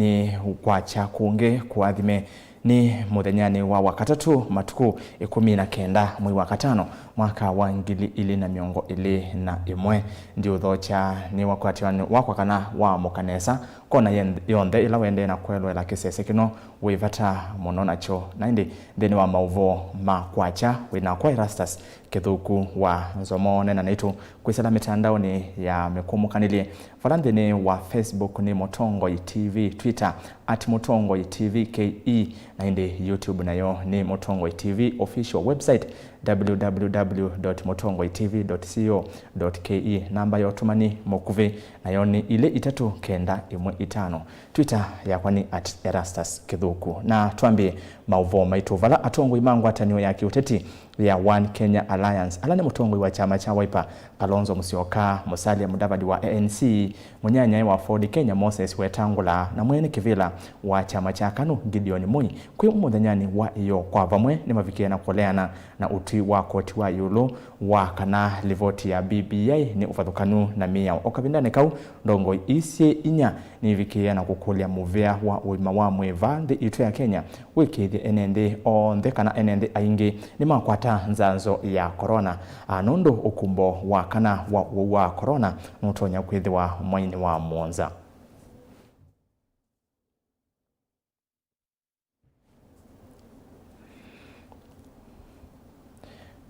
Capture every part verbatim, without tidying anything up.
Nĩ kwakya kũngĩ kũathime nĩ mũthenyanĩ wa Wakatatũ, matukũ ĩkũmi na kenda mwei wa katano, mwaka wa ngili ilĩ na mĩongo ĩlĩ na ĩmwe. Ndiũthokya nĩ wakwatĩwa nĩ wakwa kana waamũka nesa. Kona yen-, yonthe ĩla wendee na kwelũela kĩsese kĩno wĩ vata mũno nakyo. Na ĩndĩ nthĩnĩ wa maũvoo ma kwakya, wĩ nakwa Erastus Kĩthũku wa Nzomo. Neena naitũ kwĩsĩla mĩtandaonĩ ya mĩkũmũkanĩlye, vala nthĩnĩ wa Facebook nĩ Mũtongoi T V, Twitter at Mũtongoi T V K E, na ĩndĩ YouTube nayo nĩ Mũtongoi T V official. Website, W W W dot mũtongoi T V dot co dot K E. Namba ya ũtũmani mũkuvĩ nayo nĩ ilĩ itatũ kenda ĩmwe itano. Twitter yakwa nĩ at Erastus Kĩthũku. Na twambie maũvoo maitũ, vala atongoi ma ngwatanĩo ya kĩũteti ya One Kenya Alliance, ala nĩ mũtongoi wa kyama kya Wiper, Kalonzo Musyoka, Musalia Mudavadi wa A N C, mũnyanyae wa Ford Kenya, Moses Wetangula, na mwene kĩvĩla wa kyama kya KANU, Gideon Moi, kwĩ mũthenyanĩ wa ĩyoo kwa vamwe nĩmavikie na kũleana na ũtwi wa koti wa ĩũlũ wa kana livoti ya B B I nĩ ũvathũkanu na mĩao. O kavindanĩ kau, ndongoi ii syĩ inya nivikĩĩe na kũkũlya mũvea wa ũima wa mwĩĩ vaa nthĩ itũ ya Kenya, wĩkĩĩthye ene nthĩ onthe kana ene nthĩ aingĩ nĩmakwata nzanzo ya corona, a, nũndũ ũkumbo wa kana wa ũwau wa corona nũtonya kwĩthĩwa mwainĩ wa mũonza.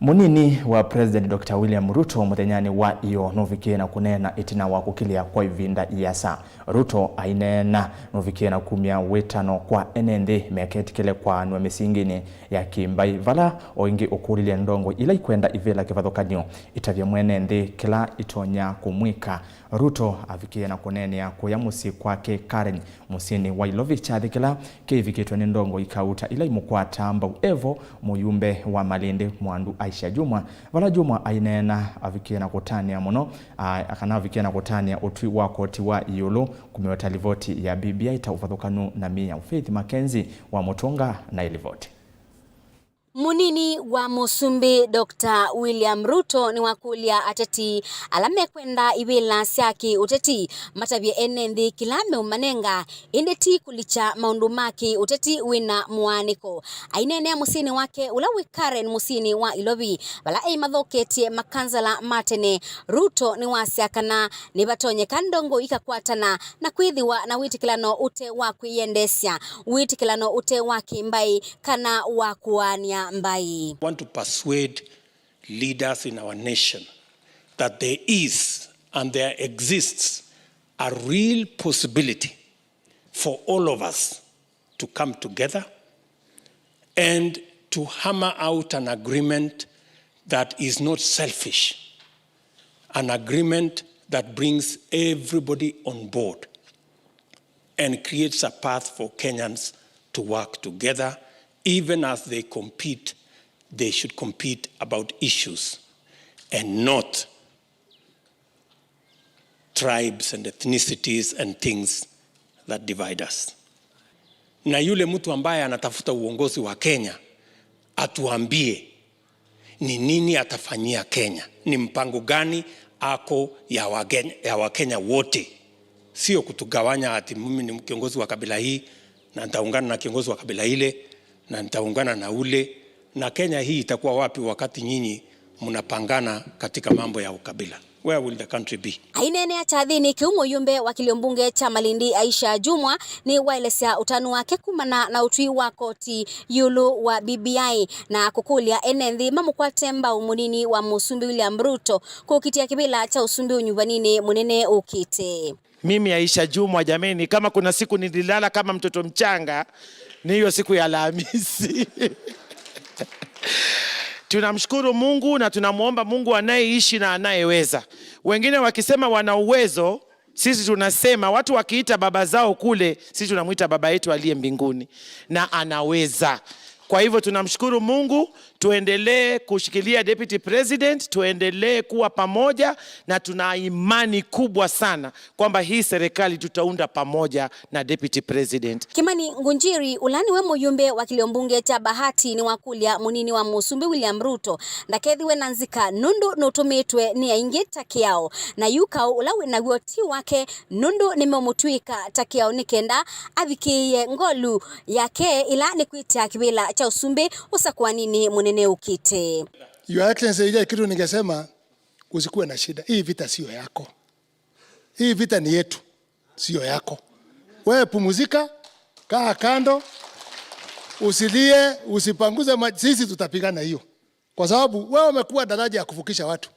Mũnini wa President Doctor William Ruto mũthenyanĩ wa ĩyoo nũvikie na kũneena ĩtina wa kũkilĩa kwa ĩvinda ĩasa. Ruto aineena nũvikie na kumya wĩtano kwa ene nthĩ meketĩkĩle kwaanw'a mĩsinginĩ ya kĩmbai, vala o ĩngĩ ũkũlilye ndongoi ila ikwenda ivĩla kĩvathũkany'o itavye mwene nthĩ kĩla itonya kũmwĩka. Ruto avikie na kũneenea kũya mũsyĩ kwake Karen, mũsyĩnĩ wa Ilovi, kyathĩ kĩla kĩivikĩtwe nĩ ndongoi kauta ila imũkwataa mbau evo mũyumbe wa Malindi Mwandu Aisha Jumwa. Vala Jumwa aineena, avikie na kũtanĩa mũno, a, kana avikie na kũtanĩa ũtwi wa koti wa ĩũlũ kũmĩweta livoti ya B B I ta ũvathũkanu na mĩao. Faith Mackenzie wa Mũtũnga na ĩlivoti. Mũnini wa Mũsumbĩ Doctor William Ruto nĩwakũlya ateti ala mekwenda ivĩla sya kĩ-ũteti matavye ene nthĩ kĩla meũmanenga, ĩndĩ ti kũlikya maũndũ ma kĩ-ũteti wĩna mũaanĩko. Aineenea mũsyĩnĩ wake ũla wĩ Karen mũsyĩnĩ wa Ilovi, vala eimathoketye makansala ma tene, Ruto nĩwasya kana nĩvatonyeka ndongoi ikakwatana na kwĩthĩwa na wĩtĩkĩlano ũte wa kwĩyendeesya, wĩtĩkĩlano ũte wa kĩmbaĩ, kana wa kũaany'a mbaĩ. Want to persuade leaders in our nation that there is and there exists a real possibility for all of us to come together and to hammer out an agreement that is not selfish, an agreement that brings everybody on board and creates a path for Kenyans to work together, even as they compete, they should compete about issues and not tribes and ethnicities and things that divide us. Na yule mtu ambaye anatafuta uongozi wa Kenya atuambie ni nini atafanyia Kenya, ni mpango gani ako ya Wakenya, ya Wakenya wote, sio kutugawanya ati mimi ni kiongozi wa kabila hii na nitaungana na kiongozi wa kabila ile na nitaungana na ule, na Kenya hii itakuwa wapi wakati nyinyi mnapangana katika mambo ya ukabila? Where will the country be? Aineenea kyathĩnĩ kĩu, mũyumbe wa kĩlio mbunge kya Malindi Aisha Jumwa nĩwaelesya ũtanu wake kumana na ũtwi wa koti ĩũlũ wa B B I na kũkũlya ene nthĩ mamũkwate mbau mũnini wa Mũsumbĩ William Ruto kũkitĩa kĩvĩla kya ũsumbĩ ũnyuvaninĩ mũnene ũkĩte. Mimi Aisha Jumwa, jameni, kama kuna siku nililala kama mtoto mchanga, ni hiyo siku ya Alhamisi. Tunamshukuru Mungu na tunamuomba Mungu anayeishi na anayeweza. Wengine wakisema wana uwezo, sisi tunasema, watu wakiita baba zao kule, sisi tunamuita baba yetu aliye mbinguni na anaweza. Kwa hivyo tunamshukuru Mungu, tuendelee kushikilia Deputy President, tuendelee kuwa pamoja, na tuna imani kubwa sana kwamba hii serikali tutaunda pamoja na Deputy President. Kimani Ngunjiri, ũla nĩwe mũyumbe wa kĩlio mbunge kya Bahati, nĩwakũlya mũnini wa mũsumbĩ William Ruto ndakethĩwe na nzika nũndũ nũtũmĩtwe nĩ aingĩ ta kĩao, na yu kaũ ũla wĩ naw'o ti wake, nũndũ nĩmeũmũtw'ĩka ta kĩao nĩ kenda avikĩĩe ngolu yake, ĩla nĩ kwĩtĩa kĩvĩla kya ũsumbĩ ũsakũaninĩ mũnene ũkĩte. Your Excellency, ile kitu ningesema, usikuwe na shida. Hii vita sio yako. Hii vita ni yetu, sio yako. Wewe pumzika, kaa kando, usilie, usipanguze ma-, sisi tutapigana hiyo. Kwa sababu wewe umekuwa daraja ya kuvukisha watu.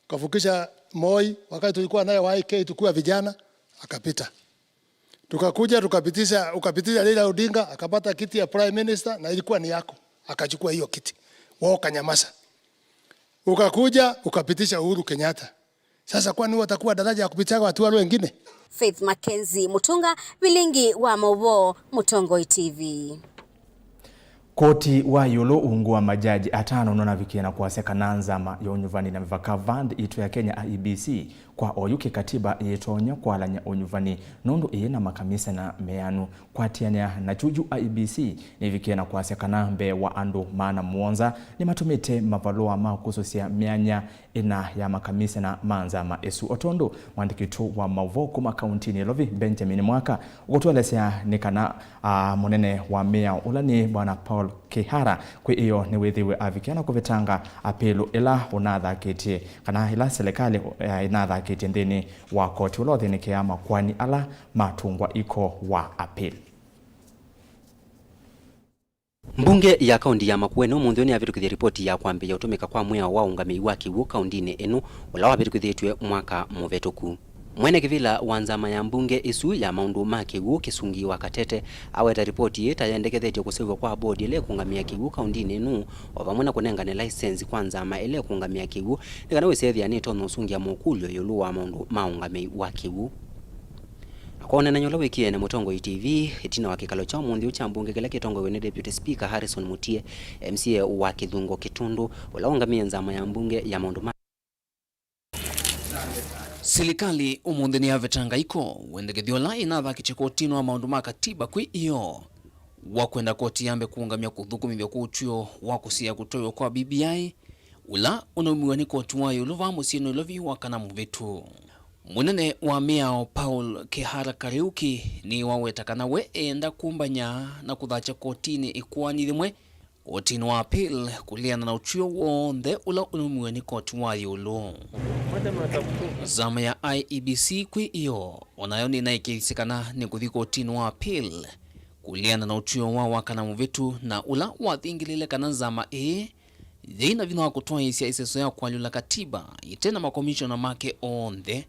Ukavukisha Moi, wakati tulikuwa naye Y K tukiwa vijana, akapita. Tukakuja, tukapitisha, ukapitisha Raila Odinga, akapata kiti ya Prime Minister na ilikuwa ni yako. Akachukua hiyo kiti. Wewe ukanyamaza. Ukakuja, ukapitisha Uhuru Kenyatta. Sasa kwani watakuwa daraja ya kupitisha watu wale wengine? Faith Mackenzie Mutunga, vilingi wa mauvoo, Mũtongoi T V. Koti wa ĩũlũ ungu wa majaji atano nũnavikie na kwasya kana nzama ya ũnyuvani na mĩvaka Fund Itũ ya Kenya, I E B C, kwa oyu kĩkatiba yĩtonya kwalany'a ũnyuvani nũndũ ĩĩ na makamisena meanu. Kwatianĩa na kyuju, I E B C nĩvikie na kwasya kana mbee wa andũ maana mũonza nĩmatũmĩte mavalũa ma kũsũsya myanya ĩna ya makamisena ma nzama ĩsu. O tondũ mwandĩki witũ wa mauvoo kuma kauntinĩ ya Nairobi, Benjamin Mwaka, ũkũtũelesya nĩ kana, a, mũnene wa mĩao ũla nĩ Bwana Paul Kihara kwĩ ĩyo nĩwĩthĩiwe avikia na kũvetanga apĩlũ ĩla ũnathakĩtye, kana ĩla silikalĩ, a, ĩnathakĩtye nthĩnĩ wa koti ũla ũthĩnĩkĩaa makoani ala matũngwa iko wa apĩlũ. Mbunge ya kaunti ya Makueni ũmũnthĩ nĩyavĩtũkĩthye ripoti ya kwambĩĩa ũtũmĩka kwa mwĩao wa ũũngamĩi wa kĩw'ũ kauntinĩ ĩno, ũla wavĩtũkĩthĩtw'e mwaka mũvĩtũku. Mwene kĩvĩla wa nzama ya mbunge ĩsu ya maũndũ ma kĩw'ũ, Kĩsungi wa Katete, aweta ripoti ĩĩ ta yendekethetye kũseũvw'a kwa bodi ĩla ĩkũũngamĩa kĩw'ũ kauntinĩ ĩno, o vamwe na kũnengane laisenzi kwa nzama ĩla ĩkũũngamĩa kĩw'ũ nĩ kana wĩsethĩa nĩtonya ũsũngĩa mokũlyo ĩũlũ wa maũndũ ma ũũngamĩi wa kĩw'ũ. Akonanany'a ũla wĩkie na Mũtongoi T V ĩtina wa kĩkalo kya ũmũnthĩ kya mbunge kĩla kĩtongoew'e nĩ Deputy Speaker Harrison Mutie, M C A wa Kĩthungo Kĩtundu, ũla ũngamĩe nzama ya mbunge ya maũndũ ma. Silikalĩ ũmũnthĩ nĩyavetanga iko wendekethyo ũla ĩnathakĩtye kotinĩ wa maũndũ ma katiba kwĩ ĩyo wa kwenda koti yambe kũũngamya kũthũkũmĩthw'a kwa ũtw'ĩo wa kũsiĩĩa kũtwaĩwa kwa B B I, ũla ũnaumiw'a nĩ koti wa ĩũlũ vaa mũsyĩ Nairobi wa kana mũvĩtu. Mũnene wa mĩao Paul Kihara Kariuki nĩwaweta kana we eenda kũmbany'a na kũthakya kotinĩ ĩkoani yĩmwe, kotinĩ wa appeal, kũleana na ũtw'ĩo w'onthe ũla ũnaumiw'e nĩ koti wa ĩũlũ. Nzama ya I E B C kwĩ ĩyo, o nayo nĩnaĩkĩĩisye kana nĩkũthi kotinĩ wa appeal kũleana na ũtw'ĩo wa wakana mũvĩtu na ũla wathingĩlĩĩle kana nzama ĩĩ yĩĩ na vinya wa kũtwaĩĩsya ĩseso ya kũalyũla katiba ĩte na makomishona make onthe.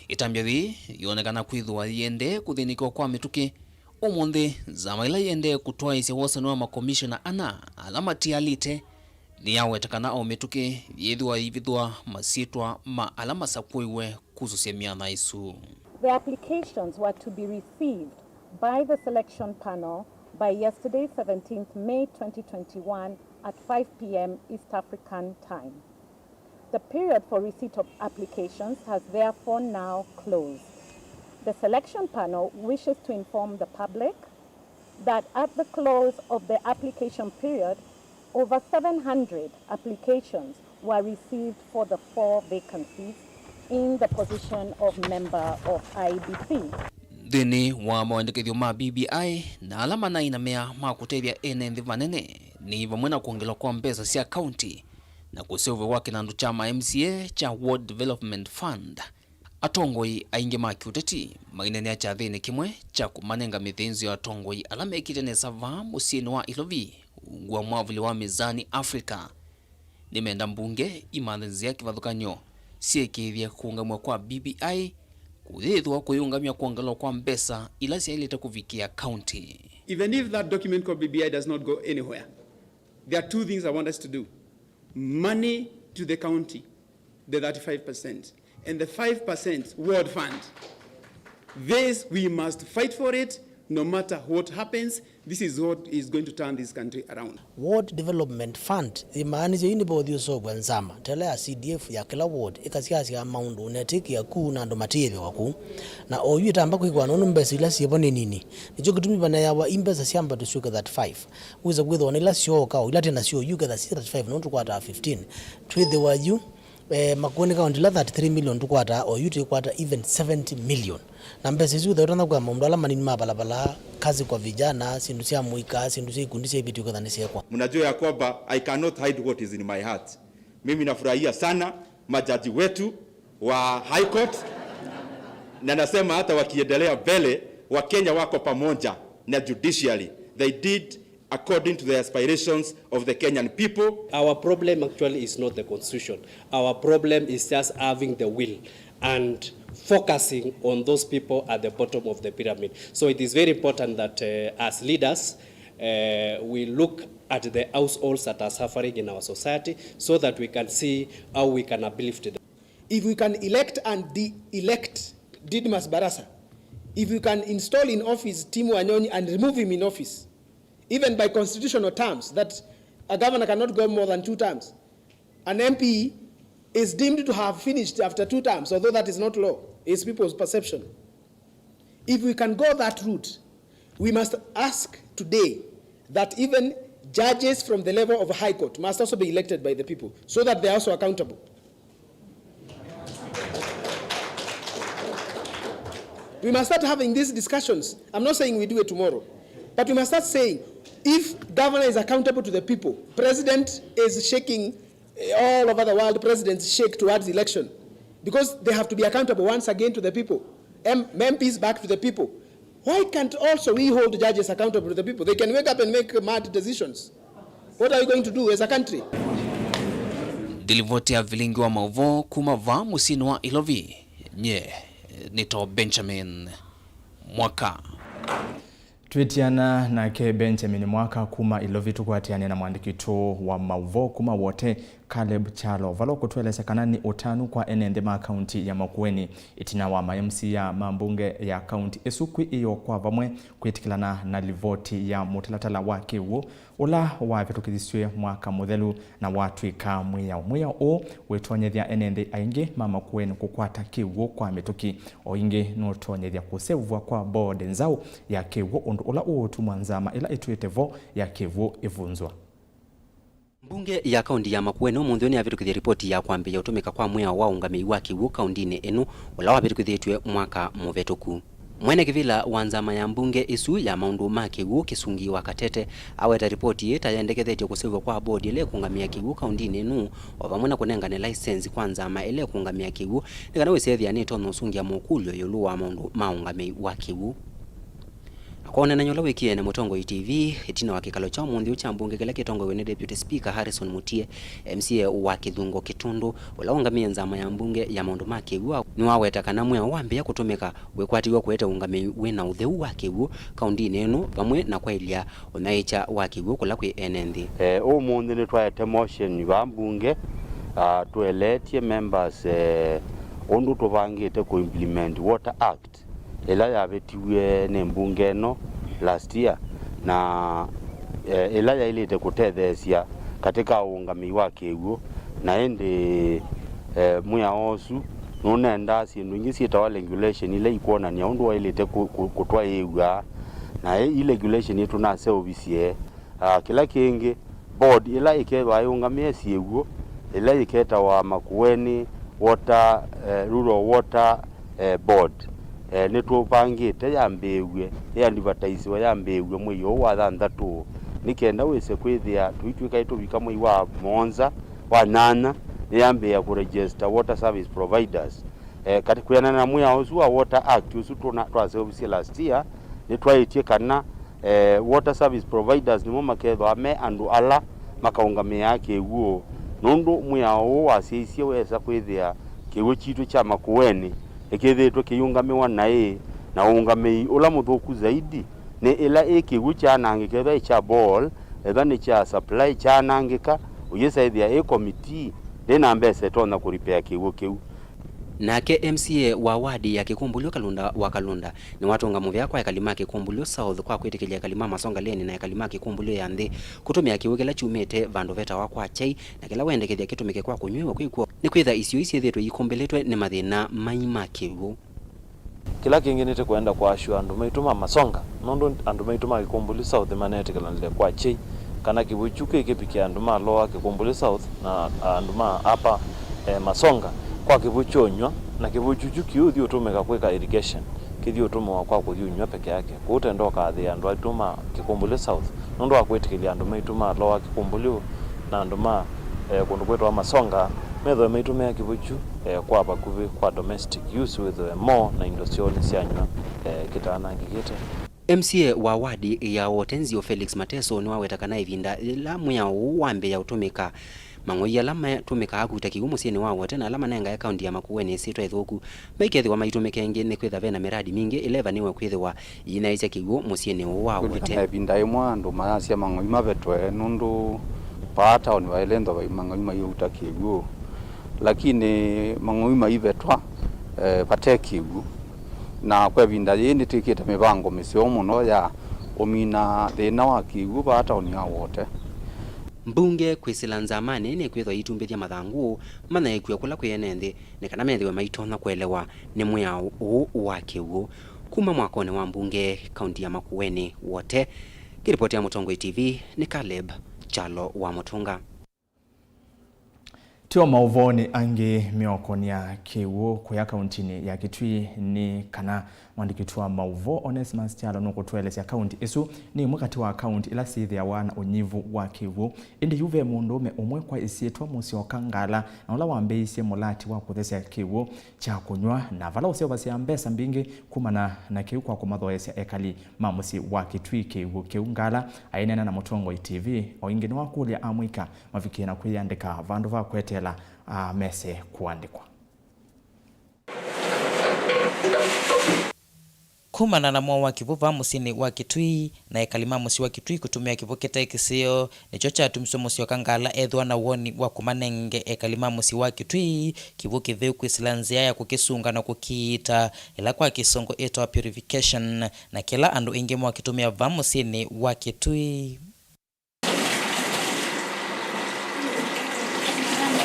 Ĩtambya yĩĩ yonekana kwĩthĩwa yĩendee kũthĩnĩkĩwa kwa mĩtũkĩ. Ũmũnthĩ, nzama ĩla yĩendee kũtwaĩĩsya wosani wa makomishona ana ala matialĩte nĩyaweta kana o mĩtũkĩ yĩthĩwa yĩivĩthw'a masyĩtwa ma ala masakũiwe kusũsya myanya ĩsu. The applications were to be received by the selection panel by yesterday, seventeenth May twenty twenty-one, at five p m East African Time. The period for receipt of applications has therefore now closed. The selection panel wishes to inform the public that at the close of the application period, over seven hundred applications were received for the four vacancies in the position of member of I E B C. Nthĩnĩ wa mawendekethyo ma B B I na ala manainamĩa ma kũtethya ene nthĩ vanene nĩ vamwe na kwongelwa kwa mbesa sya kaunti na kũseũvw'a kwa kĩnandũ kya ma M C A kya Ward Development Fund. Atongoi aingĩ ma kĩũteti maineenea kyathĩnĩ kĩmwe kya kũmanenga mĩthĩnzĩo ya atongoi ala mekĩte nesa vaa mũsyĩnĩ wa Ilovi, ungu wa mwavuli wa Mizani Africa. Nĩmenda mbunge imanthe nzĩa kĩvathũkany'o syĩkĩĩthye kũũngamw'a kwa B B I kũyĩthĩwa kũyĩũngamya kwongelwa kwa mbesa ila syaĩlĩte kũvikĩa kaunti. Even if that document called B B I does not go anywhere, there are two things I want us to do. Money to the county, the thirty-five percent, and the five percent ward fund. This, we must fight for it. No matter what happens, this is what is going to turn this country around. Ward Development Fund yĩmaanisye yu nĩvo ũthi ũseũvw'a nzama ta ĩla ya C D F ya kĩla ward ĩkasyasya maũndũ ũnetĩkĩa ku na andũ matĩĩvĩwa ku. Na oyu ĩtamba kwĩkwa nũndũ mbesa ila syĩvo nĩ nini. Nĩkyo kĩtumi vaneawa i mbesa syamba tũsyũke thirty-five. Wĩsa kwĩthĩwa na ila syooka o ila twĩ nasyo yu ketha si thirty-five nũndũ tũkwataa fifteen. Twĩthĩwa yu Eh, Makueni County ila thirty-three million tũkwataa, oyu twĩkwata even seventy million. Na mbesa isu ũthe ũtana kwa maũndũ ala manini ma balabala, kazi kwa vijana, syĩndũ sya mũika, syĩndũ sya ikundi sya ivĩtyo ketha nĩsyekwa. Mnajua ya kwamba I cannot hide what is in my heart. Mimi nafurahia sana majaji wetu wa High Court, na nasema hata wakiendelea mbele, Wakenya wako pamoja na judiciary. They did according to the aspirations of the Kenyan people. Our problem actually is not the constitution. Our problem is just having the will and focusing on those people at the bottom of the pyramid. So it is very important that, uh, as leaders, uh, we look at the households that are suffering in our society so that we can see how we can uplift them. If we can elect and de-elect Didmus Barasa, if we can install in office Tim Wanyonyi and remove him in office, even by constitutional terms, that a governor cannot go more than two terms. An M P is deemed to have finished after two terms, although that is not law, it's people's perception. If we can go that route, we must ask today that even judges from the level of High Court must also be elected by the people so that they are also accountable. We must start having these discussions. I'm not saying we do it tomorrow, but we must start saying, if governor is accountable to the people, president is shaking, eh, all over the world, presidents shake towards election because they have to be accountable once again to the people. M- M Ps back to the people. Why can't also we hold judges accountable to the people? They can wake up and make mad decisions. What are we going to do as a country? Ndilivoti ya vilingi wa mauvoo kuma vaa mũsyĩnĩ wa Ilovi, nye nĩto Benjamin Mwaka. Twĩtiana nake Benjamin Mwaka kuma Ilovi, tũkwatĩanĩa na mwandĩki witũ wa mauvoo kuma Wote, Caleb Kyalo, vala ũkũtũelesya kana nĩ ũtanu kwa ene nthĩ ma kaunti ya Makueni ĩtina wa ma M C A ma mbunge ya kaunti ĩsu kwĩyĩo kwa vamwe kwĩtĩkĩlana na livoti ya mũtalatala wa kĩw'ũ ũla wavĩtũkĩthisw'e mwaka mũthelu na watw'ĩka mwĩao. Mwĩao ũũ wĩtonyethya ene nthĩ aingĩ ma Makueni kũkwata kĩw'ũ kwa mĩtũkĩ. O ĩngĩ nũtonyethya kũseũvw'a kwa board nzaũ ya kĩw'ũ, ũndũ ũla ũũtuma nzama ĩla ĩtwĩte vo ya kĩw'ũ ĩvunzwa. Mbunge ya kaunti ya Makueni ũmũnthĩ nĩyavĩtũkĩthye ripoti ya kwambĩĩa ũtũmĩka kwa mwĩao wa ũngamĩi wa kĩw'ũ kauntinĩ ĩno, ũla wavĩtũkĩthĩtw'e mwaka mũvĩtũku. Mwene kĩvĩla wa nzama ya mbunge ĩsu ya maũndũ ma kĩw'ũ, Kĩsungi wa Katete, aweta ripoti ĩĩ ta yendekethetye kũseũvw'a kwa board ĩla ĩkũngamĩa kĩw'ũ kauntinĩ ĩno, o vamwe na kũnengane license kwa nzama ĩla ĩkũngamĩa kĩw'ũ nĩ kana wĩsethĩa nĩtonya ũsũngĩa mũkũlyo ĩũlũ wa maũndũ ma ũngamĩi wa kĩw'ũ. Akonanany'a ũla wĩkie na Mũtongoi T V ĩtina wa kĩkalo kya ũmũnthĩ ũũ kya mbunge kĩla kĩtongoew'e nĩ Deputy Speaker Harrison Mutie, M C A wa Kĩthungo Kĩtundu, ũla ũngamĩe nzama ya mbunge ya maũndũ ma kĩw'ũ, nĩwaweta kana mwĩao wambĩĩa kũtũmĩka wĩkwatĩw'a kũete ũngamĩi wĩ na ũtheu wa kĩw'ũ kauntinĩ ĩno, vamwe na kwaĩlya ũnyaĩĩkya wa kĩw'ũ kũla kwĩ ene nthĩ. Eh, ũmũnthĩ nĩtwaete motion vaa mbunge, ah, tũeleetye members, eh, ũndũ tũvangĩte kũ implement Water Act ĩla yavĩtiw'e nĩ mbunge ĩno last year, na, eh, ĩla yaĩlĩte kũtetheesya katika ũũngamĩi wa kĩw'ũ, na ĩndĩ, eh, mwĩao ũsu nũnendaa syĩndũ ingĩ syĩtawa regulation ila ikwonany'a ũndũ waĩlĩte kũ- kũ- kũtwaĩĩw'a, na ĩ- i regulation ĩtũnaseũvisye. Ah, kĩla kĩngĩ, board ĩla ĩkethĩwa ĩũngamĩe syĩw'ũ, ĩla ĩketawa Makueni Water, eh, Rural Water, eh, Board, eh, nĩtũvangĩte yambĩĩw'e, ĩadvertisiwe yambĩĩw'e mwei ũũ wa thanthatũ, nĩ kenda wĩse kwĩthĩa tũitw'ĩka ĩtũvika mwei wa mũonza, wa nyanya, nĩyambĩĩa kũregister water service providers. Eh, kati kwĩanana na mwĩao ũsu wa Water Act ũsu tũna- twaseũvisye last year, nĩtwaĩtye kana, eh, water service providers nĩmo makethĩwa me andũ ala makaũngamĩaa kĩw'ũ, nũndũ mwĩao ũũ wasyaisye wesa kwĩthĩa kĩw'ũ kitũ kya Makueni nĩkĩthĩĩtwe kĩiũngamĩwa naĩ, na ũũngamĩi ũla mũthũku zaidi nĩ ĩla ĩ kĩw'ũ kyaanangĩka, ethĩwa ĩ kya bore, ethĩwa nĩ kya supply kyaanangĩka, ũyĩsa ĩthĩa ĩ committee ndĩ na mbesa ĩtonya kũripea kĩw'ũ kĩu. Nake M C A wa wadi ya Kĩkũmbũlyo Kalũnda wa Kalũnda nĩwatũnga mũvea kwa ekali ma Kĩkũmbũlyo South kwa kwĩtĩkĩlya ekali ma Masonga Lane na ekali ma Kĩkũmbũlyo ya nthĩ kũtũmĩa kĩw'ũ kĩla kyumĩte vandũ vetawa kwa Kyai na kĩla wendekethya kĩtũmĩke kwa kũnyw'ĩwa kwĩkw'o nĩkwĩtha isio isyĩthĩtwe ikũmbĩlĩtwe nĩ mathĩna mai ma kĩw'ũ. Kĩla kĩngĩ nĩtũkwenda kũasyũa andũ maitũ ma Masonga, nũndũ andũ maitũ ma Kĩkũmbũlyo South nĩmanetĩkĩlanĩle kwa Kyei kana kĩw'ũ kyu kĩkĩvikĩa andũ ma Lower Kĩkũmbũlyo South na andũ ma Upper, eh, Masonga kwa kĩw'ũ kya ũnyw'a, na kĩw'ũ kyu kyu kĩũthi ũtũmĩka kwĩka irrigation, kĩthi ũtũmĩwa kwa kũthi ũnyw'a peke yake. Kwoou tenda ũkaathĩĩa andũ aitũ ma Kĩkũmbũlyo South nũndũ wa kwĩtĩkĩlya andũ maitũ ma Lower Kĩkũmbũlyo na andũ ma, eh, kũndũ kwĩtawa Masonga methĩwe maitũmĩa kĩw'ũ kyu, eh, kwa vakuvĩ kwa domestic use, wĩthĩwe moo na indo syoo nĩsyanyw'a, eh, kĩtanangĩkĩte. M C A wa wadi ya Wote Nzio Felix Mateso nĩwaweta kana ĩvinda yĩla mwĩao ũũ wambĩĩa ũtũmĩka, mang'oi ala matũmĩkaa kũuta kĩw'ũ mũsyĩnĩ wa Wote na ala manengae kaunti ya Makueni ĩsyĩtwa ĩthũku, maikethĩwa maitũmĩka ĩngĩ nĩkwĩtha vena mĩradi mingĩ ĩla ĩvanĩwe kwĩthĩwa yĩinaĩsya kĩw'ũ mũsyĩnĩ ũũ wa Wote. Kwĩlĩkana ĩvinda ĩmwe andũ mayasya mang'oi mavetwe nũndũ vaa taoni vaĩle nthwa vai mang'oi maiũuta kĩw'ũ, lakini mang'oi maivetwa, eh, vate kĩw'ũ. Na kwa ĩvinda yĩĩ nĩtwĩkĩte mĩvango mĩseo mũno ya ũmina thĩna wa kĩw'ũ vaa taoni ya Wote. Mbunge kwĩsĩla nzamanĩ nĩkwĩthwa itumbĩthya mathangũ manyaĩĩkw'e kũla kwĩ ene nthĩ nĩ kana methĩwe maitonya kũelewa nĩ mwĩao ũũ wa kĩw'ũ. Kuma mwakonĩ wa mbunge kaunti ya Makueni Wote, kĩripoti ya Mũtongoi T V nĩ Caleb Kyalo wa Mũtũnga. Tio maũvoonĩ angĩ, mĩokonĩ ya kĩw'ũ kũya kauntinĩ ya Kitui nĩ kana mwandĩki witũ wa maũvoo Onesmus Kyalo nũkũtũelesya kaunti ĩsu nĩ ĩmwe katĩ wa kaunti ila syĩthĩawa na ũnyivu wa kĩw'ũ. Ĩndĩ yu ve mũndũũme ũmwe kwa ĩsyĩtwa Mũsyoka Ngala na ũla wambĩĩisye mũlati wa kũthesya kĩw'ũ kya kũnyw'a, na vala ũseũvasya mbesa mbingĩ kumana na kĩu kwa kũmathoesya ekali ma mũsyĩ wa Kitui kĩw'ũ kĩu. Ngala aineena na Mũtongoi T V o ĩngĩ nĩwakũlya amũika mavikĩe na kwĩyandĩka vandũ va kweteela, aa, mese kũandĩkwa. Kumana na mwao wa kĩw'ũ vaa mũsyĩnĩ wa Kitui, na ekali ma mũsyĩ wa Kitui kũtũmĩa kĩw'ũ kĩte kĩseo, nĩkyo kyatumisye Mũsyoka Ngala ethĩwa na woni wa kũmanenge ekali ma mũsyĩ wa Kitui kĩw'ũ kĩtheu kwĩsĩla nzĩa ya kũkĩsunga na kũkiita, ĩla kwa Kĩsũngũ ĩtawa purification, na kĩla andũ aingĩ makĩtũmĩa vaa mũsyĩnĩ wa Kitui.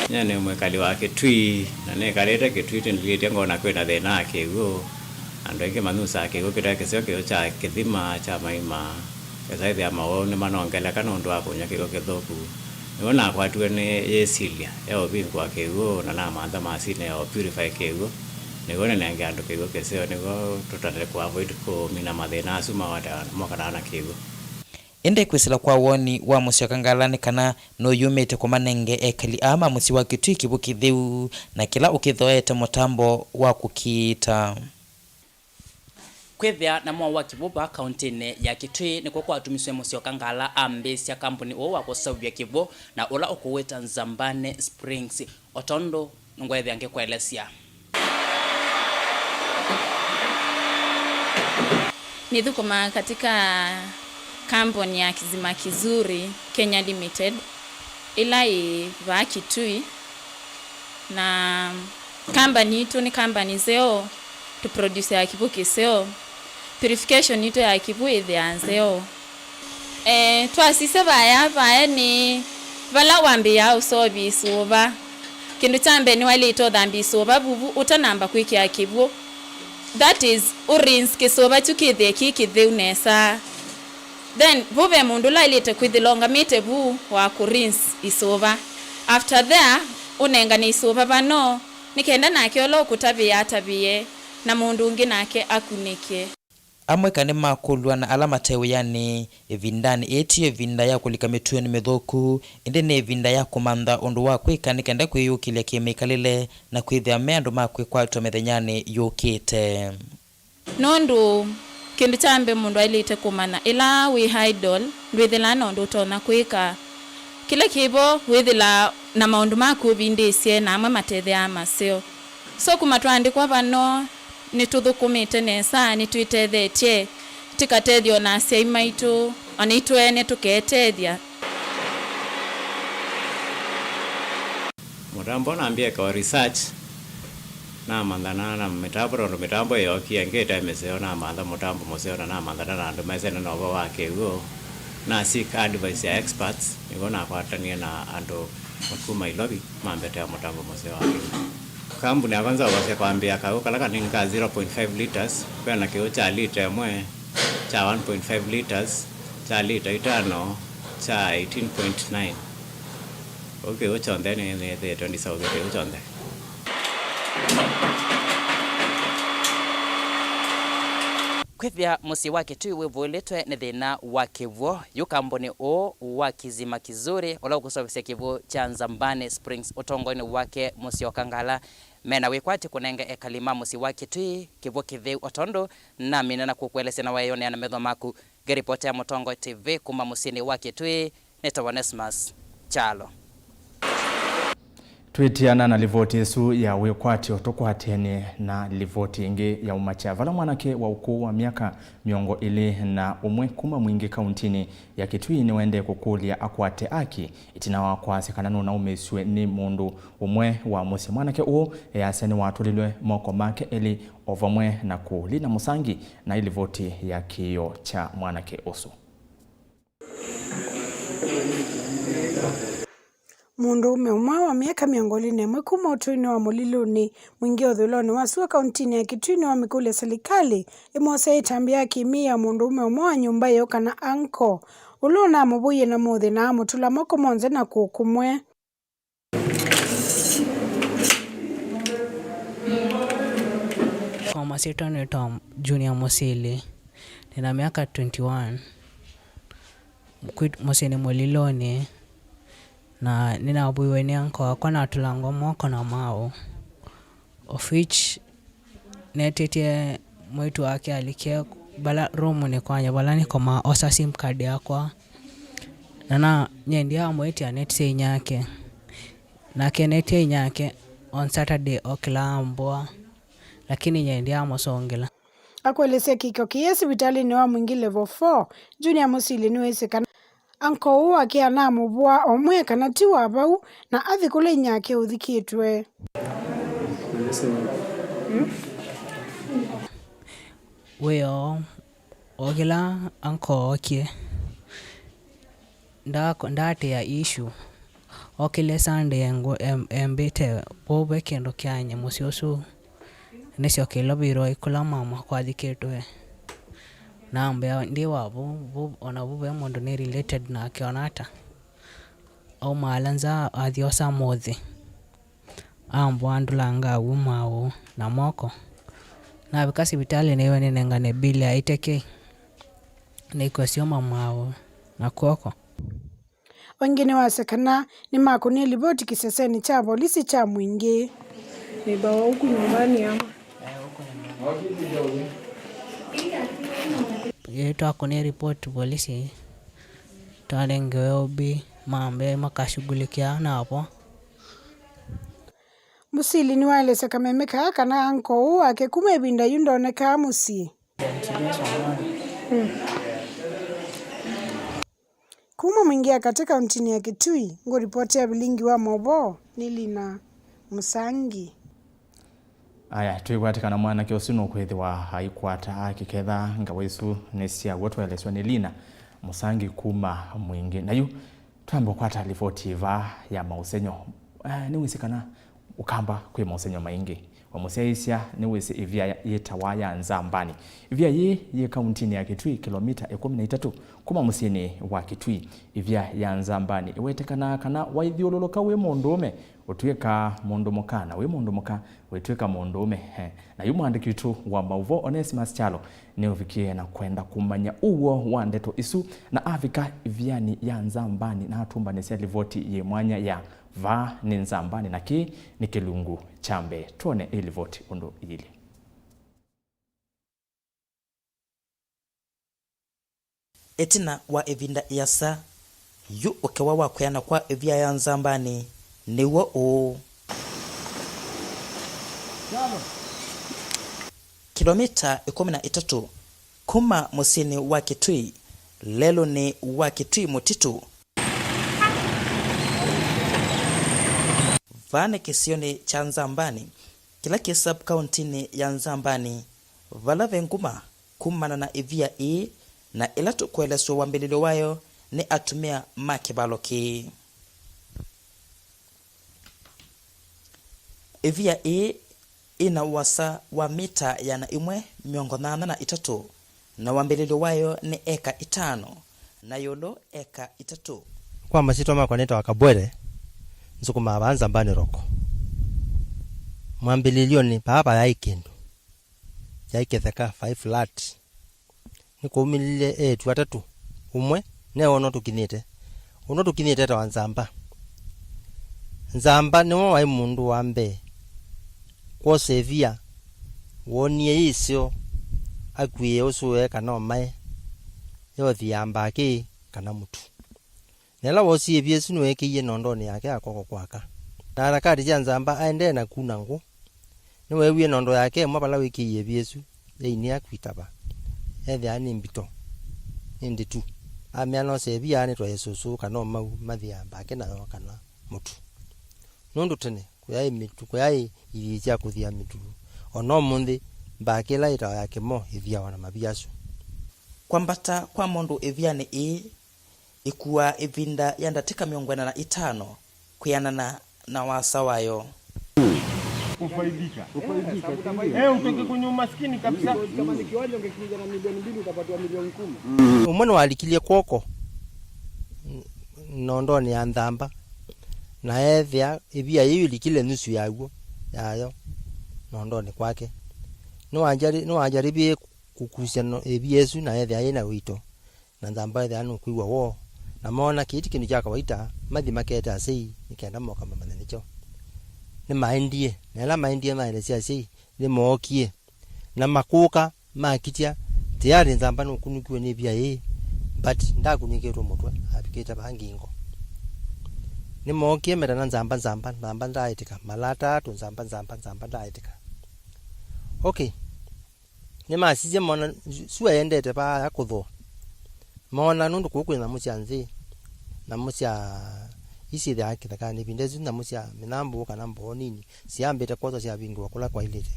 Nyie nĩ mwĩkali wa Kitui, na nĩkalĩte Kitui tũndĩlĩtye ngona kwĩna thĩna wa kĩw'ũ. Andũ aingĩ manyusaa kĩw'ũ kĩte kĩseo kĩyo kya kĩthima kya maima. Kĩsaĩthĩa maũũ nĩmanongeleka nũndũ wa kũnyw'a kĩw'ũ kĩthũku. Nĩw'o nakwatiwe nĩ yĩsilya ya ũvingũa kĩw'ũ na namantha masinĩ ya ũpurify kĩw'ũ. Nĩw'o nĩnenge andũ kĩw'ũ kĩseo nĩw'o tũtale kũavoid kũmina mathĩna asu mawatawa mokanawa na kĩw'ũ. Ĩndĩ kwĩsĩla kwa woni wa Mũsyoka Ngala nĩ kana nũyumĩte kũmanenge ekali aa ma mũsyĩ wa Kitui kĩw'ũ kĩtheu na kĩla ũkĩthoete mũtambo wa kũkiita. Kwĩthĩa na mwao wa kĩw'ũ vaa kauntinĩ ya Kitui nĩkw'o kwatumisye Mũsyoka Ngala ambĩĩsya kambuni ũũ wa kũseũvya kĩw'ũ na ũla ũkũwĩta Nzambane Springs, o tondũ nĩngwethĩa ngĩkũelesya. Nĩthũkũmaa katika kambuni ya Kisima Kizuri Kenya Limited, ĩla ĩ vaa Kitui, na kambuni itũ nĩ kambuni nzeo, tũproduceaa kĩw'ũ kĩseo, purification itũ ya kĩw'ũ ĩthĩaa nzeo. Eh, twasisya vaya, vaya nĩ vala wambĩĩaa ũseũvya ĩsũva. Kĩndũ kya mbee nĩwaĩlĩte ũthambya ĩsũva vuvu ũtanamba kwĩkĩa kĩw'ũ. That is, ũrinse kĩsũva kyu kĩthĩe kĩ kĩtheu nesa. Then, vu ve mũndũ ũla waĩlĩte kwĩthĩla ũngamĩte vu wa kũrinse ĩsũva. After there, ũnengane ĩsũva vano, nĩ kenda nake ũla ũkũtavĩĩa atavĩe, na mũndũ ũngĩ nake akunĩke. Amwe eka nĩmakũlw'a na ala mate wĩanĩ. Ĩvindanĩ ĩĩ ti ĩvinda ya kũlika mĩtuonĩ mĩthũku, ĩndĩ nĩ ĩvinda ya kũmantha ũndũ wa kwĩka nĩ kenda kwĩyũkĩlya kĩmĩkalĩle na kwĩthĩa me andũ ma kwĩkwatw'a mĩthenyanĩ yũkĩte. Nũndũ kĩndũ kya mbee mũndũ aĩlĩte kũmanya, ĩla wĩ idle, ndwĩthĩlaa na ũndũ ũtonya kwĩka. Kĩla kĩ vo, wĩthĩlaa na maũndũ maku ũvindĩĩsye, na amwe matethĩaa maseo. So kuma twaandĩkwa vano, nĩtũthũkũmĩte nesa, nĩtwĩtethetye, tĩkatethye o na asyai maitũ, o naitũ ene tũketethya. Mũtambo nambie ekawa research, Namanthana na mĩtambo, tondũ mĩtambo ĩyookie ĩngĩ ĩte mĩseo, namantha mũtambo mũseo na namanthana na andũ mesene na ũvoo wa kĩw'ũ. Na seek advice ya experts, nĩw'o nakwatanie na andũ kuma Ilovi mambetea mũtambo mũseo wa kĩw'ũ. Kambuni yakwa nzaũvasya kwambĩĩa kaũ kala kanini ka zero point five liters, ve na kĩw'ũ kya lita ĩmwe, kya one point five liters, kya lita itano, kya eighteen point nine. Ũu kĩw'ũ kyonthe nĩ, nĩthĩĩtwe ndisaũvya kĩw'ũ kyonthe. Kwĩthĩa mũsyĩ wa Kitui wĩvũĩlĩtwe nĩ thĩna wa kĩw'ũ, yu kambuni ũũ wa Kisima Kizuri, ũla ũkũseũvĩsya kĩw'ũ kya Nzambani Springs ũtongoinĩ wake Mũsyoka Ngala, mena wĩkwatyo kũnenga ekali ma mũsyĩ wa Kitui kĩw'ũ kĩtheu, o tondũ namina na kũkũelesya na weeyonea na metho maku. Ngĩripotera Mũtongoi T V kuma mũsyĩnĩ wa Kitui, nĩtawa Onesmus Kyalo. Twĩtiana na livoti ĩsu ya wĩkwatyo, tũkwatĩanĩe na livoti ĩngĩ ya ũmakya, vala mwanake wa ũkũũ wa myaka mĩongo ĩlĩ na ũmwe kuma Mwingĩ kauntinĩ ya Kitui nĩwaendee kũkũlya akwate aki ĩtina wa kwasya kana nũnaũmĩsw'e nĩ mũndũ ũmwe wa mũsyĩ. Mwanake ũũ easya nĩwatũlilwe moko make elĩ o vamwe na kũlina mũsangi, na ĩlivoti ya kĩĩo kya mwanake ũsu. Mũndũũme ũmwe wa myaka mĩongo ĩlĩ na ĩmwe kuma ũtũinĩ wa Mũlilũnĩ Mwingĩ ũthũĩlonĩ wa sua kauntinĩ ya Kitui nĩwamĩkũlya silikalĩ ĩmwose ĩtambya ya kĩmĩĩ ya mũndũũme ũmwe wa nyũmba ĩyo kana uncle, ũla ũnamũvũie na mũthĩ na amũtũla moko monthe na kũũ kũmwe. Kwa masyĩtwa nĩtawa Junior Mũsili. Nĩna myaka twenty-one. Kwit-, mũsyĩ nĩ Mũlilũnĩ, na nĩnavũiwe nĩ uncle wakwa na atũlangwa moko na maũ, of which netĩtye mwĩĩtu wake alike vala room-nĩ kwanya vala nĩkomaa, osa sim card yakwa, na, na nyendie amwĩtya nĩtye inyake, nake netya inyake on Saturday okĩla ambũa, lakini nyendie amũsũngĩla. Akũelesya kĩko kĩĩ sivitalĩnĩ wa Mwingĩ Level four, Junior Mũsili nĩwĩsĩ kana uncle ũũ wake anamũvũa o mwee kana ti wa vau, na athi kũla inyake ũthikĩtwe. Wĩoo, okĩla uncle ookie, nda-, ndaatĩĩa issue. Okĩlye Sunday engũ-, em-, embĩte, "Vau ve kĩndũ kyaany'e mũsyĩ ũsu, nĩsyo kĩlovĩrwa kũla mama kwathikĩtwe." Na ambĩa, "Ndi wa vu, vu, ona vu ve mũndũ nĩ related nake ona ata." Aumaala nza, athi osa mũthĩ. Ambũa ndũlanga awu maũ na moko. Navika sivitalĩ nĩwe nĩnengane bill ya eighty K. Nĩkw'a syoma maũ na kw'oko. Angĩ nĩwasya kana nĩmakũnie livoti kĩsesenĩ kya volisi kya Mwingĩ. Neighbor wa huku nyumbani ama? Ĩĩ, twakũnie ripoti volisi, twanengewe O B, mambe makashughulikia navo. Mũsili nĩwaelesya kameme kaa kana uncle ũũ wake kuma ĩvinda yu ndonekaa mũsyĩ. Kuma Mwingĩ ya katĩ kauntinĩ ya Kitui, ngũripotia vilingi wa maũvoo nĩ Lina Mũsangi. Aya, twĩkwatĩ kana mwanake ũsu nũkwĩthĩwa aikwata akĩketha ngawa isu nĩ sya w'o. Twaeleswa nĩ Lina Mũsangi kuma Mwingĩ. Na yu twambe kũkwata livoti ĩva ya maũsenyo. Eh, nĩwĩsĩ kana Ũkamba kwĩ maũsenyo maingĩ. We mũsyaĩĩsya nĩwĩsĩ ĩvia yĩtawa ya Nzambani. Ĩvia yĩĩ yĩ kauntinĩ ya Kitui, kĩlomita ĩkũmi na itatũ kuma mũsyĩnĩ wa Kitui. Ĩvia ya Nzambani ĩwetekanaa kana waithyũlũlũka wĩ mũndũũme, ũtw'ĩkaa mũndũ mũka, na wĩ mũndũ mũka, wĩtw'ĩka mũndũũme. He. Na yu mũandĩki witũ wa maũvoo Onesmus Kyalo nĩũvikie na kwenda kũmanya ũw'o wa ndeto isu, na avika ĩvianĩ ya Nzambani na atũmbanĩsya livoti yĩ mwanya ya Vaa nĩ Nzambani, na kĩĩ nĩ kĩlungu kya mbee. Twone ĩ livoti ũndũ yĩilyĩ. Ĩtina wa ĩvinda ĩasa, yu ũkewa wa kwĩana kwa ĩvia ya Nzambani nĩw'o ũũ. Kilomita ĩkũmi na itatũ kuma mũsyĩnĩ wa Kitui, lelũnĩ wa Kitui Mũtitũ, vaa nĩ kĩsionĩ kya Nzambani, kĩla kĩ sub-kauntinĩ ya Nzambani, vala ve nguma kumana na ĩvia ĩĩ na ĩla tũkũelesw'a wambĩlĩlyo wayo nĩ atumĩa ma kĩvalo kĩĩ. Ĩvia ĩĩ ĩna ũasa wa mita ĩana ĩmwe mĩongo nyanya na itatũ, na wambĩlĩlyo wayo nĩ eka itano, na ĩũlũ eka itatũ. Kwa masyĩtwa makwa nĩtawa Kabwere, nzũkũmaa vaa Nzambani Rock. Mwambĩlĩlyonĩ vaa vayaĩ kĩndũ, yaĩ kĩtheka, vaĩ flat. Nĩkwaumĩlile eĩtu atatũ, ũmwe newe ũno tũkinyĩte. Ũno tũkinyĩte etawa Nzamba. Nzamba nĩwe waĩ mũndũ wa mbee kwosa ĩvia, woonie yĩ ĩseo, akuĩe ũsũe kana ũmae, yothi ya mbakĩ kana mũtu. Na ĩla woosie ĩvia ĩsu nĩweekĩie nondonĩ yake ya kw'oko kwaka. Na harakati sya Nzamba aendee na kuna ngũ, nĩweewie nondo yake ĩmwe vala wĩkĩie ĩvia ĩsu yainĩa kwitava. Ethĩa nĩ mbito, nĩ ndĩtu. Amea nosa ĩvia anĩtwae ĩsũsũ kana ũmau mathĩa mbakĩ nayo kana mũtu. Nũndũ tene kũyaĩ mĩtu, kũyaĩ ithiĩ sya kũthĩa mĩtu. O na ũmũnthĩ, mbakĩ ĩla yĩtawa ya kĩmo ĩthĩawa na mavia asu. Kwambata kwa mũndũ ĩvianĩ ĩĩ ĩkuaa ĩvinda ya ndatĩka mĩongo ĩna na itano kwĩanana na wasa wayo. Kufaidika. Kufaidika, si ndio? Eh, utoke kwenye umaskini kabisa. Kama ni kiwanja ungekilizwa na milioni mbili, utapatiwa milioni kumi. Ũmwe nĩwalikilie kw'oko n-, nondonĩ ya Nzamba, na eethĩa ĩvia yĩu ĩlikile nusu yaw'o, yayo nondonĩ kwake. Nĩwanjari-, nĩwanjaribie kũkusya no-, ĩvia ĩsu na eethĩa yĩ na ũito. Na Nzamba ethĩa nũkwĩw'a woo, na moona kĩĩ ti kĩndũ kya kawaita, mathi makete asyai nĩ kenda moka mamanye nĩkyo. Nĩmaendie, na ĩla maendie maelesya asyai, nĩmookie. Na makũka, makitya, tayari Nzamba nũkunĩkiwe nĩ ĩvia ĩĩ, but ndakunĩkĩtwe mũtwe, avikĩte vaa ngingo. Nĩmookie metana Nzamba, Nzamba, Nzamba ndaaĩtĩka, mala atatũ, Nzamba, Nzamba, Nzamba ndaaĩtĩka. Okay. Nĩmasisye moona sua yendete vaa ya kũthũa. Moona nũndũ kũu kwĩ nyamũ sya nzĩ, nyamũ sya, ii syĩthĩawa kĩthekanĩ ĩvinda ĩsu, nyamũ sya mĩnyambũ kana mboo nini, syambĩte kwosa syavingũa kũla kwailĩte.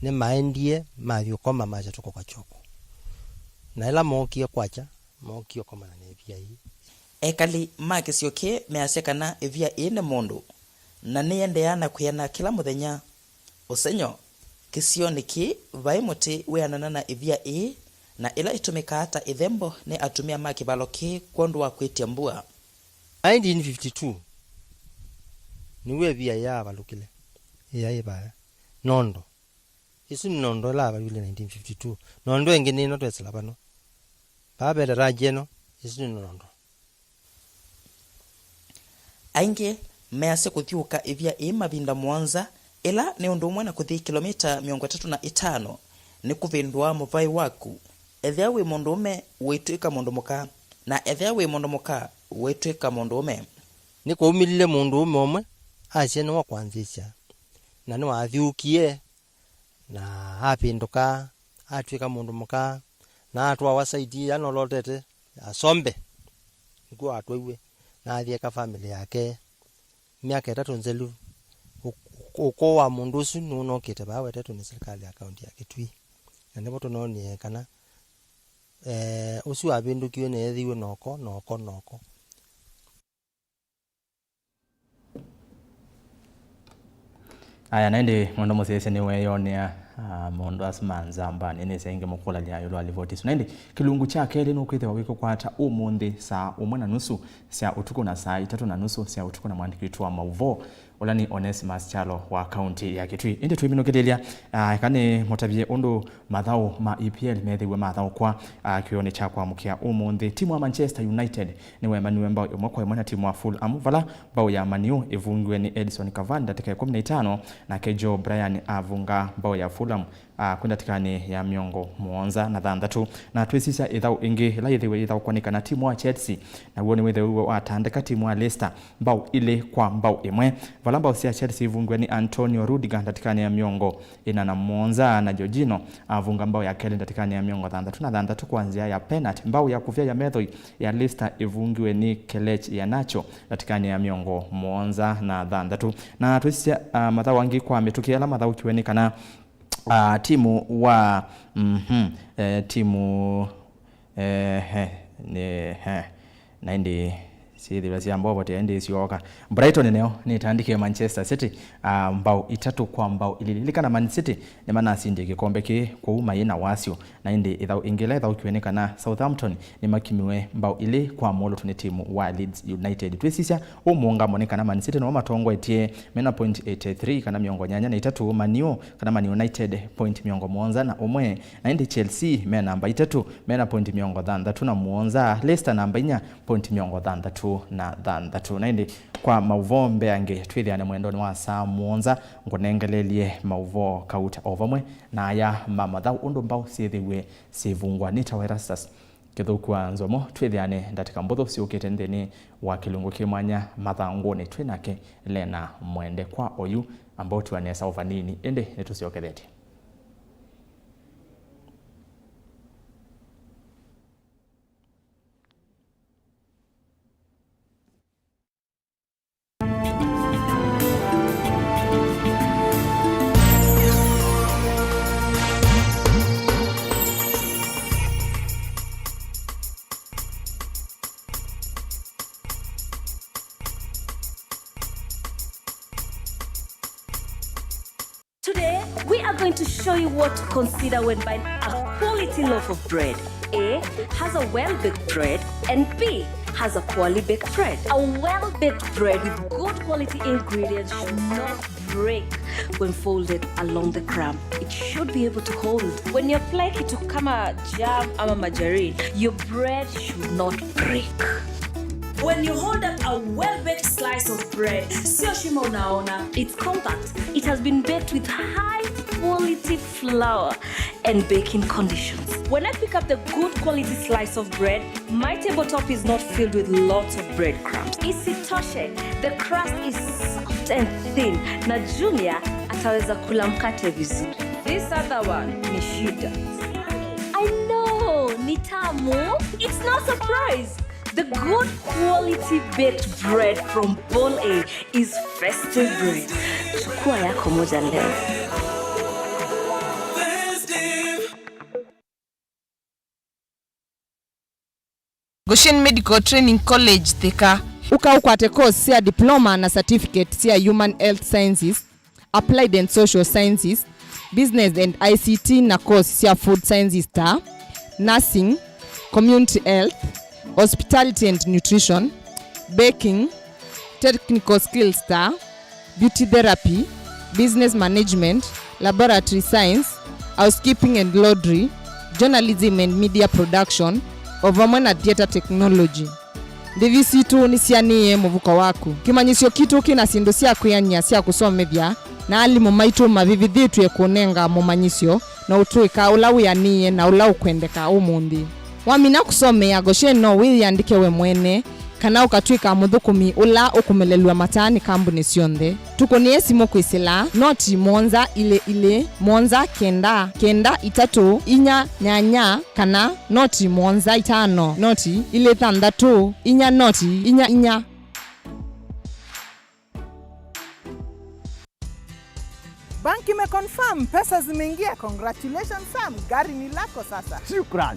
Nĩmaendie, mathi ũkoma, masya tũkoka kyoko. Na ĩla mookie kwakya, mookie ũkomana na ĩvia ii. Ekali ma kĩsio kĩĩ measya kana ĩvia ĩĩ nĩ mũndũ, na nĩyendeeaa na kwĩana kĩla mũthenya. Ũsengy'o, kĩsionĩ kĩĩ vaĩ mũtĩ wĩanana na ĩvia ĩĩ, na ĩla ĩtũmĩkaa ta ĩthembo nĩ atumĩa ma kĩvalo kĩĩ kwondũ wa kwĩtya mbua. Nineteen fifty-two, nĩw'o ĩvia yaavalũkile, ĩyaĩ vaya. Nondo. Ĩsu nĩ nondo ĩla yaavalũkile nineteen fifty-two. Nondo ĩngĩ nĩ ĩno twesĩla vano. Vaa ve daraja ĩno, ĩsu nĩ nondo. Aingĩ measya kũthyũũka ĩvia ĩĩ mavinda mũonza, ĩla nĩ ũndũ ũmwe na kũthi kĩlomita mĩongo ĩtatũ na itano, nĩ kũvĩndũa mũvaĩ waku. Ethĩa wĩ mũndũũme, wĩtw'ĩka mũndũ mũka, na ethĩa wĩ mũndũ mũka, wĩtw'ĩka mũndũũme. Nĩkwaumĩlile mũndũũme ũmwe asya nĩwe kwanzĩsya, na nĩwathyũũkie, na apĩndũka, atw'ĩka mũndũ mũka, na atwawa saiti ĩla nolotete ya Sombe, nĩkw'o atwaiwe, na athi eka famĩlĩ yake myaka ĩtatũ nzelu. Ũ-, ũ-, ũkũũ wa mũndũ ũsu nũnokĩte vaa wetetwe nĩ silikalĩ ya kaũnti ya Kitui, na nĩvo tũnoonie kana, eh, ũsu wavĩndũkiwe na eethĩiwe noko, noko, noko. Aya, na ĩndĩ mwendwa mũsyaĩĩsya nĩweeyonea, ah, maũndũ asu ma Nzamba, nĩnĩsya ĩngĩ mũkũlany'a ĩũlũ wa livoti ĩsu. Na ĩndĩ kĩlungu kya kelĩ nũkwĩthĩwa wĩkũkwata ũmũnthĩ saa ũmwe na nusu sya ũtukũ na saa itatũ na nusu sya ũtukũ na mwandĩki witũ wa maũvoo, ũla nĩ Onesimus Kyalo wa kaũnti ya Kitui. Ĩndĩ twĩminũkĩlĩlya, ah, eka nĩmũtavye ũndũ mathaũ ma E P L methĩiwe mathaũkwa, ah, kĩw'ũnĩ kya kwamũkĩa ũmũnthĩ. Timu wa Manchester United nĩwemaniwe mbao ĩmwe kwa ĩmwe na timu wa Fulham, vala mbao ya Man U ĩvungiwe nĩ Edinson Cavani ndatĩka ĩkũmi na itano, nake Joe Bryan avunga mbao ya Fulham ah, kwĩ ndatĩkanĩ ya mĩongo mũonza na thanthatũ. Na twĩsisya ĩthaũ ĩngĩ ĩla yĩthĩwe yĩthaũkwa nĩ kana timu wa Chelsea naw'o nĩwĩthĩwe watandĩka timu wa Leicester mbau ilĩ kwa mbau ĩmwe, vala mbau sya Chelsea ivungiwe nĩ Antonio Rudiger ndatĩkanĩ ya mĩongo ĩna na mũonza, na Jorginho avunga mbau ya kelĩ ndatĩkanĩ ya mĩongo thanthatũ na thanthatũ kwa nzĩa ya penalty. Mbau ya kũvya ya methoi ya Leicester ĩvungiwe nĩ Kelechi Iheanacho ndatĩkanĩ ya mĩongo mũonza na thanthatũ. Na twĩsisya, ah, mathaũ angĩ kwa mĩtũkĩ ala mathaũkiwe nĩ kana, ah, timu wa, mhm, eh, timu, eh, eh, nĩ, eh, na ĩndĩ syĩthĩwa sya mbovote ĩndĩ syoka. Brighton nĩyo nĩtandĩkie Manchester City, ah, mbau itatũ kwa mbau ilĩ. Lilikana Man City nĩmanasindie kĩkombe kĩĩ, kwoou mayĩ na wasyo. Na ĩndĩ ĩthaũ ĩngĩ ĩla ĩthaũkiwe nĩ kana Southampton nĩmakimiwe mbau ilĩ kwa mũlũtũ nĩ timu wa Leeds United. Twĩsisya, ũũ mũũngamo nĩ kana Man City nĩmo matongoetye mena point eighty-three kana mĩongo nyanya na itatũ, Man U kana Man United point mĩongo mũonza na ũmwe, na ĩndĩ Chelsea me namba itatũ mena point mĩongo thanthatũ na mũonza, Leicester namba inya point mĩongo thanthatũ na thanthatũ. Na ĩndĩ kwa maũvoo mbeange, twĩthĩane mwendonĩ wa saa mũonza, ngũnengelelye maũvoo kauta o vamwe na aya ma mathaũ ũndũ mbau syĩthĩwe syĩvungwa nĩ ta Erastus Kĩthũku wa Nzomo. Twĩthĩane ndatĩka mbũthũ syũkĩte nthĩnĩ wa kĩlungu kĩ mwanya mathangũnĩ twĩ nake Lena Mwende. Kwa oyu, amba ũtiwa nesa o vanini, ĩndĩ nĩtũsyokethetye. Today, we are going to show you what to consider when buying a quality loaf of bread. A has a well-baked bread and B has a poorly baked bread. A well-baked bread with good quality ingredients should not break when folded along the crumb. It should be able to hold. When you apply kitu kama jam ama margarine, your bread should not break. When you hold up a well-baked slice of bread, sio shimo unaona. It's compact. It has been baked with high quality flour and baking conditions. When I pick up the good quality slice of bread, my tabletop is not filled with lots of breadcrumbs. Isitoshe, the crust is soft and thin. Na Junior ataweza kula mkate vizuri. This other one ni shida. I know, ni tamu. It's no surprise. The good quality baked bread from Bol A is festive bread. Chukua yako moja leo. Goshen Medical Training College, Thika. Ũka ũkwate course sya diploma na certificate sya Human Health Sciences, Applied and Social Sciences, Business and I C T na course sya Food Sciences ta nursing, community health, hospitality and nutrition, baking, technical skills ta beauty therapy, business management, laboratory science, housekeeping and laundry, journalism and media production, o vamwe na theatre technology. Ndĩvi sitũ nĩsianĩĩe mũvuko waku. Kĩmanyĩsyo kitũ kĩna syĩndũ sya kwĩanĩa sya kũsomethya, na alimũ maitũ mavĩvĩthĩtw'e kũnenga mũmanyĩsyo na ũtũĩka ũla wĩanĩĩe na ũla ũkwendeka ũmũnthĩ. Wamina kũsomea Goshen, no wĩyĩandĩke we mwene kana ũkatw'ĩka mũthũkũmi ũla ũkũmelelw'a mataa nĩ kambunĩ syonthe. Tũkũnĩe simũ kwĩsĩla noti mũonza ilĩ ilĩ mũonza kenda kenda itatũ inya nyanya kana noti mũonza itano noti ilĩ thanthatũ inya noti inya inya. Bank imeconfirm, pesa zimeingia. Congratulations Sam, gari ni lako sasa. Shukran.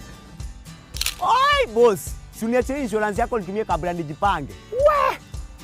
Oi boss, si uniachie insurance yako nitumie kabla nijipange. We!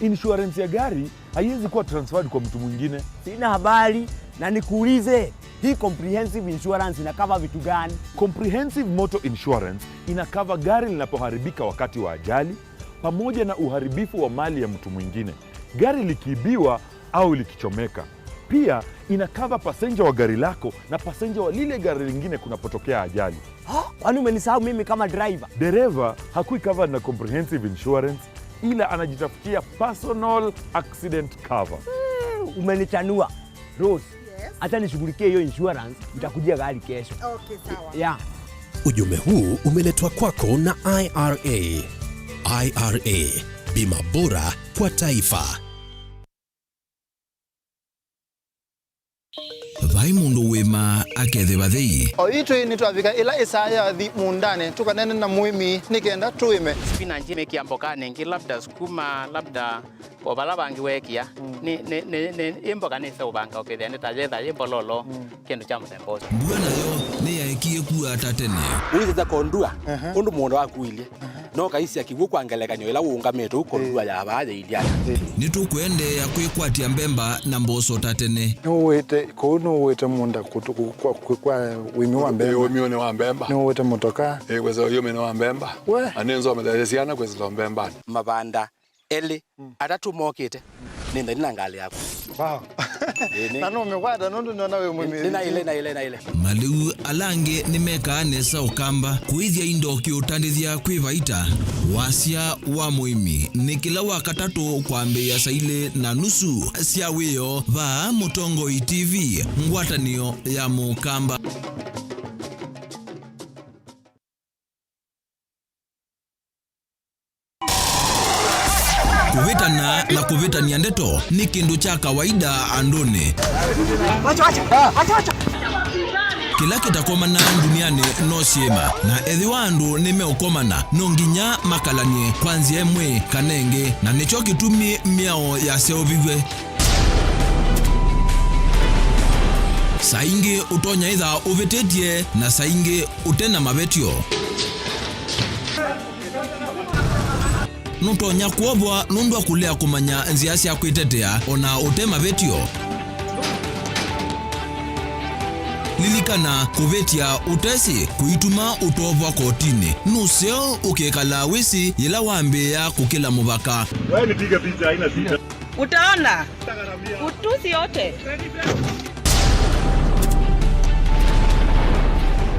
Insurance ya gari haiwezi kuwa transferred kwa mtu mwingine. Sina habari, na nikuulize, hii comprehensive insurance ina cover vitu gani? Comprehensive Motor Insurance ina cover gari linapoharibika wakati wa ajali, pamoja na uharibifu wa mali ya mtu mwingine, gari likiibiwa au likichomeka. Pia ina cover passenger wa gari lako na passenger wa lile gari lingine kunapotokea ajali. Ha? Kwani umenisahau mimi kama driver? Dereva hakui covered na comprehensive insurance, ila anajitafutia personal accident cover. Hmm, umenichanua. Rose, yes, Acha nishughulikie hiyo insurance, nitakujia gari kesho. Okay, sawa. Yeah. Ujumbe huu umeletwa kwako na I R A. I R A, bima bora kwa taifa. Vai mũndũ wĩma akethĩwa thei. O itwĩ nĩtwavika ĩla ĩsaa yathi mũũndanĩ, tũkaneene na mũĩmi nĩ kenda tũĩme. Spinach mĩkĩa mbokanĩ ĩngĩ, labda sukuma, labda o vala vangĩ weekĩa. Mm. Nĩ, nĩ, nĩ, nĩ, ĩ mboka nĩseũvanga ũkethĩa nĩ ta yetha yĩ mbololo, mm, kĩndũ kya mũthemba ũsu. Mbua nayo nĩyaekie kua ta tene. Ũisĩte kondua, aha, ũndũ mũũnda waku ũilyĩ. Aha. No kaisya kĩw'ũ kwa ngelekany'o ĩla ũũngamĩte ũu kondua, ĩĩ, ya vaa yĩilyĩ ata? Ĩĩ. Nĩtũkũendeea kwĩkwatya mbemba na mboso ta tene. Nũwĩte, kũu nũwĩte mũũnda kũtũ-, kũ-, kwa, kwa, kwa ũĩmi wa mbemba. Ĩĩ, ũĩmi nĩ wa mbemba. Nũwĩte mũtoka. Ĩĩ, kwĩsĩla ũĩmi nĩ wa mbemba. We. Na nĩnzomethesye syana kwĩsĩla mbembanĩ. Mavanda elĩ, mm, atatũ mokĩte, nĩ nthani na ngalĩ yakwa. Wow. Ĩĩ, nĩ- Na nũmĩkwata nũndũ nĩona wĩ mũmĩthĩ. Nĩ naĩle, naĩle, naĩle. Malĩu ala angĩ nĩmekaa nesa ũkamba kũĩthya indo kĩũtandĩthya kwĩ vaita. Wasya wa mũĩmi nĩ kĩla wa katatũ kwambĩĩa saa ilĩ na nusu sya wĩoo vaa Mũtongoi T V, ngwatanĩo ya Mũkamba. Kũvĩtana na kũvĩtany'a ndeto nĩ kĩndũ kya kawaida andũnĩ. Wacha, wacha. Wacha, wacha. Kĩla kĩtakomana ndunianĩ no syĩma, na ethĩwa andũ nĩmeũkomana, no nginya makalany'e kwa nzĩa ĩmwe kana ĩngĩ, na nĩkyo kĩtumi mĩao yaseũviw'e. Saa ingĩ ũtonya ĩtha ũvĩtĩtye, na saa ingĩ ũte na mavetyo. Nũtonya kwovwa nũndũ wa kũlea kũmanya nzĩa sya kwĩtetea o na ũte mavetyo. Lilikana, kũvĩtya ũtesĩ kũituma ũtovwa kotinĩ. Nũseo ũkĩkalaa wĩsĩ yĩla wambĩĩa kũkĩla mũvaka. Wewe nipige picha, haina shida. Utaona. Utusi yote.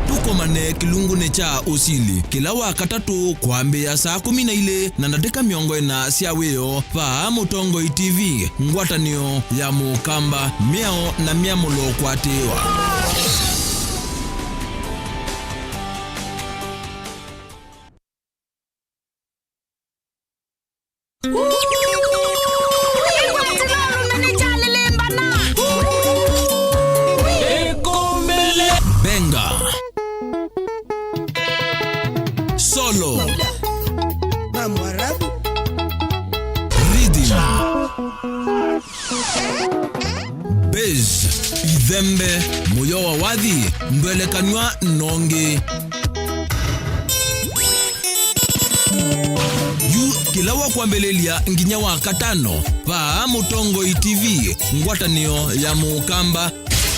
Tũkomane kĩlungunĩ kya ũsili kĩla wa katatũ kwambĩĩa saa kũmi na ilĩ na ndatĩka mĩongo ĩna sya wĩoo vaa Mũtongoi T V, ngwatanĩo ya Mũkamba, mĩao na myamũlo kwatĩĩwa. Benga. Solo. Rhythm. Bass, ithembe, mũyo wa wathi, ndwelekanw'a nongi. Yu kĩla wa kwambĩlĩlya nginya wa katano, vaa Mũtongoi T V, ngwatanĩo ya Mũkamba.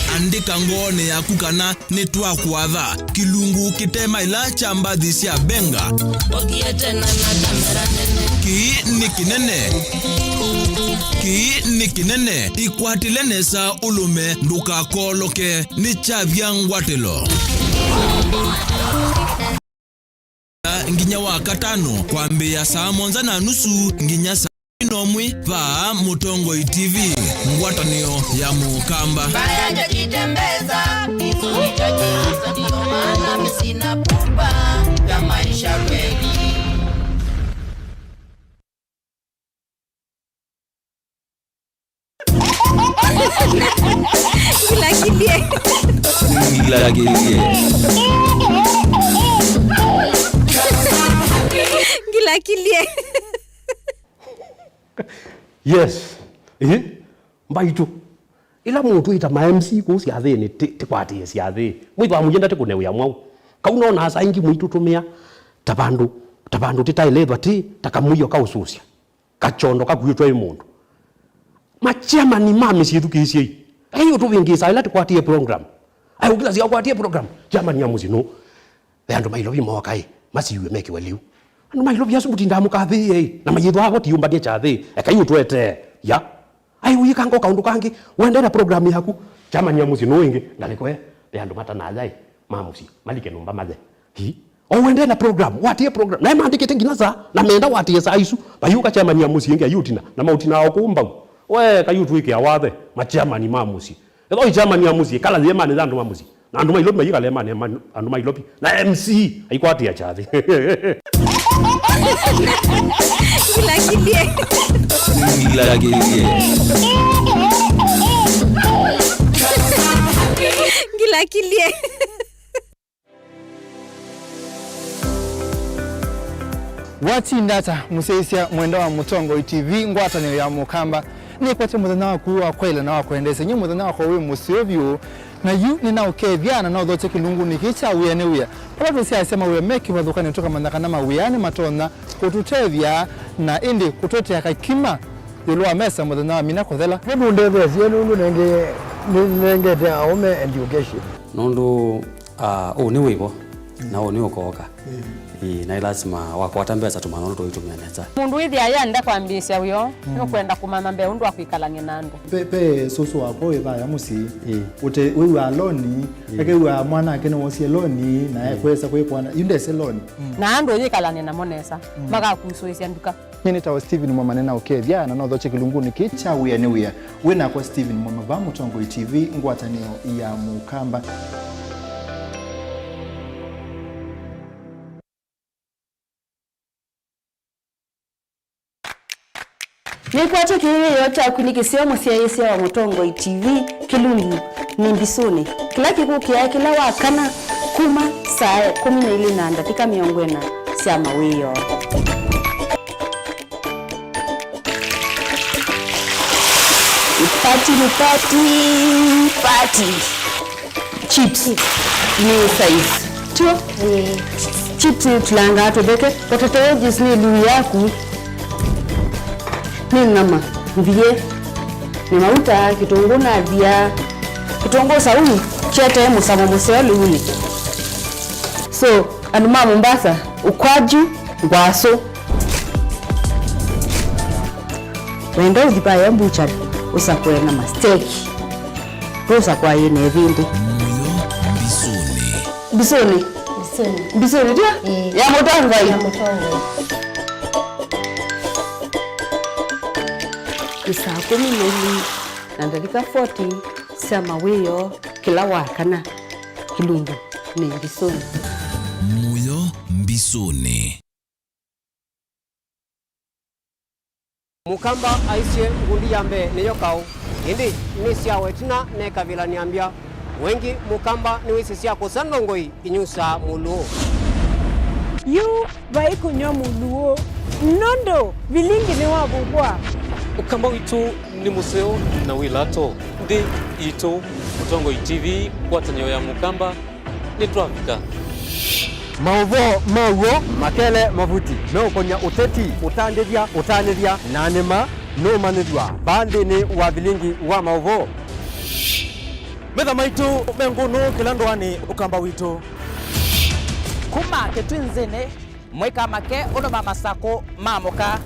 Andĩka ngoonĩ yaku kana nĩtwakũatha kĩlungu kĩte maĩla kya mbathi sya Benga. Ũthiĩte na, na kamera nene. Kĩĩ nĩ kĩnene. Kĩĩ nĩ kĩnene. Ĩkwatĩle nesa ũlũme, ndũkakooloke. Nĩ kyavya ngwatĩlo. Nginya wa katano, kwambĩĩa saa mũonza na nusu nginya saa kũmi na ũmwe, vaa Mũtongoi T V, ngwatanĩo ya Mũkamba. Mbaya ndio jitembeza, kifo hicho kianza, ndio maana mimi sina pupa ya maisha kweli. Ngilakilie. Ngilakilie. Ngilakilie. Yes. Eh? Mbaitũ. Ĩla mũtwĩta ma M C kũu syathĩnĩ, tĩ-, tĩkwatĩe syathĩ. Mwĩthwa mũyenda tĩkũne wĩa mwaũ. Kau nonaa saa ingĩ mũitũtũmĩa ta vandũ, ta vandũ tĩtaĩle ĩthwa tĩ ta kamũio kaũsũsya. Kakyondo kakuĩtwe ĩ mũndũ. Machairman ma mĩsyĩ thukĩĩsyei. Ai ũtũvĩngĩĩsaa ĩla tũkwatie program. Ai ũkĩlasya ũkwatie program. Chairman ya mũsyĩ nũ? Ve andũ ma Ilovi mooka ĩ, masiw'e mekĩwe lĩu. Andũ ma Ilovi asu mũtindaa mũkathĩĩe ĩ, na mayĩthwaa vo tiũmbany'a kyathĩ. Ekai ũtũetee. Ya. Ai ũyĩkanga o kaũndũ kangĩ. Ũendee na program yaku. Chairman ya mũsyĩ nũ ĩngĩ? Ngalĩko e. Ve andũ matanaya ĩ, ma mũsyĩ. Malike nyũmba mathe. Hi. O ũendee na program, watĩe program. Naĩ maandĩkĩte nginya saa, na menda watĩe saa isu. Vayũka chairman ya mũsyĩ ĩngĩ ayũtina, na maũtinaa o kũu mbau. We, kayũtwĩkĩa wathe, ma chairman ma mũsyĩ. Ethĩwa wĩ chairman ya mũsyĩ, kala yĩemanĩ ya andũ ma mũsyĩ. Na andũ ma Ilovi mayĩkala yĩemanĩ ya ma-, andũ ma Ilovi. Na M C aikwatĩa kyathĩ. Ngilakilie. Ngilakilie. Ngilakilie. Watinda ata, mũsyaĩĩsya mwenda wa Mũtongoi T V, ngwatanĩo ya Mũkamba? Nĩkwete mũthenya waku wa kwaĩla na wa kwendeesya. Nyie mũthenya wakwa wĩ mũseo vyũ, na yu nĩnaũkethya na nothokye kĩlungunĩ kĩĩ kya wĩa nĩ wĩa, vala tũsyaasya mawĩa me kĩvathũkanĩo, tũkamanya kana mawĩa nĩmatonya kũtũtethya na ĩndĩ kũtũetea kakima ĩũlũ wa mesa mũthenya wa mina kũthela. Nĩmũndetheesye nũndũ nenge-, nĩnengete aũme education. Nũndũ Ah, ũũ nĩ wĩvo, na ũũ nĩ ũkooka. Mm. Ĩĩ, na ĩ lasima wakwata mbesa tũmanya ũndũ tũitũmĩa nesa. Mũndũ wĩthĩa yenda kwambĩĩsya wĩoo, mm, nũkwenda kũmanya mbee ũndũ wa kwĩkalany'a na andũ. Pe, pe sũsũ wakwa wĩ vaya mũsyĩ. Ĩĩ. Ũte, wĩw'aa loni, ĩĩ, ekew'aa mwanake nĩwosie loni, na, ĩĩ, ekwesa kwĩkwana, yu ndese loni. Mm. Na andũ ũyĩkalany'a namo nesa, mm, makakusũĩsya nduka. Nyie nĩtawa Steven Mwema, nĩnaũkethya na nothokye kĩlungunĩ kĩĩ kya wĩa nĩ wĩa. Wĩ nakwa Steven Mwema vaa Mũtongoi T V, ngwatanĩo ya Mũkamba. Nĩkwatya kĩĩo kyaku nĩ kĩseo mũsyaĩĩsya wa Mũtongoi T V, kĩlungu nĩ mbisũnĩ, kĩla kĩkũkĩaa kĩla wa kana kuma saa ĩkũmi na ilĩ na ndatĩka mĩongo ĩna sya mawĩoo. Party ni party, party. Chips ni size. Tio? Eh. Chips ni tulanga tũtheke. Potato wedges ni liu yaku. Ni nyama mbiĩ. Ni mauta, kitunguu na thia. Kitunguu saumu kyete mũsamo mũseo liunĩ. So, andũ ma Mombasa, ukwaju, ngwasũ. Wenda ũthi vaya mbuchari, ũsakũe na masteki. Ndũsakũa yĩ na ĩvĩndĩ. Mũyo mbisũnĩ. Mbisũnĩ. Mbisũnĩ. Mbisũnĩ, tio? Ĩĩ. Ya Mũtongoi. Ya Mũtongoi. Nĩ saa kũmi na ilĩ na ndatĩka forty sya mawĩoo kĩla wa kana. Kĩlungu nĩ mbisũnĩ. Mũyo mbisũnĩ. Mũkamba aisye ngundi ya mbee nĩyo kaũ, ĩndĩ nĩ syawa ĩtina mekavĩlanĩa mbya. Wengĩ Mũkamba nĩwĩsĩ sya kũsa ndongoi inyusaa Mũlũũ. Yu vai kũnyw'a Mũlũũ, nũndũ vilingi nĩwavukwa. Ũkamba witũ nĩ mũseo na wĩ lato. Nthĩ itũ, Mũtongoi T V, ngwatanĩo ya Mũkamba, nĩtwavika. Maũvoo ma w'o makele mavuti meũkony'a ũteti, ũtandĩthya, ũtanĩthya, na nĩma nũũmanyĩthw'a vaa nthĩnĩ wa vilingi wa maũvoo. Metha maitũ me ngũnũ kĩla ndũanĩ Ũkamba witũ. Kuma Kĩtwinzĩnĩ, mwĩka make ũndũ ma Masakũ maamũka.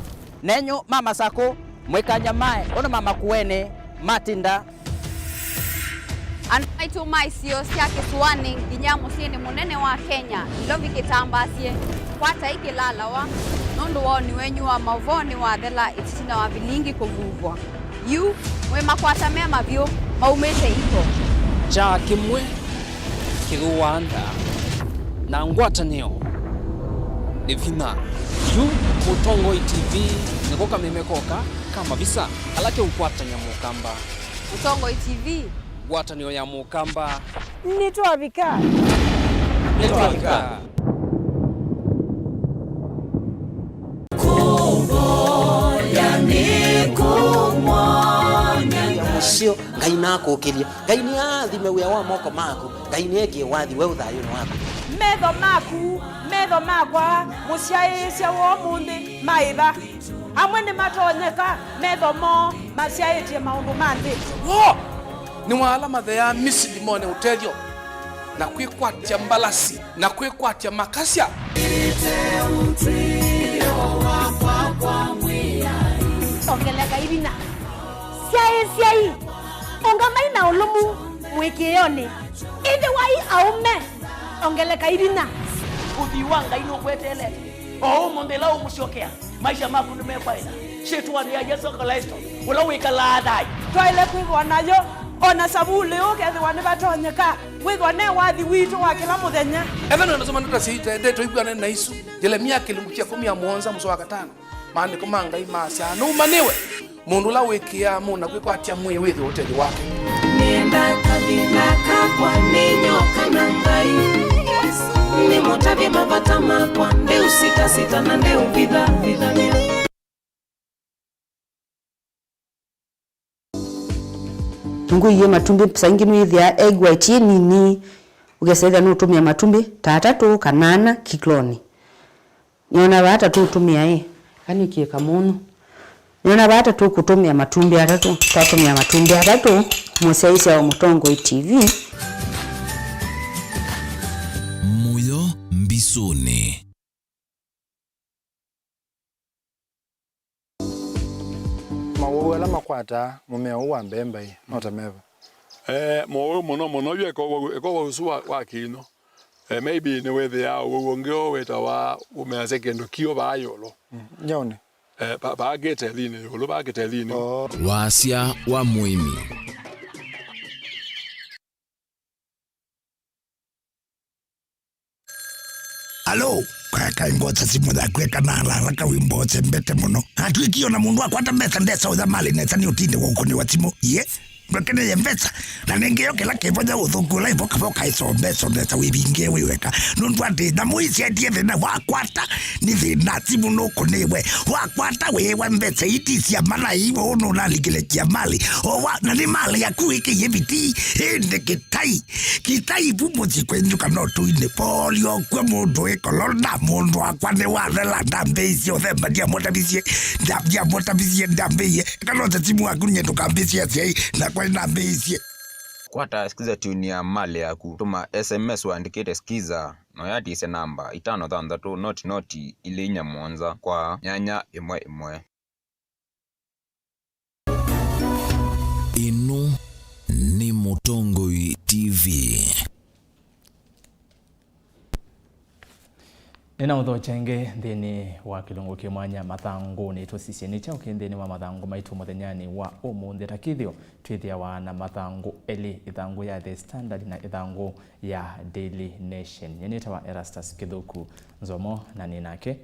Nenyu ma Masakũ, mwĩkanyamae ũndũ ma Makueni matinda. Andũ maitũ ma isio sya kĩsũanĩ nginya mũsyĩnĩ mũnene wa Kenya, Nairobi kĩtambaasye, kwatai kĩlalawa, nũndũ woni wenyu wa maũvoo nĩwathela ĩtina wa vilingi kũvuvwa. Yu, mwĩ makwata me mavyũ, maumĩte iko. Kyaa kĩmwe kĩthũaa ndaa, na ngwatanĩo nĩ vinya. Yu Mũtongoi T V nĩko kameme koka ka mavisa kala keũkwatany'a Mũkamba. Mũtongoi T V. Ngwatanĩo ya Mũkamba. Nĩtwavika. Nĩtwavika. Kũvoya nĩ kũmwanya Ngai. Mũseo, Ngai nakũkĩlye. Ngai nĩaathime wĩa wa moko maku. Ngai nĩekie wathi weũ thayũnĩ waku. Metho maku, metho makwa, mũsyaĩĩsya wa ũmũnthĩ, maĩva? Amwe nĩmatonyeka, metho moo masyaĩtye maũndũ ma nthĩ. Woo! Nĩ wa ala matheaa Misili mone ũtethyo, na kwĩkwatya mbalasi, na kwĩkwatya makasya. Ongeleka ivina. Syaĩĩsyai. Ũngamai na ũlũmu mũĩkĩĩonĩ. Ĩthĩwai aũme. Ongeleka ivina. Ũthwii wa Ngai nũkweteelete. O ũmũnthĩ ĩla ũmũsyokea, maisha maku nĩmekwaĩla. Syĩtwanĩ ya Yesũ Klĩsto, ũla wĩkalaa thayũ. Twaĩle kwĩthĩwa nayo O na Savuli ũkethĩwa nĩvatonyeka wĩthwa ne wathi witũ wa kĩla mũthenya. Ethĩwa nĩwenda kũsoma ndeto sya ite-, ndeto ikwĩanene na isu, Yelemia kĩlungu kya ĩkũmi na mũonza mũsoa wa katano. Maandĩko ma Ngai maasya, "Nũmanĩwe mũndũ ũla wĩkĩaa mũna kwĩkwatya mwĩĩ wĩthĩwe ũtethyo wake." Nĩenda kavinda kakwa nĩ nyoka na Ngai. Nĩmũtavye mavata makwa, ndĩũsitasita na ndĩũvithavithany'a. Ngũiie matumbĩ, saa ingĩ nĩwĩthĩaa egg white yĩ nini, ũkesa ĩthĩa nũtũmĩa matumbĩ ta atatũ kana ana kĩlonĩ. Nĩona vaa ta tũũtũmĩa ĩ, kanĩkie kamũnyũ. Nĩona vaa ta tũkũtũmĩa matumbĩ atatũ, twatũmĩa matumbĩ atatũ, mũsyaĩĩsya wa Mũtongoi T V. Mũyo mbisũnĩ. Mawau ala makwataa mũmea ũũ wa mbemba-ĩ, no ta meva? Eh, mowau mũno mũno yu eka ũwau, eka ũwau ũsu wa, wa kĩino. Eh, maybe nĩwĩthĩaa ũwau ũngĩ ũũ wĩtawa ũmeasya kĩndũ kĩũ vaa ĩũlũ. Mm, nyaũnĩ. Eh, va-, vaa kĩtelinĩ ĩũlũ, vaa kĩtelinĩ. Oh. Wasya wa mũĩmi. Alo, kaya kaĩ ngwota simũ yaku eka na haraka wĩ mbose mbete mũno. Atwĩkie ona mũndũ akwata mbesa ndesa ũtha malĩ nesa nĩ ũtinde wa ũkũnĩwa simũ. Ye? Ndũkeneye mbesa. Na nĩngĩ yo kĩla kĩvonya ũthũku ũla ĩvoka voka ĩsombe, sombesa wĩvinge wĩ weka. Nũndũ atĩ nyamũ ici endie thĩna wakwata, nĩ thĩna simũ nũkũnĩwe. Wakwata wĩwa mbesa iti cia malai, ũũ nũnalikile kia malĩ. O wa, na nĩ malĩ yaku wĩkĩie vitii, ĩndĩ kĩtai. Kĩtai vu mũsyĩ kwenyu kana ũtũinĩ. Polio kw'o mũndũ wĩ kolona, mũndũ wakwa nĩ wathela, ndambĩĩisye ũthemba, ndiamũtavisye, nda-, ndiamũtavisye, ndambĩĩie. Kana ũte simu waku nye ndũkambĩĩsye asyai, nakwa nĩnambĩĩisye. Kwata Skiza tune ya malĩ yaku, tũma S M S ũandĩkĩte Skiza, na ũyatisye namba itano thanthatũ noti noti ilĩ inya mũonza kwa nyanya ĩmwe ĩmwe. Ĩno nĩ Mũtongoi T V. Nĩna ũthokya ĩngĩ nthĩnĩ wa kĩlungu kĩ mwanya mathangũnĩ. Tũsisye nĩ kyaũ kĩ nthĩnĩ wa mathangũ maitũ mũthenyanĩ wa ũmũnthĩ. Ta kĩthĩo, twĩthĩawa na mathangũ elĩ, ĩthangũ ya The Standard na ĩthangũ ya Daily Nation. Nyie nĩtawa Erastus Kĩthũku Nzomo, na nĩ nake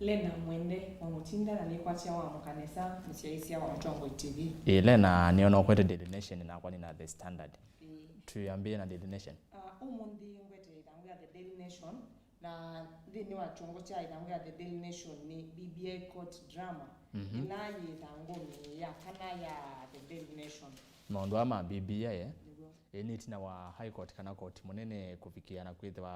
Lena Mwende wa Mũtinda, na nĩkwatya wa Mũkanesa, mũsyaĩĩsya wa Mũtongoi T V. Ĩĩ, Lena, nĩona ũkwete Daily Nation, nakwa nĩ na The Standard. Ĩĩ. Twĩambĩe na Daily Nation. Ah, ũmũnthĩ ngwete ĩthangũ ya The Daily Nation, na nthĩnĩ wa kyongo kya ĩthangũ ya The Daily Nation nĩ B B I court drama, mhm, ĩla yĩ ĩthangũnĩ ya kana ya The Daily Nation. Maũndũ aa ma B B I, eh? Nĩw'o. Ĩĩ, nĩ ĩtina wa High Court kana koti mũnene kũvikĩa na kwĩthĩwa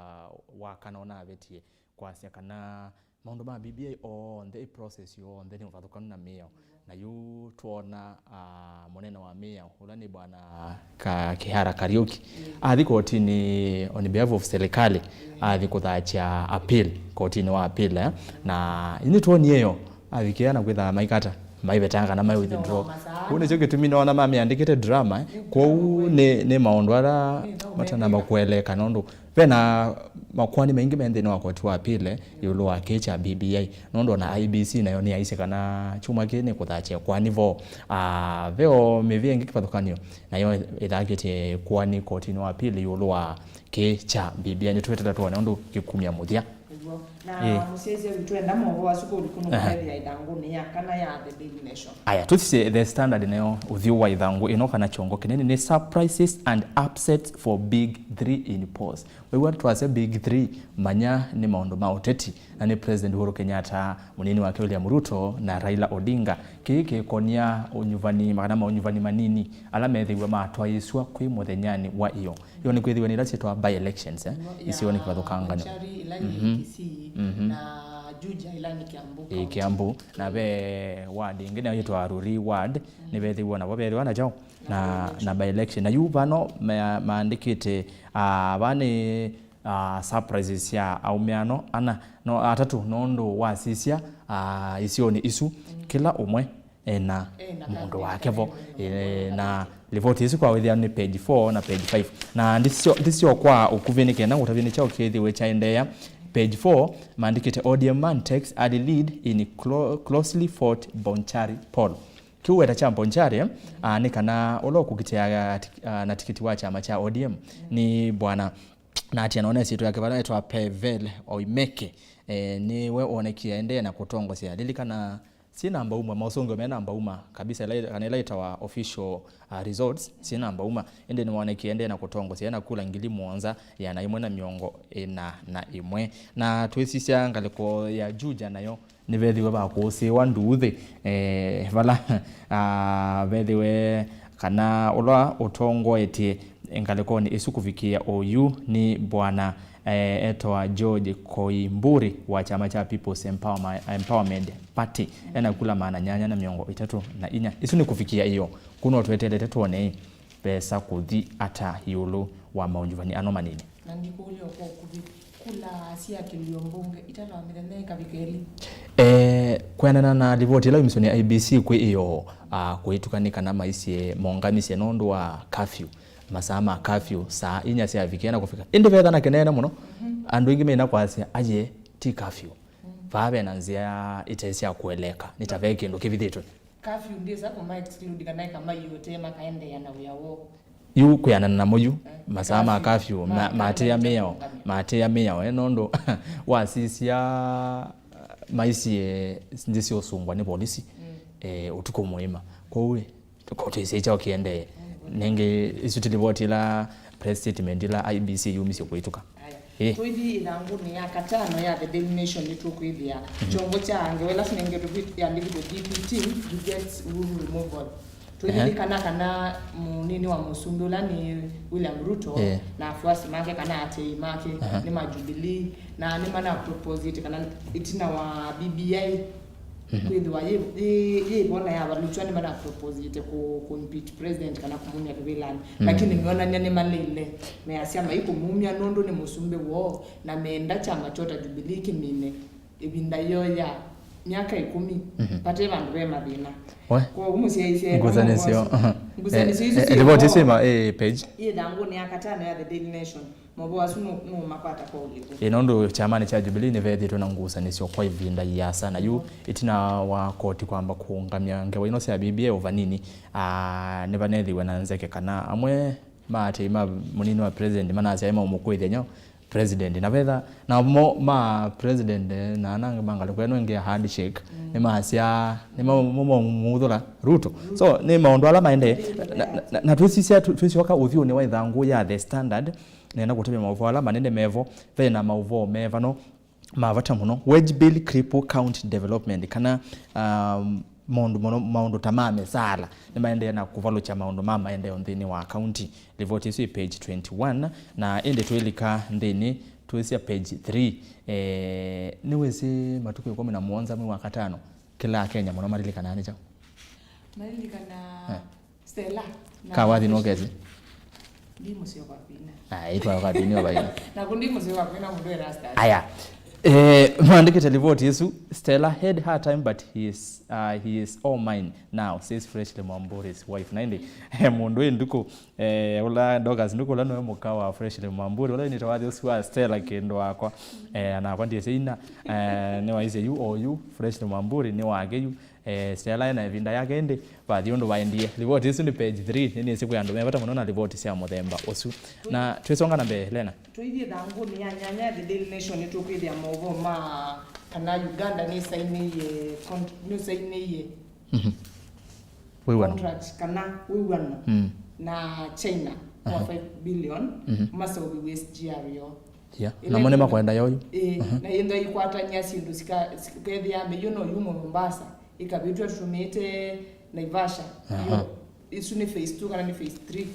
wa kana ũnavetie kwasya kana maũndũ ma B B I onthe, ĩ process yonthe nĩ ũvathũkanu na mĩao. Na yu twona, ah, mũnene wa mĩao, ũla nĩ bwana Ka-, Kihara Kariuki, athi kotinĩ on behalf of serikali, athi kũthakya appeal, kotinĩ wa appeal, eh? Na nĩtwonie yo, avikĩa na kwĩthaa maikata, maivetanga kana mai withdraw. Kũu nĩkyo kĩtumi nona mamĩandĩkĩte drama, eh? Kwoou nĩ, nĩ maũndũ ala matanamba kũeleka, nũndũ ve na makoani maingĩ me nthĩnĩ wa koti wa appeal ĩũlũ wa kĩĩ kya B B I, nũndũ ona I E B C nayo nĩyaisye kana kyumwa kĩĩ nĩkũthakya ĩkoani vo. Ah, ve o mĩvĩa ĩngĩ kĩvathũkany'o nayo ĩthakĩtye ĩkoani kotinĩ wa appeal ĩũlũ wa kĩĩ kya B B I. Nĩtũetete twone ũndũ kĩkumya mũthya. Nĩw'o. Na, ĩĩ, mũsyaĩĩsya witũ enda maũvoo asu kũu nĩkũ nũkũmethĩa ĩthangũnĩ ya kana ya The Daily Nation? Aya, tũsisye The Standard nayo ũthyũ wa ĩthangũ ĩno kana kyongo kĩnene nĩ Surprises and Upsets for Big Three in Polls. Wew'a twasya Big Three, manya nĩ maũndũ ma ũteti, na nĩ President Uhuru Kenyatta, mũnini wake William Ruto, na Raila Odinga. Kĩĩ kĩkonia ũnyuvani, kana maũnyuvani manini ala methĩiwe matwaĩĩsw'a kwĩ mũthenyanĩ wa ĩyo. Ĩyo nĩkwĩthĩwa nĩ ila syĩtawa by-elections, eh? Nĩw'o, ya isioni kĩvathũkanganyo. Buchari ila yĩ, mhm, Kisii, mhm, na Juja ila nĩ Kiambu, ĩĩ, County. Kiambu. Na ve ward ĩngĩ nayo yĩtawa Ruri ward, mm, nĩvethĩiwe navo vethĩwa na kyaũ? Na, na by-election. Na yu vano ma-, maandĩkĩte, ah, vaa nĩ, ah, surprises sya aũme ano ana, no, atatũ, nũndũ wasisya, ah, isionĩ isu, mm, kĩla ũmwe ena, ena mũndũ wake vo. Eh, na livoti ĩsu kwa wĩthĩa nĩ page four na page five. Na ndisyo, ndisyo kwa ũkuvĩ nĩ kenda ngũtavye nĩ kyaũ kĩthĩwe kyaendeea. Page four, maandĩkĩte, "O D M man takes early lead in clo-, closely fought Bonchari poll." Kĩu weta kya Bonchari, ah, nĩ kana ũla ũkũkitĩa, ah, tik-, ah, na tikiti wa kyama kya O D M nĩ bwana, na atia nona ĩsyĩtwa yake vala etwa Pavel Oimeke, eh, nĩwe wonekie aendee na kũtongosya. Lilikana, syĩ namba ũmwe, maũsũngĩo me namba ũmwe kabisa, ĩla, kana ĩla ĩtawa official, ah, results, syĩ namba ũmwe, ĩndĩ nĩwonekie aendee na kũtongosya na kula ngili mũonza ĩana ĩmwe na mĩongo ĩna na ĩmwe. Na twĩsisya ngalĩko ya Juja nayo, nĩvethiwe vakũsĩĩwa nduuthĩ, eh, vala, ah, vethiwe kana ũla ũtongoetye ngalĩkonĩ ĩsu kũvikĩa oyu nĩ bwana, eh, etawa George Koimburi wa kyama kya People's Empowerma-, Empowerment Party, ena kula maana nyanya na mĩongo ĩtatũ na inya. Ĩsu nĩ kũvikĩa ĩyo. Kũ no tweteelete twone vesa kũthi ata ĩũlũ wa maũnyuvani ano manini. Na ndikũlya kwa ũkuvĩ, kula sya kĩlio mbunge itano wa mĩthenya ĩkavika ĩlĩ. Eh, kwĩanana na livoti ĩla yumiswe nĩ I E B C kwĩ ĩoo, ah, kũĩtuka nĩ kana maisye mongamisye nũndũ wa curfew, masaa ma curfew, saa inya syavikie na kũvika. Ĩndĩ vetha na kĩneena mũno, andũ aingĩ meina kwasya, aye, ti curfew. Vaa ve na nzĩa ite sya kũeleka, nĩ ta ve kĩndũ kĩvithĩtwe. Curfew ndĩsa kũma exclude kana ĩkamaiũtee makaendeea na wĩa woo. Yu kwĩanana namo yu, masaa ma curfew, ma-, matĩa mĩao, matĩa mĩao, eh, nũndũ wasisya maisye nthĩ sya ũsũngwa nĩ polisi, eh, ũtukũ mũima. Kwoou, eh, ko twĩsĩ kyaũ kĩendee. Nĩngĩ, ĩsu ti livoti ĩla, press statement ĩla I E B C yumisye kũĩtũka. Aya. Eh. Tũithi ĩthangũnĩ ya katano ya The Daily Nation nĩtũkwĩthĩa kyongo kya ngewa ĩla sinengetwe yandĩkĩtwe D P T, Juliet Uhuru Removal. Tũililikana kana mũnini wa mũsumbĩ ũla nĩ William Ruto, eh, na afuasi make kana aatĩĩi make nĩ ma Jubilee, na nĩmanaproposĩte kana ĩtina wa B B I kwĩthĩwa yĩ, yĩ, yĩ ĩvona yavalũkywa, nĩmanaproposĩte kũ, kũ impeach president kana kũmumya kĩvĩlanĩ. Lakini meonany'a nĩmaleile, measya maikũmumya nũndũ nĩ mũsumbĩ woo, na meenda kyama kyoo ta Jubilee kĩmine ĩvinda yoo ya myaka ĩkũmi vate vandũ ve mathĩna. We. Kwoou mũsyaĩĩsya ngusanĩsyo, ngusanĩsyo isu eh, syĩ livoti ĩsu ĩma, eh, page. Yĩ ĩthangũnĩ ya katano ya The Daily Nation. Maũvoo asu nũ-, nũũmakwata kwa ũliku? Ĩ, nũndũ kyamanĩ kya Jubilee nĩvethĩĩtwe na ngusanĩsyo kwa ĩvinda ĩasa, na yu ĩtina wa koti kwamba kũũngamya ngewa ino sya B B I o vanini, ah, nĩvanethiwe na nzeke kana amwe ma aatĩĩi ma mũnini wa president manasyae maũmũkũĩthya nyaũ president, na vetha namo ma president na ana angĩ ma ngalĩko ĩno ĩngĩ ya handshake, nĩmasya nĩmamũthũla Ruto. So nĩ maũndũ ala maendee, na, na, na, na twĩsisya, twĩ-, twĩsyoka ũthyũnĩ wa ĩthangũ ya The Standard, nenda kũtavya maũvoo ala manene mevo. Ve na maũvoo me vano ma vata mũno. Wage bill cripple county development, kana, um, maũndũ mũno, maũndũ ta ma mĩsaala nĩmaendee na kũvalũkya maũndũ ma maendeeo nthĩnĩ wa county. Livoti ĩsu ĩ page twenty-one, na ĩndĩ twĩlika nthĩnĩ twĩsya page three. Eh, nĩwĩsĩ matukũ ĩkũmi na mũonza mwei wa katano, kĩla Akenya mũno malilikanaa nĩ kyaũ? Malilikanaa, eh. Stella. Ka wathi nũkesi? Ndi mũseo kwa kwina. Ah, itwa kwa kwina, kwa kwina. Na kundi mũseo kwa kwina mũndũ erasta. Aya. Eh, maandĩkĩte livoti ĩsu, Stella had her time, but he is, uh, he is all mine now, says Freshly Mwamburi's wife. Na ĩndĩ, eh, mũndũ ĩ nduku, eh, ũla Dorcas nduku, ũla nĩwe mũka wa Freshly Mwamburi, ũla nĩtawa wathi ũsu wa Stella kĩndũ wakwa. Eh, anakwa ndiĩsĩ ina, eh, nĩwaisye yu o yu, Freshly Mwamburi nĩ wake yu. Eh, Stella ena ĩvinda yake, ĩndĩ vathi ũndũ waendie. Livoti ĩsu nĩ page three, nĩnĩsĩ kwĩ andũ me vata mũno na livoti sya mũthemba ũsu. Na twĩsonga na mbee, Lena. Tũithi ĩthangũnĩ ya nyanya ya The Daily Nation, nĩtũkwĩthĩa maũvoo ma kana Uganda nĩsainĩie con-, nĩsainĩie wĩw'ano, contract kana wĩw'ano na China wa five billion, maseũvĩw'e S G R yo. Yeah. Namo nĩmakwenda yoyu. Ĩĩ, na ĩndĩ ikwatany'a syĩndũ sika-, sikethĩa mĩio no yumwe Mombasa, ikavĩtw'a tũtũmĩĩte Naivasha. Aha. Yo, isu nĩ phase two kana nĩ phase three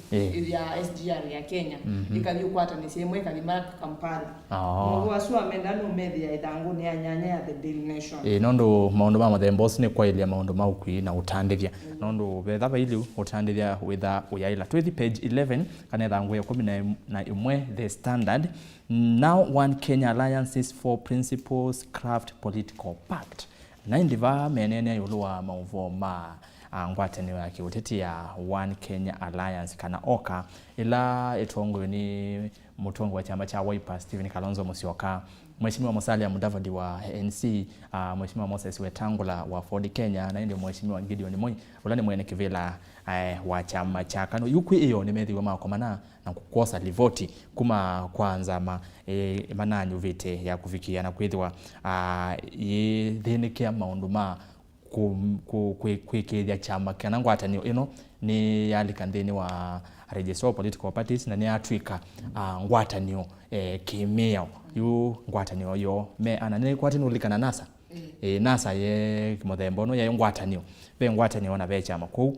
ya S G R ya Kenya. Ĩkathi ũkwatanĩsya ĩmwe ĩkathi mpaka Kampala. Oh. Maũvoo asu amenda nũmethĩa ĩthangũnĩ ya nyanya ya The Daily Nation. Ĩĩ, nũndũ maũndũ ma mũthemba ũsu nĩ kwaĩlya maũndũ ma ũkwii na ũtandĩthya. Nũndũ vetha vailĩ ũtandĩthya wĩtha ũyaĩla. Twĩthi page eleven, kana ĩthangũ ya ĩkũmi na ĩmwe, The Standard. Now One Kenya Alliance's four principals craft political pact. Na ĩndĩ vaa meneenea ĩũlũ wa maũvoo ma, ah, ngwatanĩo ya kĩũteti ya One Kenya Alliance, kana OKA, ĩla ĩtongoew'e nĩ mũtongoi wa kyama kya Wiper, Stephen Kalonzo Musyoka, Mheshimiwa Musalia Mudavadi wa A N C, ah, Mheshimiwa Moses Wetangula wa Ford Kenya, na ĩndĩ Mheshimiwa Gideon Moi, ũla nĩ mwene kĩvĩla, eh, wa kyama kya KANU. Yu kwĩ ĩyo nĩmethĩiwe makomana na kwosa livoti kuma kwa nzama, eh, mananyuvĩte ya kũvikĩa na kwĩthĩwa, ah, yĩthĩnĩkĩa maũndũ ma kũ-, kũ-, kwĩ-, kwĩkĩĩthya kyama kana ngwatanĩo ĩno nĩyalika nthĩnĩ wa Registrar of Political Parties na nĩyatw'ĩka, ah, ngwatanĩo, eh, kĩmĩao. Yu ngwatanĩo yoo me ana nĩkwatĩ nũlikana NASA? Ĩĩ, NASA ye mũthemba ũno yaĩ ngwatanĩo. Ve ngwatanĩo na ve kyama. Kwoou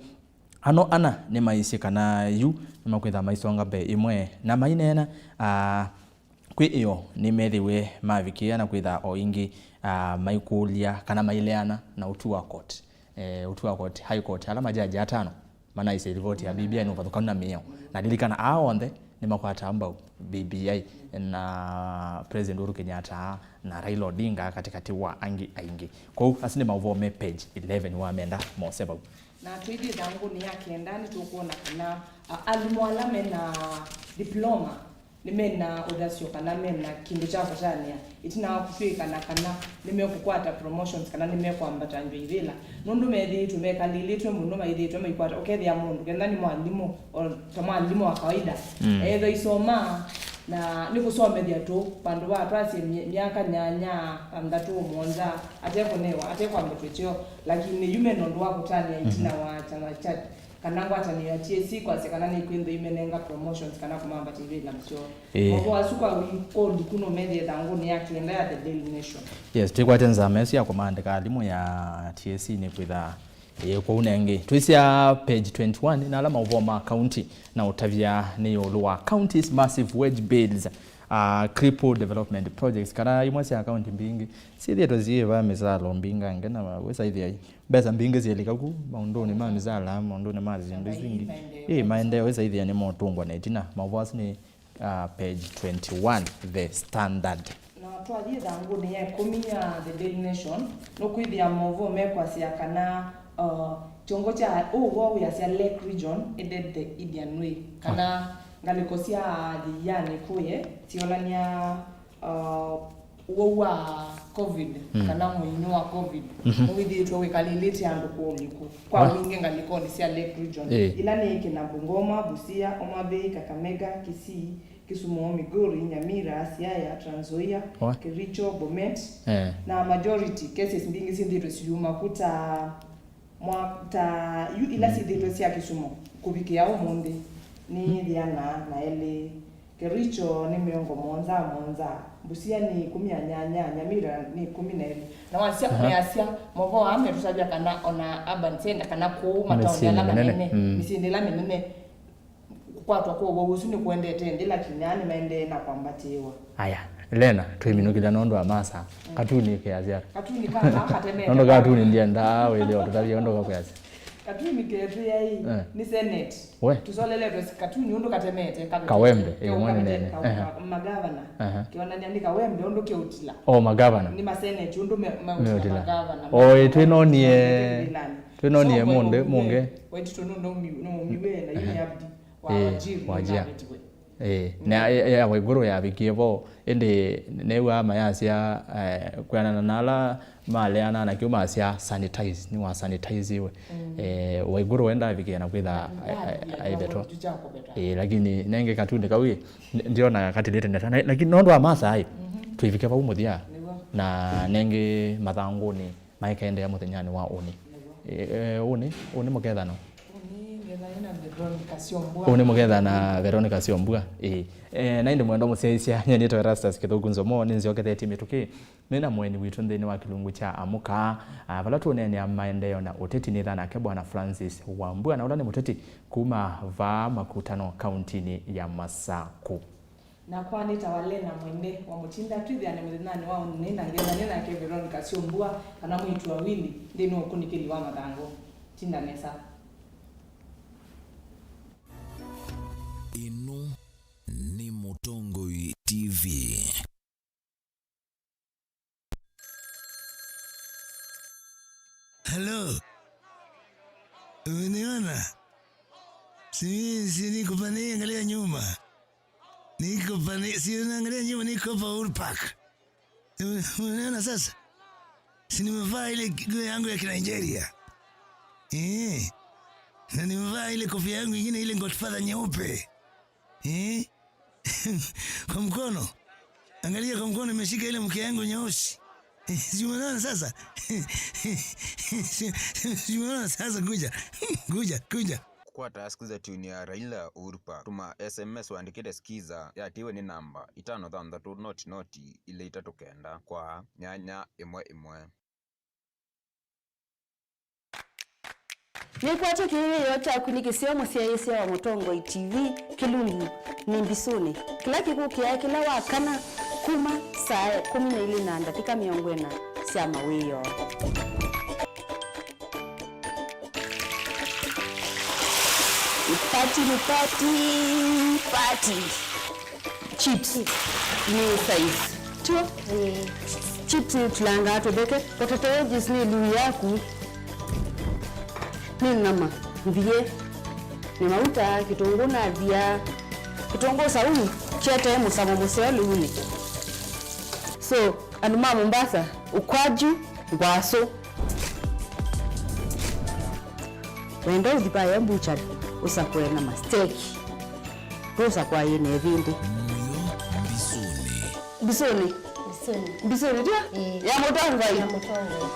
ano ana nĩmaisye kana yu nĩmakwĩtha maisonga mbee ĩmwe na maineena, ah, kwĩ ĩyo nĩmethĩwe mavikĩa na kwĩtha o ĩngĩ, ah, maikũlya kana maileana na ũtwi wa court, eh, ũtwi wa court, High Court, ala majaji atano manaisye livoti ya B B I nĩ ũvathũkanu na mĩao. Na lilikana, aa onthe nĩmakwataa mbau B B I na President Uhuru Kenyatta na Raila Odinga katĩkatĩ wa angĩ aingĩ. Kwoou asu nĩ maũvoo me page eleven wamenda mose vau. Na twĩthi ĩthangũnĩ ya kenda, nĩtũkwona kana, a, alimũ ala mena diploma nĩmena ũthasyo kana mena kĩndũ kya kũtanĩa ĩtina wa kũtw'ĩkana kana nĩmekũkwata promotions kana nĩmekwambatangw'a ivĩla. Nũndũ methĩĩtwe mekalĩlĩtwe mũno, maithĩĩtwe maikwata, ũkethĩa mũndũ kenda nĩ mwalimũ, o ta mwalimũ wa kawaida, mm, ethwa isoma na nĩ kũsomethya tũ, vandũ va twasye my-, myaka nyanya, thanthatũ, mũonza, atekũnewa, atekwambatw'a kyeo, lakini yu mena ũndũ wa kũtanĩa ĩtina wa kyama kya kana ngwatanĩo ya T S C kwasya kana nĩkwĩthwa imenenga promotions kana kũmambatya ivĩla syoo. Ĩĩ. Maũvoo asu kwa wĩkoli ku nũmethĩe ĩthangũnĩ ya kenda ya The Daily Nation. Yes, twĩkwate nzama ĩsu ya kũmaandĩka alimũ ya T S C nĩkwĩtha ĩĩ kwoou nengĩ. Twĩsya page twenty-one na ala maũvoo ma kaunti na ũtavya nĩ ĩũlũ wa county's massive wage bills, uh, cripple development projects, kana imwe sya kaunti mbingĩ syĩthĩĩtwe syĩva mĩsalo mbingange na wĩsaithya mbesa mbingĩ syĩlika ku maũndũnĩ ma mĩsala, maũndũnĩ ma syĩndũ isu ingĩ. Ĩĩ, maendeeo ĩsaithĩa nĩmotũngwa na ĩtina. Maũvoo asu nĩ, uh, page twenty-one, The Standard. Na twathi ĩthangũnĩ ya ĩkũmi ya The Daily Nation, nũkwĩthĩa maũvoo mekwasya kana, uh, kyongo kya ũwoo wĩasya Lake Region aided the Indian Way, kana ngalĩko sya yĩianĩ kũye syonany'a, uh, ũwau wa covid, mm, kana mũinyũ wa covid, mhm, nĩwĩthĩĩtwe wĩkalĩlĩte andũ kũũ mĩkw'ũ kwa, wa, wingĩ ngalĩkonĩ sya Lake Region, ĩĩ, ila nĩ Kinambu Ngoma, Busia, Homa Bay, Kakamega, Kisii, Kisumu, Migori, Nyamira, Siaya, Trans Nzoia, wa, Kericho, Bomet, eh, na majority cases mbingĩ syĩthĩĩtwe syuma ku ta mwa-, ta yu ila syĩthĩĩtwe sya Kisumu kũvikĩa ũmũnthĩ nĩ ĩana na elĩ. Kericho nĩ mĩongo mũonza mũonza, Busia nĩ ĩkũmi na nyanya, Nyamira nĩ ĩkũmi na elĩ. Na wasya, aha, measya, maũvoo aa metũtavya kana ona urban center kana kũu mataoni ala manene, mm, mĩsyĩnĩ ĩla mĩnene, kũkwatwa kwa ũwau ũsu nĩkũendete nthĩ, lakini aa nĩmaendee na kwambatĩĩwa. Aya, Lena, twĩminũkĩlya nũndũ wa masa. Mm. Katuni keasya. Katuni ka, ka katemete. Nũndũ katuni ndyendaa wĩthĩe ũtũtavya ũndũ kakweasya. Katuni ketwĩai, eh, nĩ Senate. We. Tũsoleletwe katuni ũndũ katemete, kavetete, kawembe, ĩĩ, mwana nene. Ka-, ehe, ka-, magavana. Aha. Kĩonania nĩ kawembe ũndũ kĩũtila. O magavana. Nĩ maseneti ũndũ me-, meũtila magavana. O, ĩĩ, twĩnonie, twĩnonie mũndũ mũngĩ. Waititũ nũndũ nũũmiwe na yu nĩ Abdi wa, ehe, Wajir, Wajir. Nĩndavetiwe. Ĩĩ, na ya, ya Waigũrũ yavikie vo, ĩndĩ nĩw'aa mayasya, eh, kwĩanana na ala maleana na kĩu masya sanitize, nĩwa sanitiziwe. Mm. Eh, Waigũrũ we ndavikie na kwĩtha, eh, eh, aivetwa. Ĩĩ, lakini nenge katuni kau ĩ, ndi-, ndionaga katilĩte nesa. Na, lakini nũndũ wa masa ĩ, mhm, twĩvike vau mũthya. Nĩw'o. Na nenge mathangũnĩ maikaendeea mũthenyanĩ wa ũnĩ. Nĩw'o. Eh, eh, ũnĩ, ũnĩ mũkethano. Ũnĩ ngetha na Veronica Syombua. Ũnĩ mũketha na Veronica Syombua. Ĩĩ. Eh, na ĩndĩ mwendwa mũsyaĩĩsya, nyie nĩtawa Erastus Kĩthũku Nzomo, nĩnzyokethetye mĩtũkĩ. Nĩ na mũeni witũ nthĩnĩ wa kĩlungu kya Amũka, ah, vala tũũneenea maendeeo na ũteti nĩtha nake Bwana Francis Wambua, na ũla nĩ mũteti kuma vaa Makutano, kauntinĩ ya Masaku. Nakwa nĩtawa Lena Mwende wa Mũtinda. Twĩthĩane mũthenyanĩ wa ũnĩ na ngethanĩ nake Veronica Syombua, kana mwĩĩtu wa Willy, nthĩnĩ wa ũkunĩkĩli wa mathangũ. Tinda nesa. Ĩno nĩ Mũtongoi T V. Hello. Umeniona? Si, si niko pale, angalia nyuma. Niko pale, si unaangalia nyuma, niko hapa Uhuru Park. Unaona sasa? Si nimevaa ile nguo yangu ya Kinigeria. Eh. Na nimevaa ile kofia yangu ingine, ile Godfather nyeupe. Eh? Kwa mkono. Angalia, kwa mkono nimeshika ile mke yangu nyeusi. Si umeona sasa? Si umeona sasa? Kuja. Kuja, kuja. Kũkwata Skiza tune ya Raila Uhuru Park, tũma S M S ũandĩkĩte Skiza, yatiwe nĩ namba itano thanthatũ noti noti ilĩ itatũ kenda kwa nyanya ĩmwe ĩmwe. Nĩkwatya kĩĩo kyaku nĩ kĩseo mũsyaĩĩsya wa Mũtongoi T V, Kĩlungu nĩ Mbisũnĩ, kĩla kĩkũkĩaa kĩla wa kana kuma saa ĩkũmi na ilĩ na ndatĩka mĩongo ĩna sya mawĩoo. Party ni party, party. Chips nĩ size. Tio? Ĩĩ. Chips nĩ tũlangaa tũtheke. Potatoes nĩ lĩu yaku. Nĩ nyama mbiĩ. Nĩ mauta, kĩtũngũ na thia. Kĩtũngũ saumu kĩetee mũsamo mũseo lĩunĩ. So, andũ ma Mombasa, ukwaju, ngwasũ. Wenda ũthi vaya mbuchari, ũsakũe na masteki. Ndũsakũa yĩ na ĩvĩndĩ. Mũyo mbisũnĩ. Mbisũnĩ. Mbisũnĩ. Mbisũnĩ, tio? Ĩĩ. Ya Mũtongoi. Ya Mũtongoi.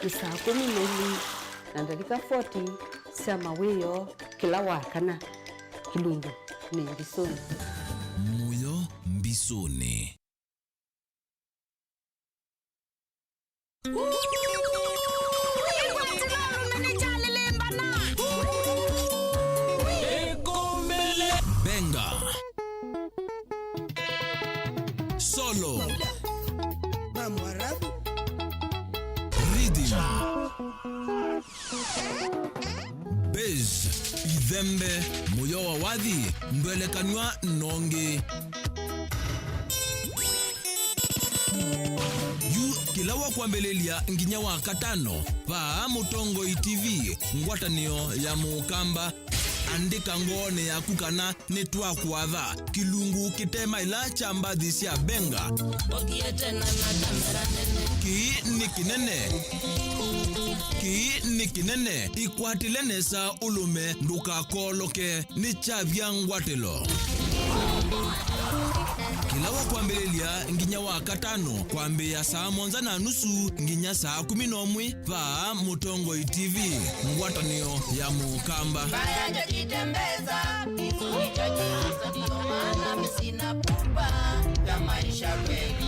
Nĩ saa kũmi na ilĩ na ndatĩka forty sya mawĩoo kĩla wa kana. Kĩlungu nĩ Mbisũnĩ. Mũyo mbisũnĩ. Benga. Solo. Rhythm. Bass, ithembe, mũyo wa wathi, ndwelekanw'a nongi. Yu kĩla wa kwambĩlĩlya nginya wa katano, vaa Mũtongoi T V, ngwatanĩo ya Mũkamba. Andĩka ngoonĩ yaku kana nĩtwakũatha. Kĩlungu kĩtemaĩla kya mbathi sya Benga. Ũthiĩte na na kamera nene. Kĩĩ nĩ kĩnene. Kĩĩ nĩ kĩnene. Ĩkwatĩle nesa ũlũme, ndũkakooloke. Nĩ kyavya ngwatĩlo. Kĩla wa kwambĩlĩlya nginya wa katano, kwambĩĩa saa mũonza na nusu nginya saa kũmi na ũmwe, vaa Mũtongoi T V, ngwatanĩo ya Mũkamba. Mbaya ndio jitembeza, hizo hicho ndio maana mimi sina pupa ya maisha kweli.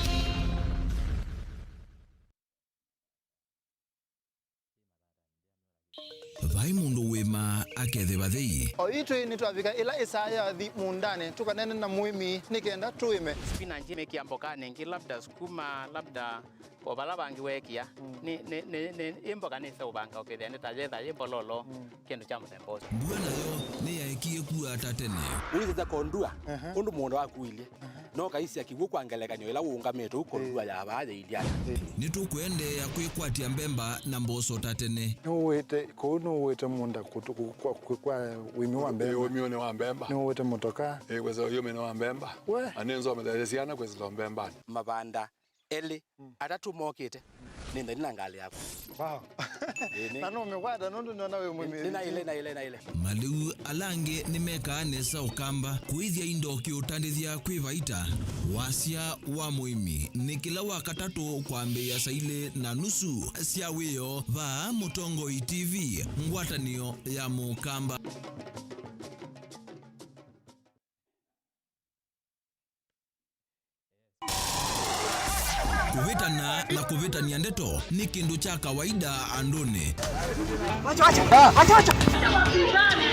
Vai mũndũ wĩmaa akethĩwa thei. O itwĩ nĩtwavika ĩla ĩsaa yathi mũũndanĩ, tũkaneene na mũĩmi nĩ kenda tũĩme. Spinach mĩkĩa mbokanĩ ĩngĩ, labda sukuma, labda o vala vangĩ weekĩa. Mm. Nĩ, nĩ, nĩ, nĩ, ĩ mboka nĩseũvanga ũkethĩa nĩ ta yetha yĩ mbololo, mm, kĩndũ kya mũthemba ũsu. Mbua nayo nĩyaekie kua ta tene. Ũisĩsya kondua, aha, ũndũ mũũnda waku ũilyĩ. Aha. No kaisya kĩw'ũ kwa ngelekany'o ĩla ũũngamĩte ũu kondua, ĩĩ, ya vaa yĩilyĩ. Ĩĩ. Nĩtũkũendeea kwĩkwatya mbemba na mboso ta tene. Nũwĩte, kũu nũwĩte mũũnda kũtũ-, kũ-, kwa, kwa, kwa ũĩmi wa mbemba. Ĩĩ, ũĩminĩ wa mbemba. Nũwĩte mũtoka. Ĩĩ, kwĩsĩla ũĩminĩ wa mbemba. We. Na nĩnzomethaĩsye syana kwĩsĩla mbembanĩ. Mavanda elĩ, mm, atatũ mokĩte, nĩ nthani na ngalĩ yakwa. Wow. Ĩĩ, nĩ- Na nũmĩkwata nũndũ nĩona wĩ mũmĩthĩ. Nĩ naĩle, naĩle, naĩle. Malĩu ala angĩ nĩmekaa nesa Ũkamba kũĩthya indo kĩũtandĩthya kwĩ vaita. Wasya wa mũĩmi nĩ kĩla wa katatũ kwambĩĩa saa ilĩ na nusu sya wĩoo vaa Mũtongoi T V, ngwatanĩo ya Mũkamba. Kũvĩtana na kũvĩtany'a ndeto nĩ kĩndũ kya kawaida andũnĩ.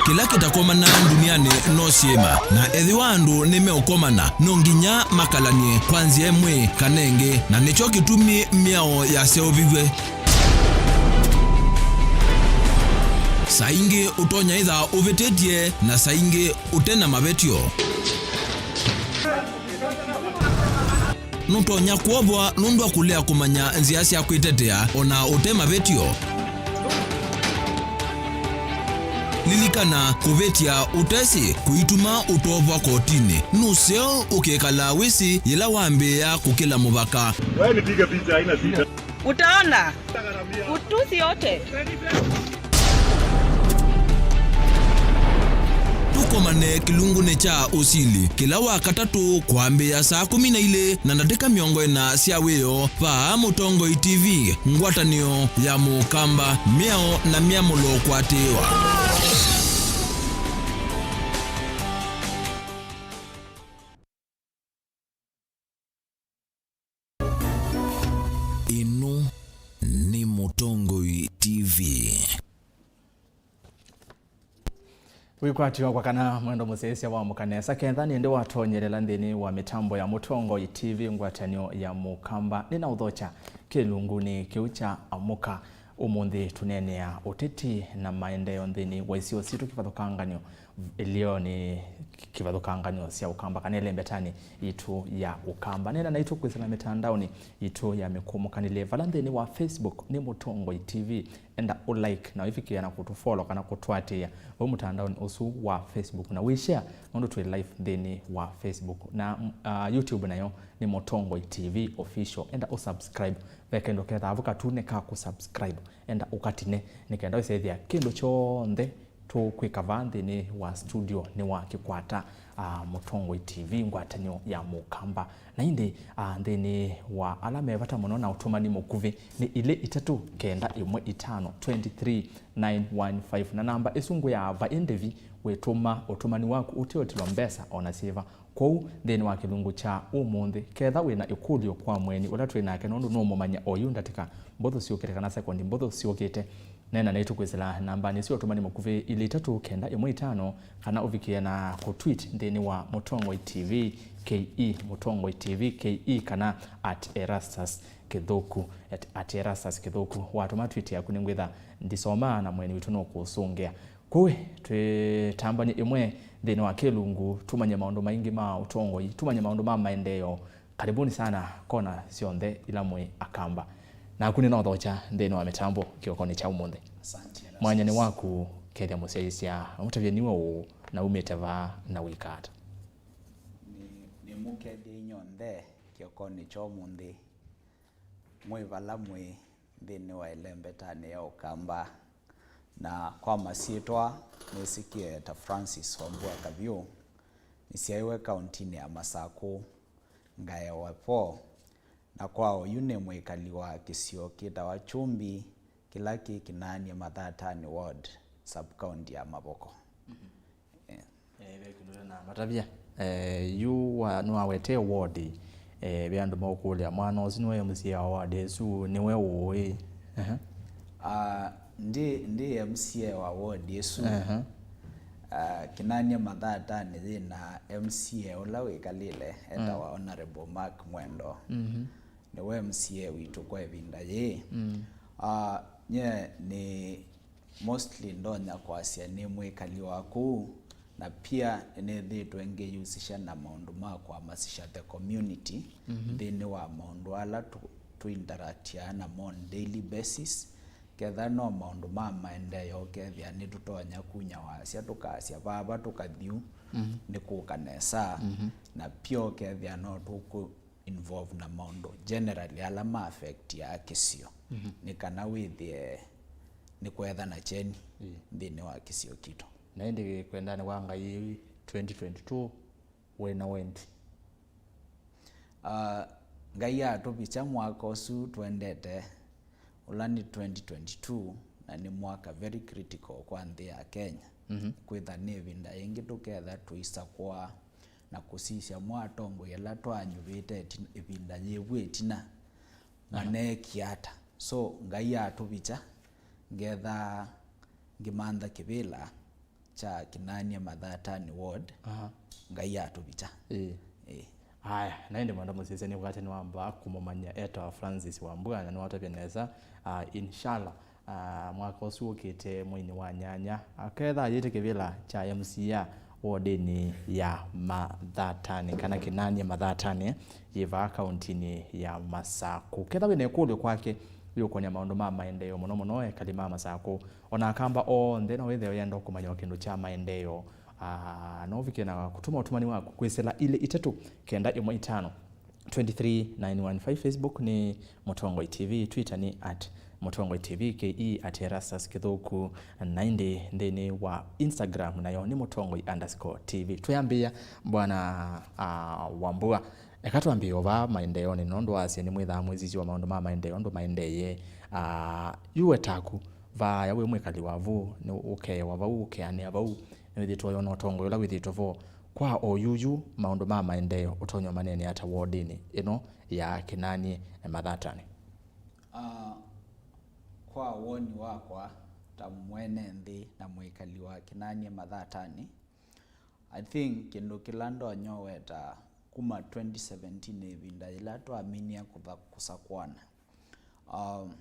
Kĩla kĩtakomana ndunianĩ no syĩma, na ethĩwa andũ nĩmeũkomana, no nginya makalany'e kwa nzĩa ĩmwe kana ĩngĩ, na nĩkyo kĩtumi mĩao yaseũviw'e. Saa ingĩ ũtonya ĩtha ũvĩtĩtye, na saa ingĩ ũte na mavetyo. Nũtonya kwovwa nũndũ wa kũlea kũmanya nzĩa sya kwĩtetea o na ũte mavetyo. Lilikana, kũvĩtya ũtesĩ kũituma ũtovwa kotinĩ. Nũseo ũkĩkala wĩsĩ yĩla wambĩĩa kũkĩla mũvaka. Wewe nipige picha, haina shida. Utaona utusi yote. Tũkomane kĩlungunĩ kya ũsili kĩla Wakatatũ kwambĩĩa saa kũmi na ilĩ na ndatĩka mĩongo ĩna sya wĩoo, vaa Mũtongoi T V, ngwatanĩo ya Mũkamba, mĩao na myamũlo kũatĩĩwa. Ĩno nĩ Mũtongoi T V. Wĩkwatyo wakwa kana mwendo mũsyaĩĩsya wa Amũka Nesa, ketha nĩndĩ watonyelela nthĩnĩ wa mĩtambo ya Mũtongoi T V, ngwatanĩo ya Mũkamba, nĩnaũthokya kĩlungunĩ kĩu kya Amũka. Ũmũnthĩ tũneenea ũteti na maendeeo nthĩnĩ wa isio sitũ kĩvathũkanganyo, ĩlĩonĩ kĩvathũkanganyo sya Ũkamba, kana ĩlembetanĩ yitũ ya Ũkamba. Neena naitũ kwĩsĩla mĩtandaonĩ yitũ ya mĩkũmũkanĩlye, vala nthĩnĩ wa Facebook nĩ Mũtongoi T V. Enda ũ like na ũivikĩĩa na kũtũ follow kana kũtũatĩĩa vau mũtandaonĩ ũsu wa Facebook, na wĩ share nũndũ twĩ live nthĩnĩ wa Facebook, na, uh, YouTube nayo nĩ Mũtongoi T V Official. Enda ũ subscribe, ve kĩndũ kethĩawa vu katune ka kũ subscribe, enda ũkatine nĩ kenda wĩsethĩa kĩndũ kyonthe tũkwĩka vaa nthĩnĩ wa studio nĩ wakĩkwata, ah, Mũtongoi T V, ngwatanĩo ya Mũkamba. Na ĩndĩ, ah, nthĩnĩ wa ala me vata mũno na ũtũmani mũkuvĩ nĩ ilĩ itatũ kenda ĩmwe itano twenty three nine one five, na namba ĩsu ngwĩaa va ĩndĩvi wĩtũma ũtũmani waku ũteũtilwa mbesa o na syĩva. Kwoou, nthĩnĩ wa kĩlungu kya ũmũnthĩ, ketha wĩ na ĩkũlyo kwa mũeni ũla twĩ nake, nũndũ nũũmũmanya oyu ndatĩka mbũthũ syũkĩte kana sekondi mbũthũ syũkĩte, neena naitũ kwĩsĩla nambanĩ ĩsu ya ũtũmani mũkuvĩ ilĩ itatũ kenda ĩmwe itano, kana ũvikĩe na kũ tweet nthĩnĩ wa Mũtongoi T V K E, Mũtongoi T V K E, kana at Erastus Kĩthũku, at, at Erastus Kĩthũku. Watũma tweet yaku nĩngwĩtha ndisomaa na mũeni witũ nũkũsũngĩa. Kwoou twĩtambany'e ĩmwe nthĩnĩ wa kĩlungu, tũmanye maũndũ maingĩ ma ũtongoi, tũmanye maũndũ ma maendeeo. Karibuni sana kona syonthe ila mwĩ Akamba. Naku nĩnaũthokya nthĩnĩ wa mĩtambo kĩokonĩ kya ũmũnthĩ. Asante. Mwanya nĩ waku, kethya mũsyaĩĩsya, ũmũtavye nĩwe ũũ, na umĩte vaa, na wĩka ata? Nĩ, nĩmũkethya inyonthe kĩokonĩ kya ũmũnthĩ. Mwĩ vala mwĩ nthĩnĩ wa ĩlembetanĩ ya Ũkamba, na kwa masyĩtwa nĩsĩkĩe ta Francis Wambua Kavyũ, nĩsyaĩwe kaũntinĩ ya Masakũ, ngaewa vo, na kwa oyu nĩ mwĩkali wa kĩsio kĩtawa Kyumbi, kĩla kĩ Kĩnaanie Mathatani Ward, sub-county ya Mavoko. Mhm. Eh. Eh, ve kĩndũ na matavya. Eh, yu wa, nĩwawetee ward. Eh, ve andũ maũkũlya, mwana ũsu nĩwe M C A wa ward ĩsu, nĩwe ũĩ? Aha. Ah, ndi, ndi M C A wa ward ĩsu. Aha. Ah, Kĩnaanie Mathatani yĩ na M C A ũla wĩkalĩle, etawa, mm, Honorable Mark Mwendo. Mhm. Nĩwe M C A witũ kwa ĩvinda yĩĩ. Mm. Ah, nye nĩ mostly ndonya kwasya nĩ mwĩkali wa kũu, na pia nĩnĩthĩĩtwe ngĩyusisha na maũndũ ma kũhamasisha the community, mhm, nthĩnĩ wa maũndũ ala tũ, tũ interactiaa namo on daily basis, ketha no maũndũ ma maendeeo, ũkethĩa nĩtũtonya kunya wasya, tũkasya vava, tũkathi ũu, mhm, nĩkũka nesa, mhm, na pia ũkethĩa no tũkũ involve na maũndũ generally ala ma affectiaa kĩsio, mhm, nĩ kana wĩthĩe nĩ kwetha na kyeni, ĩĩ, nthĩnĩ wa kĩsio kitũ. Na ĩndĩ kwendanĩ kwa Ngai, twenty twenty-two wĩ na wendi? Ah, Ngai atũvikya mwaka ũsu twendete, ũla nĩ twenty twenty-two, na nĩ mwaka very critical kwa nthĩ ya Kenya. Mhm. Kwĩtha nĩ ĩvinda yĩngĩ tũketha tũisakũa na kũsisya mo atongoi ala twanyuvĩte ĩtin-, ĩvinda yĩvu ĩtina, aha, maneekie ata. So, Ngai atũvikya, ngetha ngĩmantha kĩvĩla kya Kĩnaanie Mathatani Ward, aha, Ngai atũvikya. Ĩĩ. Ĩĩ. Aya, na ĩndĩ mwenda mũsisya nĩkwatya nĩwamba kũmũmanya etawa Francis Wambua, na nĩwatavya nesa, ah, inshallah. Ah, mwaka ũsu ũkĩte mweinĩ wa nyanya, aketha ayĩte kĩvĩla kya M C A wodinĩ ya Mathatani, kana Kĩnaanie Mathatani, yĩ vaa kaũntinĩ ya Masakũ. Ketha wĩ na ĩkũlyo kwake, Yũkũnĩa maũndũ ma maendeeo, mũno mũno ekali ma Masakũ. O na Akamba onthe, no wĩthĩe ũyenda kũmanya o kĩndũ kya maendeeo, ah, no ũvikĩe na kũtũma ũtũmani waku kwĩsĩla ilĩ itatũ kenda ĩmwe itano, twenty three nine one five. Facebook nĩ Mũtongoi T V, Twitter nĩ at Mũtongoi T V, K E at Erastus Kĩthũku ninety nthĩnĩ wa Instagram, nayo nĩ Mũtongoi underscore T V. Twĩambĩĩa, Bwana, ah, Wambua, eka twambĩĩe o vaa maendeonĩ, nũndũ wasya nĩmwĩthaa mwĩsisya maũndũ ma maendeeo, ũndũ maendeeye. Ah, yu we taku, vaaya wĩ mwĩkali wa vu, nĩ ũkeewa vau, ũkeanĩa vau, nĩwĩthĩtwe ũyona ũtongoi ũla wĩthĩtwe vo. Kwa oyuyu, maũndũ ma maendeeo ũtonya ũmaneenea ata wodinĩ ĩno ya Kĩnanie Mathatanĩ? Ah, kwa woni wakwa ta mwene nthĩ na mwĩkali wa Kĩnanie Mathatanĩ, I think kĩndũ kĩla ndonya ũweta kuma twenty seventeen, ĩvinda yĩla twaminie kũtha-, kũsakũana, um,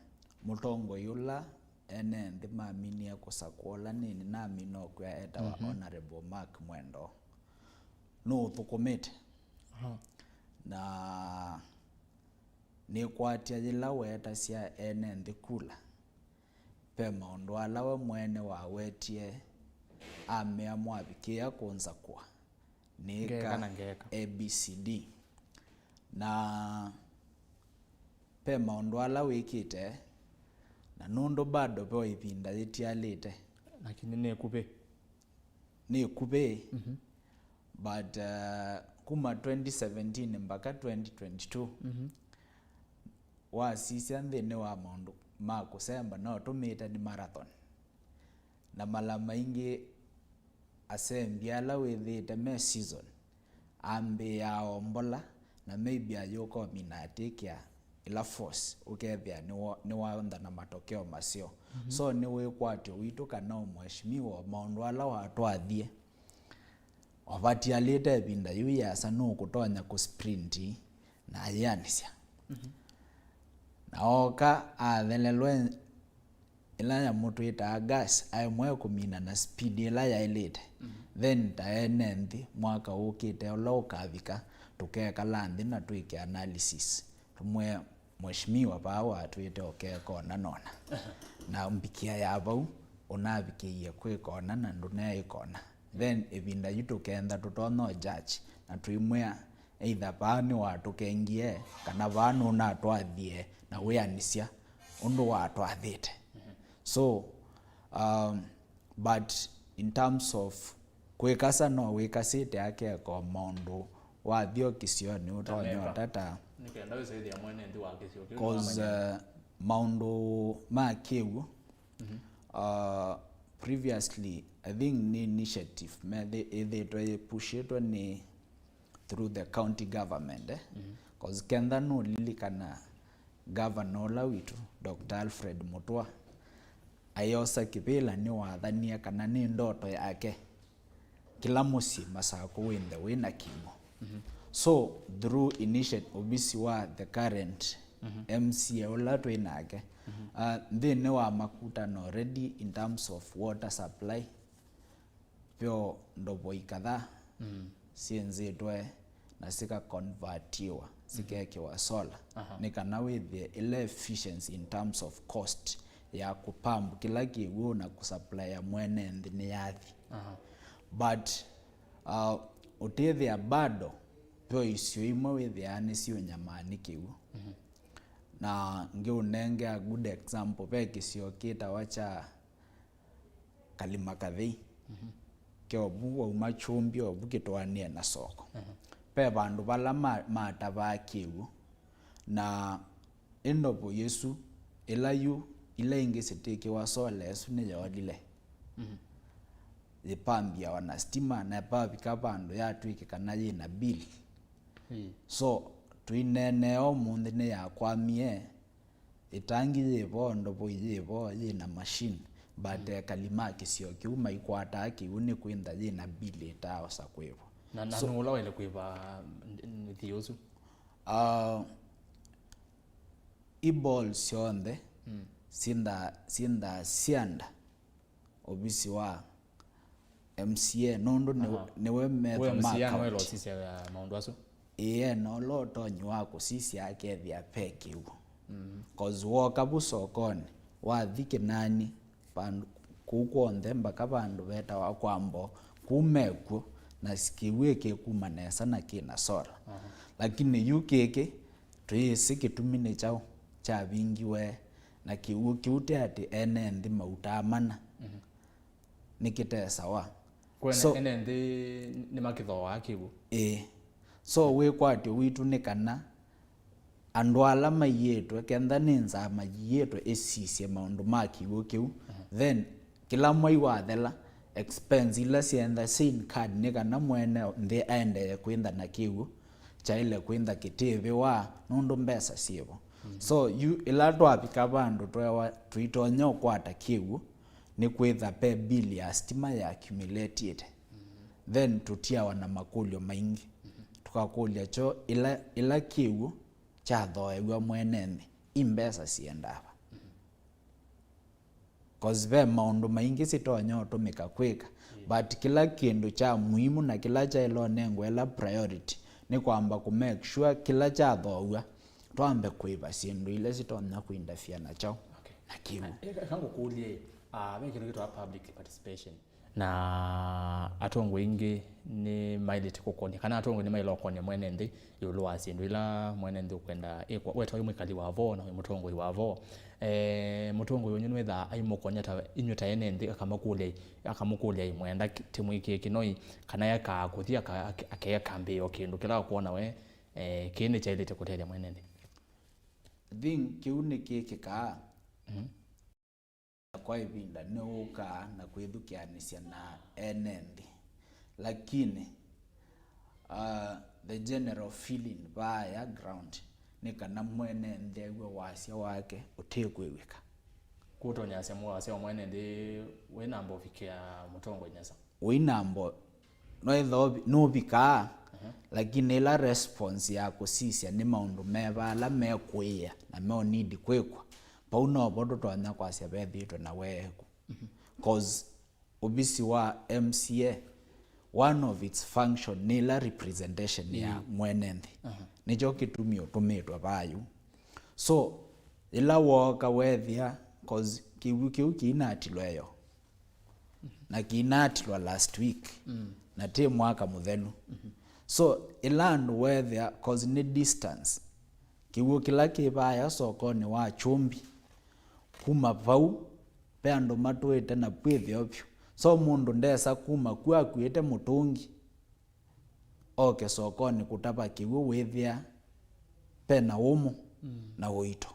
mũtongoi ũla ene nthĩ maminie kũsakũa, ũla nĩnĩ namina ũkw'a etawa Honorable Mark Mwendwa, nũũthũkũmĩte. Na nĩkwatya yĩla weetasya ene nthĩ kula, ve maũndũ ala we mwene wawetie, amea mwavikĩĩa kũnsakũa, nĩĩka A B C D. Na ve maũndũ ala wĩkĩte, na nũndũ bado ve o ĩvinda yĩtialĩte. Lakini nĩ ĩkuvĩ. Nĩ ĩkuvĩ. But, uh, kuma twenty seventeen mpaka twenty twenty-two, wasisya nthĩnĩ wa maũndũ ma kũsemba, no tũmĩte nĩ marathon. Na mala maingĩ asembi ala wĩthĩĩte me season, ambĩĩaa o mbola, na maybe ayũka ũmina atĩkĩa ĩla force, ũkethĩa nĩwa-, nĩwaonthana matokeo maseo. So nĩ wĩkwatyo witũ kana o mheshimiwa, o maũndũ ala watwathie, o vatialĩte ĩvinda yĩu yĩasa, nũkũtonya kũsprinti na ayĩanĩsya. Na ooka athelelwe ĩla yamũtwĩtaa gas, aemwe kũmina na speed ĩla yaĩlĩte. Then ta ene nthĩ, mwaka ũkĩte ũla ũkavika, tũkekala nthĩ na twĩke analysis. Tũmwĩe, Mheshimiwa, vaa watwĩte ũkeka ũna nona. Na mbikia ya vau, ũnavikĩie kwĩka ũna na ndũneĩka ũna. Then ĩvinda yu tũkenda tũtonya judge na twĩmwĩa, either vaa nĩwatũkengie, kana vaa nũnatwathie na wĩanĩsya ũndũ watwathĩte. So, um, but in terms of kwĩkasa, no wĩkasĩte akeka o maũndũ, wathi o kĩsionĩ ũtonya ũtata. Nĩ kenda wĩsĩthĩa mwene nthĩ wa kĩsio kĩu 'cause, nĩwamanya. Uh, maũndũ ma kĩw'ũ, uh, previously, I think nĩ initiative methi-, ĩthĩtwe yĩpushĩtwe nĩ through the county government, eh? 'Cause kenda nũlilikana governor ũla witũ, Doctor Alfred Mutua, ayosa kĩvĩla nĩwathanie kana nĩ ndoto yake kĩla mũsyĩ Masakũ wĩnthe wĩna kĩw'ũ. So, through initiate-, ovisi wa the current M C A ũla twĩ nake, uh, nthĩnĩ wa makutano already in terms of water supply, vyo ndovoi kadhaa syĩnzĩtwe na sikakonvatiwa, sikekĩwa solar, nĩ kana wĩthĩe ĩla efficiency in terms of cost ya kũpambu kĩla kĩw'ũ na kũsuplya mwene nthĩ nĩyathi. But, uh, ũtĩthĩa bado vyo isio imwe wĩthĩaa nĩsiũnyamaa nĩ kĩw'ũ. Na ngĩũnengea good example, ve kĩsio kĩtawa kya Kalima Kathei. Ke ovu wauma Kyũmbi, ovu kĩtwaanĩe na soko. Ve vandũ vala ma-, matavaa kĩw'ũ, na ĩndovo yĩsu, ĩla yu, ila ingĩ sitĩkĩwa solar ĩsu nĩyoolile. Yĩpambiawa na stima, na vavika vandũ yatw'ĩke kana yĩna bill. So, tũineenea ũmũnthĩ nĩyakwamie, ĩtangi yĩ vo, ndovoi yĩ vo, yĩ na machine, but ekali ma kĩsio kĩu maikwataa kĩw'ũ nĩ kwĩntha yĩ na bill ĩtaaosa kwĩvwa. Na, na so, nũũ ũla waĩle kwĩva nthĩ ũsu? Ah, i ball syonthe syĩnthaa, syĩnthaa syanda ovisi wa M C A, nũndũ nĩ, nĩwe metho ma county. Ĩĩ, ena ũla ũtonyi wa kũsisya akethĩa ve kĩw'ũ. Mm. 'Cause woka vu sokonĩ, wathi Kĩnani, vandũ kũu kw'onthe, mbaka vandũ vetawa Kwambo, kũu mekw'o, na kĩw'ũ kĩkuma nesa na kĩna solar. Aha. Lakini yu kĩkĩ, twĩsĩ kĩtumi nĩ kyaũ kyavingiwe, na kĩw'ũ kĩu ti atĩ ene nthĩ mautaa mana. Mhm. Nĩkĩtesawa. Kwene So, ene nthĩ nĩmakĩthooaa kĩw'ũ. Ĩĩ. So, wĩkwatyo witũ nĩ kana andũ ala maiĩtwe, kenda nĩ nzama yiĩtwe ĩsisye maũndũ ma kĩw'ũ kĩu, then kĩla mwai wathela, expense ila syaenda sya incurred nĩ kana mwene nthĩ aendee kwĩntha na kĩw'ũ, kyaĩle kwĩntha kĩtĩvĩwa nũndũ mbesa syĩvo. So, yu ĩla twavika vandũ twewa tũitonya ũkwata kĩw'ũ, nĩ kwĩtha pe bill ya stima ya accumulate-ĩte. Then tũtiawa na makũlyo maingĩ. Tũkakũlya kyo ĩla, ĩla kĩw'ũ kyathooew'a mwene nthĩ, i mbesa siendaa va? 'Cause ve maũndũ maingĩ sitonya ũtũmĩka kwĩka, but kĩla kĩndũ kya muhimu na kĩla kyaĩle ũnengwa ĩla priority nĩ kwamba kũ make sure kĩla kyathoow'a twambe kũĩva syĩndũ ila sitonya kũinterfere na kyaũ, okay, na kĩw'ũ. Eka ngũkũlye, ah, ve kĩndũ kĩtawa public participation. Na atongoi aingĩ nĩmaĩlĩte kũkonya, kana atongoi nĩmaĩle ũkonya mwene nthĩ ĩũlũ wa syĩndũ ila mwene nthĩ ũkwenda ĩkwa. Wetwa wĩ mwĩkali wa vo na wĩ mũtongoi wa vo, eh, mũtongoi ũnyũ nĩwĩthaa aimũkonya ta inyuĩ ta ene nthĩ, akamakũlya, akamũkũlya imwenda ki-, timwĩkĩe kĩnoi, kana ekaa kũthi aka-, ake-, akeekambĩĩa o kĩndũ kĩla ũkwona we, eh, kĩĩ nĩkyaĩlĩte kũtethya mwene nthĩ. I think kĩu nĩkĩkĩkaa. Mhm. Kwa ĩvinda nĩũkaa na kwĩthukĩanĩsya na ene nthĩ, lakini, uh, the general feeling vaa ya ground nĩ kana mwene nthĩ aw'a wasya wake ũtĩkwĩw'ĩka. Kũtonyasya wasya wa mwene nthĩ wĩ namba ũvikĩa mũtongoi nesa. Ũinambo no ĩthoovi nũvikaa, lakini ĩla response ya kũsisya nĩ maũndũ meva ala mekũĩa na me need kwĩkwa, vau novo tũtonya kwasya vethĩĩtwe na weeku. 'Cause ovisi wa M C A, one of its function nĩ ĩla representation ya mwene nthĩ. Nĩkyo kĩtumi ũtũmĩtwe vaa yu. So, ĩla wooka weethĩa, 'cause kĩw'ũ kĩu kĩinatilwa ĩyo, na kĩinatilwa last week, na ti mwaka mũthelu. So, ĩla andũ weethĩa, 'cause nĩ distance, kĩw'ũ kĩla kĩ vaya sokonĩ wa Kyũmbi, kuma vau, ve andũ matũĩte na vwĩthĩo vyũ. So, mũndũ ndesa kuma ku akuĩte mũtũngi, oke sokonĩ kũtava kĩw'ũ wĩthĩa ve na ũmũ na ũito.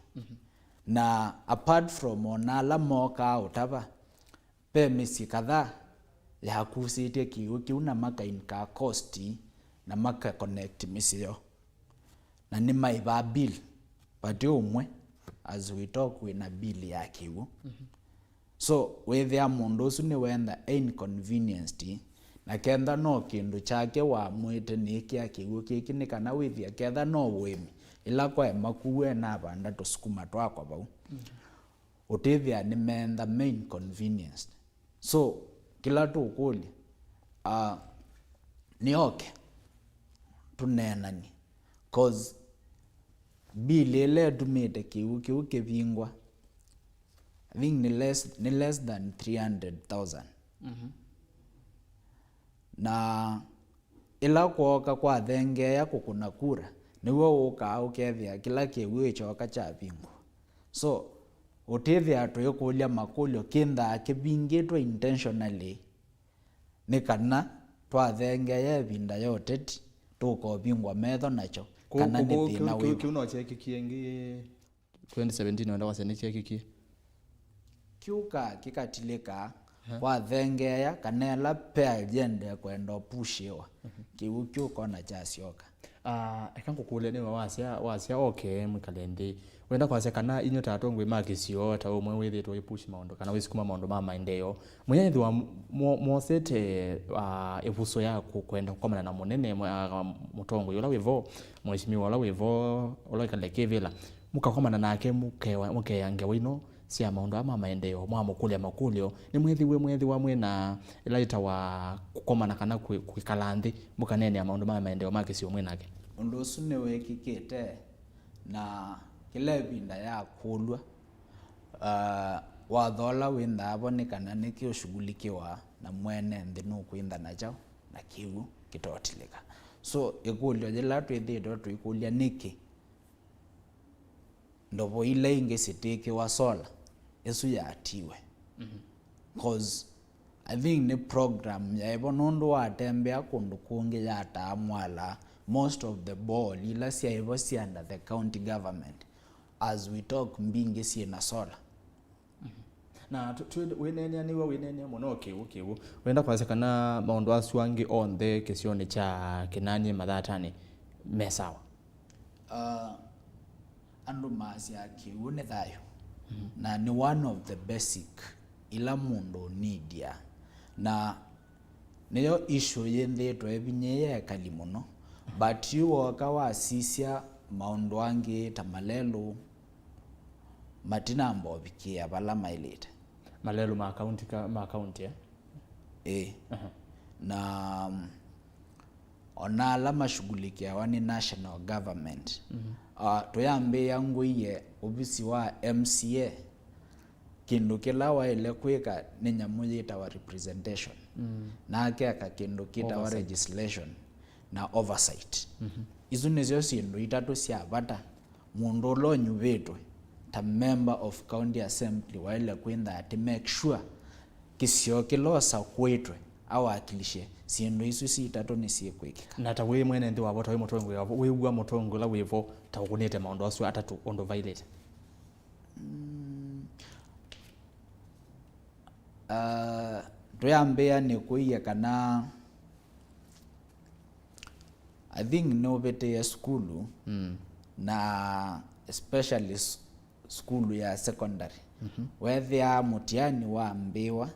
Na apart from ona ala mokaa ũtava, ve mĩsyĩ kadhaa yakusĩtye kĩw'ũ kĩu na maka incur cost na maka connect mĩsyĩ yoo. Na nĩmaĩvaa bill, vati ũmwe, as we talk, wĩna bill ya kĩw'ũ. So, wĩthĩa mũndũ ũsu nĩwenda e inconvenienced, na kenda no kĩndũ kyake wamwĩte nĩkĩa kĩw'ũ kĩkĩ, nĩ kana wĩthĩa ketha no ũĩmi, ĩla kwa ĩmaku we navanda tũsukuma twakwa vau. Ũtĩthĩa nĩmeenda me inconvenienced. So, kĩla tũkũlya, ah, nĩ oke tũneenanie, 'cause bill ĩla ĩtumĩte kĩw'ũ kĩu kĩvingwa, I think nĩ less, nĩ less than three hundred thousand. Na ĩla kwooka kwathengeea kũkũna kura, nĩw'o ũkaa ũkethĩa kĩla kĩw'ũ ĩkyoka kyavingwa. So, ũtĩthĩa tũikũlya makũlyo kĩnthaa kĩvingĩtwe intentionally, nĩ kana twathengeea ĩvinda ya ũteti tũkovingwa metho nakyo, kana nĩ thĩna wĩva. Kĩu no kyekĩkie ĩngĩ twenty seventeen, wenda wasya nĩkyekĩkie? Kyũka kĩkatilĩka, kwathengeea, kana ĩla pe agenda ĩkwenda ũpushiwa, kĩw'ũ kĩu ũkona kyasyoka. Ah, eka ngũkũlye nĩwe wasya, wasya, okay, mwĩkale nthĩ. Wenda kwasya kana inyuĩ ta atongoi ma kĩsio, ta ũmwe wĩthĩĩtwe ũipush maũndũ, kana wĩsukuma maũndũ ma maendeeo, mwĩethĩwa mwo-, mwosete, ah, ĩvuso ya kũ-, kwenda kũkomana na mũnene, mwe-, ah, mũtongoi ũla wĩ vo, mheshimiwa ũla wĩ vo, ũla wĩkale kĩvĩla, mũkakomana nake, mũkewa-, mũkeea ngewa ino sya maũndũ aa ma maendeeo, mwamũkũlya makũlyo, nĩmwĩthĩwe, mwĩthĩwa mwĩ na ĩla yĩtawa kũkomana kana kwĩ-, kwĩkala nthĩ, mũkaneenea maũndũ ma maendeeo ma kĩsio mwĩ nake? Ũndũ ũsu nĩwĩkĩkĩte, na Kĩla ĩvinda yakũlw'a, ah, watho ũla wĩnthaa vo nĩ kana nĩkĩ ũshughulikiwa na mwene nthĩ nũkwĩntha na kyaũ na kĩw'ũ kĩtotilĩka. So, ĩkũlyo yĩla twĩthĩĩtwe tũikũlya, nĩkĩ ndovo ila ingĩ syĩtĩkĩwa solar ĩsu yatiwe? Mhm. 'Cause I think nĩ program yaĩ vo, nũndũ watembea kũndũ kũngĩ yataa mwala, most of the borehole ila syaĩ vo syĩ under the county government, as we talk, mbingĩ syĩ na solar. Mhm. Na tũ- twĩ- wĩneenea nĩw'o wĩneenea mũno kĩw'ũ kĩw'ũ. Wenda kwasya kana maũndũ asu angĩ onthe kĩsionĩ kya Kĩnanyĩ Mathatanĩ me sawa? Ah, andũ maasya kĩw'ũ nĩ thayũ. Mhm. Na nĩ one of the basic ila mũndũ ũnidia. Na nĩyo issue yĩnthĩĩtwe ĩvinyĩĩe ekali mũno. But yu wooka wasisya maũndũ angĩ ta malelũ, matinamba ũvikĩĩa vala maĩlĩte. Malelũ ma kaunti ka- ma kaunti, eh? Ĩĩ. Aha. Na, mm, ona ala mashughulikiawa nĩ national government. Mhm. Ah, tũyambĩĩa ngũie ovisi wa M C A, kĩndũ kĩla waĩle kwĩka nĩ nyamũ yĩtawa representation. Mm. Na akeka kĩndũ kĩtawa Oversight. Legislation na oversight. Mhm. Isu nĩsyo syĩndũ itatũ sya vata mũndũ ũla ũnyuvĩtwe ta member of county assembly waĩle kwĩntha atĩ make sure kĩsio kĩla ũsakũĩtwe awakilishe syĩndũ isu itatũ nĩsyĩkwĩkĩka. Na ta wĩ mwene nthĩ wa vo, ta wĩ mũtongoi wa vo, wĩw'a mũtongoi ũla wĩ vo ta ũkũnĩte maũndũ asu atatũ ũndũ vaĩlĩte? Mm. Ah, twĩambĩĩa nĩ kũie kana I think nĩũvĩtĩe sukulu, mm, na especially s- sukulu ya secondary. Mhm. Weethĩaa mũtiani wambĩĩwa,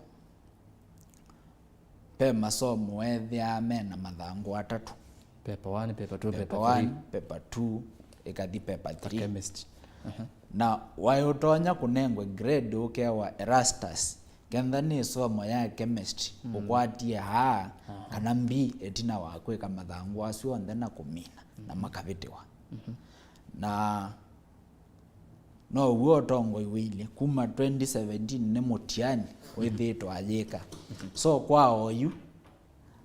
ve masomo weethĩaa me na mathangũ atatũ. Paper one, paper two, paper three. Paper one, paper two, ĩkathi paper three. Chemistry. Aha. Na waĩ ũtonya kũnengwe grade ũkewa Erastus, kenda nĩ ĩsomo ya chemistry, mm, ũkwatie A, aha, kana B ĩtina wa kwĩka mathangũ asu onthe na kũmina, na, mhm, makavĩtĩwa. Mhm. Na no w'o ũtongoi wĩilye. Kuma twenty seventeen nĩ mũtiani wĩthĩĩtwe ayĩka. So kwa oyu,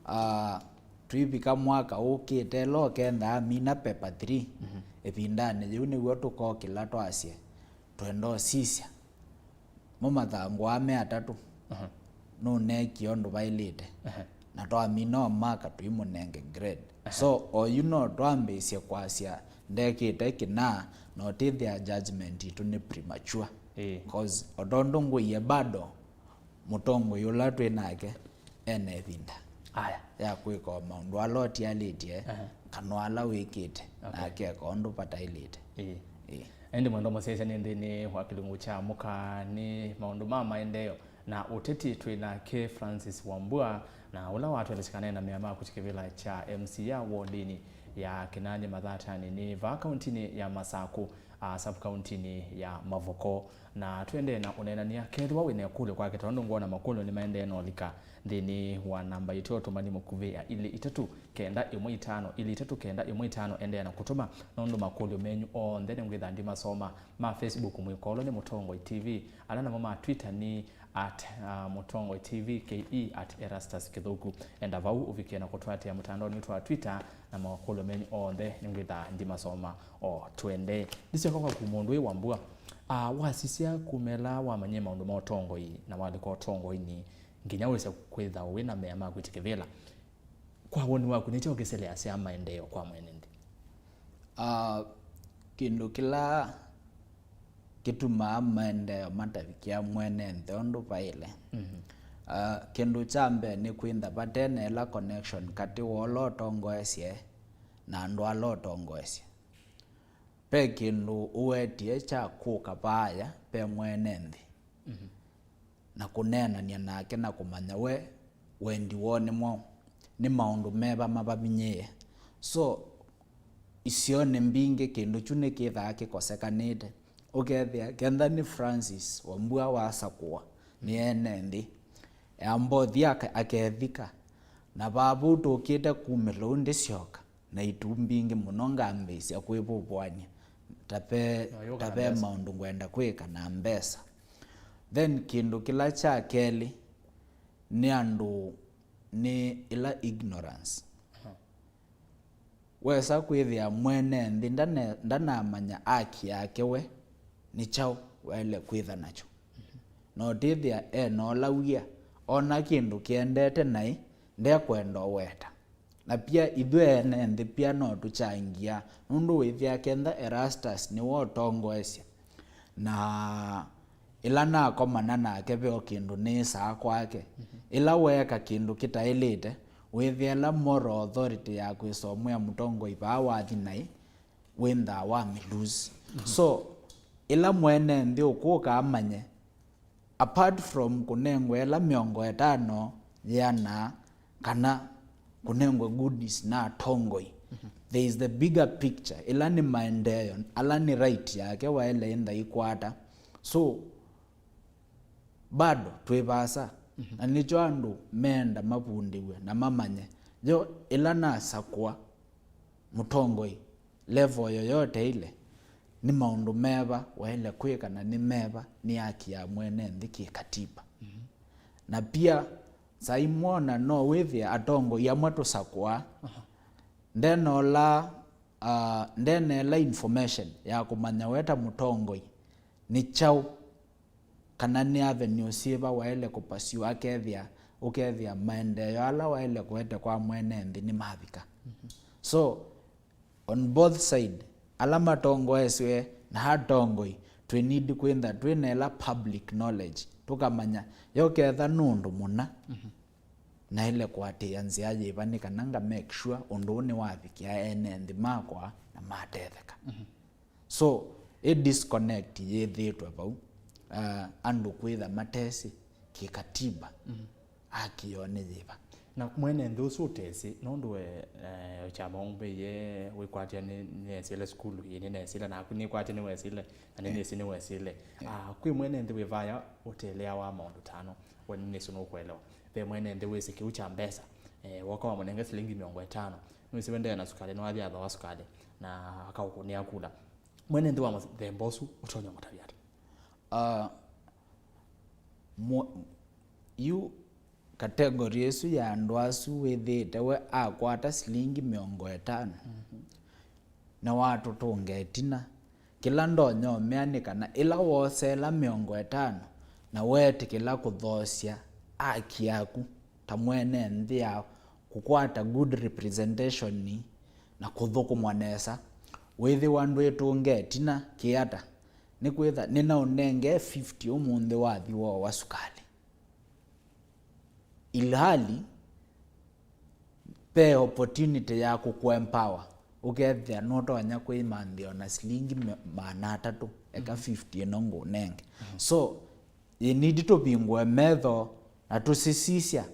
ah, twĩvika mwaka ũkĩte, ĩla ũkentha amina paper three, mhm, ĩvindanĩ yĩu nĩw'o tũkokĩla twasye, twenda ũsisya mo mathangũ aa me atatũ, aha, nũneekie ũndũ vaĩlĩte. Aha. Na twamina o maka tũimũnenge grade. Aha. So oyu no twambĩĩsye kwasya ndekĩte kĩna, na ũtĩthĩa judgment itũ nĩ premature. Ĩĩ. 'Cause o tondũ ngũie bado mũtongoi ũla twĩ nake ena ĩvinda, aya, ya kwĩka o maũndũ ala ũtialĩtye, aha, kana ala wĩkĩte, okay, na akeka ũndũ vataĩlĩte. Ĩĩ. Ĩĩ. Ĩndĩ mwendwa mũsyaĩĩsya, nĩ nthĩnĩ wa kĩlungu kya mũka nĩ maũndũ ma maendeeo na ũteti. Twĩ nake Francis Wambua, na ũla watwelesya kana ena mea ma kũti kĩvĩla kya M C A wodinĩ ya Kĩnanyĩ Mathatanĩ nĩ vaa kauntinĩ ya Masakũ, a, sub kauntinĩ ya Mavoko. Na tũendee na ũneenany'a, kethĩwa wĩ na ĩkũlyo kwake, tondũ ngwona makũlyo nĩmaendee na ũlika nthĩnĩ wa namba itũ ya ũtũmani mũkuvĩ ya ilĩ itatũ kenda ĩmwe itano, ilĩ itatũ kenda ĩmwe itano, endeea na kũtũma, nũndũ makũlyo menyu onthe nĩngwĩtha ndimasoma. Ma Facebook mwĩkolwe nĩ Mũtongoi T V, ala namo ma Twitter nĩ at, uh, Mũtongoi T V K E, at Erastus Kĩthũku. Enda vau ũvike na kũtũatĩĩa mũtandaonĩ witũ wa Twitter, na makũlyo menyu onthe nĩngwĩtha ndimasoma. O twende. Ndisyoka kwaku mũndũ wĩ Wambua. Ah, wasisya kuma ĩla wamanyie maũndũ ma ũtongoi na walika ũtongoinĩ, nginya wĩse kwĩtha wĩ na mea ma kwĩtĩkĩvĩla. Kwa woni waku, nĩ kyaũ kĩseleasya maendeeo kwa mwene nthĩ? Ah, kĩndũ kĩla kĩtumaa maendeeo matavikĩa mwene nthĩ ũndũ vaĩle. Mhm. Ah, kĩndũ kya mbee nĩ kwĩntha vate na ĩla connection katĩ wa ũla ũtongoesye na andũ ala ũtongoesye. Ve kĩndũ ũwetie kya kũka vaaya ve mwene nthĩ, mhm, na kũneenany'a nake na kũmanya we wendi woo nĩ mwaũ, nĩ maũndũ meva mavavinyĩĩe. So, isionĩ mbingĩ kĩndũ kyu nĩkĩthaa kĩkosekanĩte. Ũkethĩa kenda nĩ Francis Wambua wasakũwa nĩ ene nthĩ, eambothi aka- akethika, na vaa vau tũkĩte kumĩla ũu ndĩsyoka na itu mbingĩ mũno ngambĩĩsya kwĩvũvũany'a. ta ve, no, yũka ta na ve mbesa. Maũndũ ngwenda kwĩka na mbesa. Then kĩndũ kĩla kya kelĩ nĩ andũ, nĩ ĩla ignorance. Aha. Wesa kwĩthĩa mwene nthĩ ndane-, ndanamanya aki yake we nĩ kyaũ waĩle kwĩtha nakyo. Na ũtĩthĩa e na ũla wia, ona kĩndũ kĩendete naĩ, ndekwenda ũweta. Na pia ithyĩ ene nthĩ pia no tũkyangia, nũndũ wĩthĩa kenda Erastus nĩwe ũtongoesya. Na ĩla nakomana nake ve o kĩndũ nĩĩsaa kwake. Mhm. Ĩla weeka kĩndũ kĩtaĩlĩte, wĩthĩa ĩla moral authority ya kwĩsomwea mũtongoi vaa wathi naĩ, wĩnthaa wa mĩlusi. Mhm. So, ĩla mwene nthĩ ũkũka amanye, apart from kũnengwa ĩla mĩongo ĩtano yĩana kana kũnengwa goodies na atongoi, mhm, there is the bigger picture, ĩla nĩ maendeeo ala nĩ right yake waĩle ĩntha ikwata. So, bado twĩ vaasa, mhm, na nĩkyo andũ meenda mavundĩw'e na mamanye. Yo ĩla nasakũa mũtongoi level yoyote ile, nĩ maũndũ meva waĩle kwĩka na nĩ meva nĩ haki ya mwene nthĩ kĩkatiba. Mhm. Na pia, saa imwe ona no wĩthĩa atongoi amwe tũsakũa, aha, ndena ũla, ah, ndena ĩla information ya kũmanya we ta mũtongoi nĩ kyaũ kana nĩ avenue syĩva waĩle kũpursue, akethĩa, ũkethĩa maendeeo ala waĩle kũete kwa mwene nthĩ nĩmavika. Mhm. So, on both side, ala matongoeswe na atongoi, twĩ need kwĩntha twĩ na ĩla public knowledge, tũkamanya yoketha nũndũ mũna, mhm, naĩle kũatĩĩa nzĩa yĩva nĩ kana nga make sure ũndũ ũũ nĩwavikĩa ene nthĩ makwa na matetheka. Mhm. So, ĩ disconnect yĩthĩĩtwe vau, uh, andũ kwĩtha matesĩ kĩkatiba, mm, haki yoo nĩ yĩva. Na mwene nthĩ ũsu ũtesĩ, nũndũ we, eh, kyama ũmbĩie wĩkwatya nĩ, nĩnesĩle sukulu, ĩĩ nĩnesĩle, naku nĩkwatya nĩwesĩle, na nĩnĩsĩ nĩwesĩle. Yeah. Ah, kwĩ mwene nthĩ wĩ vaya ũteleawa maũndũ tano, we nĩnĩsĩ nũkũelewa. Ve mwene nthĩ wĩsĩ kĩu kya mbesa, eh, woka wamũnenge silingi mĩongo ĩtano, nĩwĩsĩ we ndee na sukalĩ, nĩwathi athoa sukalĩ, na akaũkũnĩa kula. Mwene nthĩ wa mũthemba ũsu ũtonya ũmũtavya ata? Ah, mwa-, yu category ĩsu ya andũ asu wĩthĩĩte we akwata silingi mĩongo ĩtano, mhm, na watũtũnga ĩtina, kĩla ndonya ũmea nĩ kana ĩla wooseela mĩongo ĩtano na weetĩkĩla kũthoosya haki yaku ta mwene nthĩ ya kũkwata good representation na kũthũkũmwa nesa, wĩthĩwa ndwĩtũnge ĩtina kĩata, nĩkwĩtha nĩnaũnenge fifty ũmũnthĩ wathi woowa sukalĩ. Ilhali ve opportunity ya kũkũempower, ũkethĩa nũtonya kwĩmanthĩa ona silingi me-, maana atatũ, eka, mhm, fifty ĩno ngũnenge. Mhm. So, you need tũvingũe metho na tũsisisya.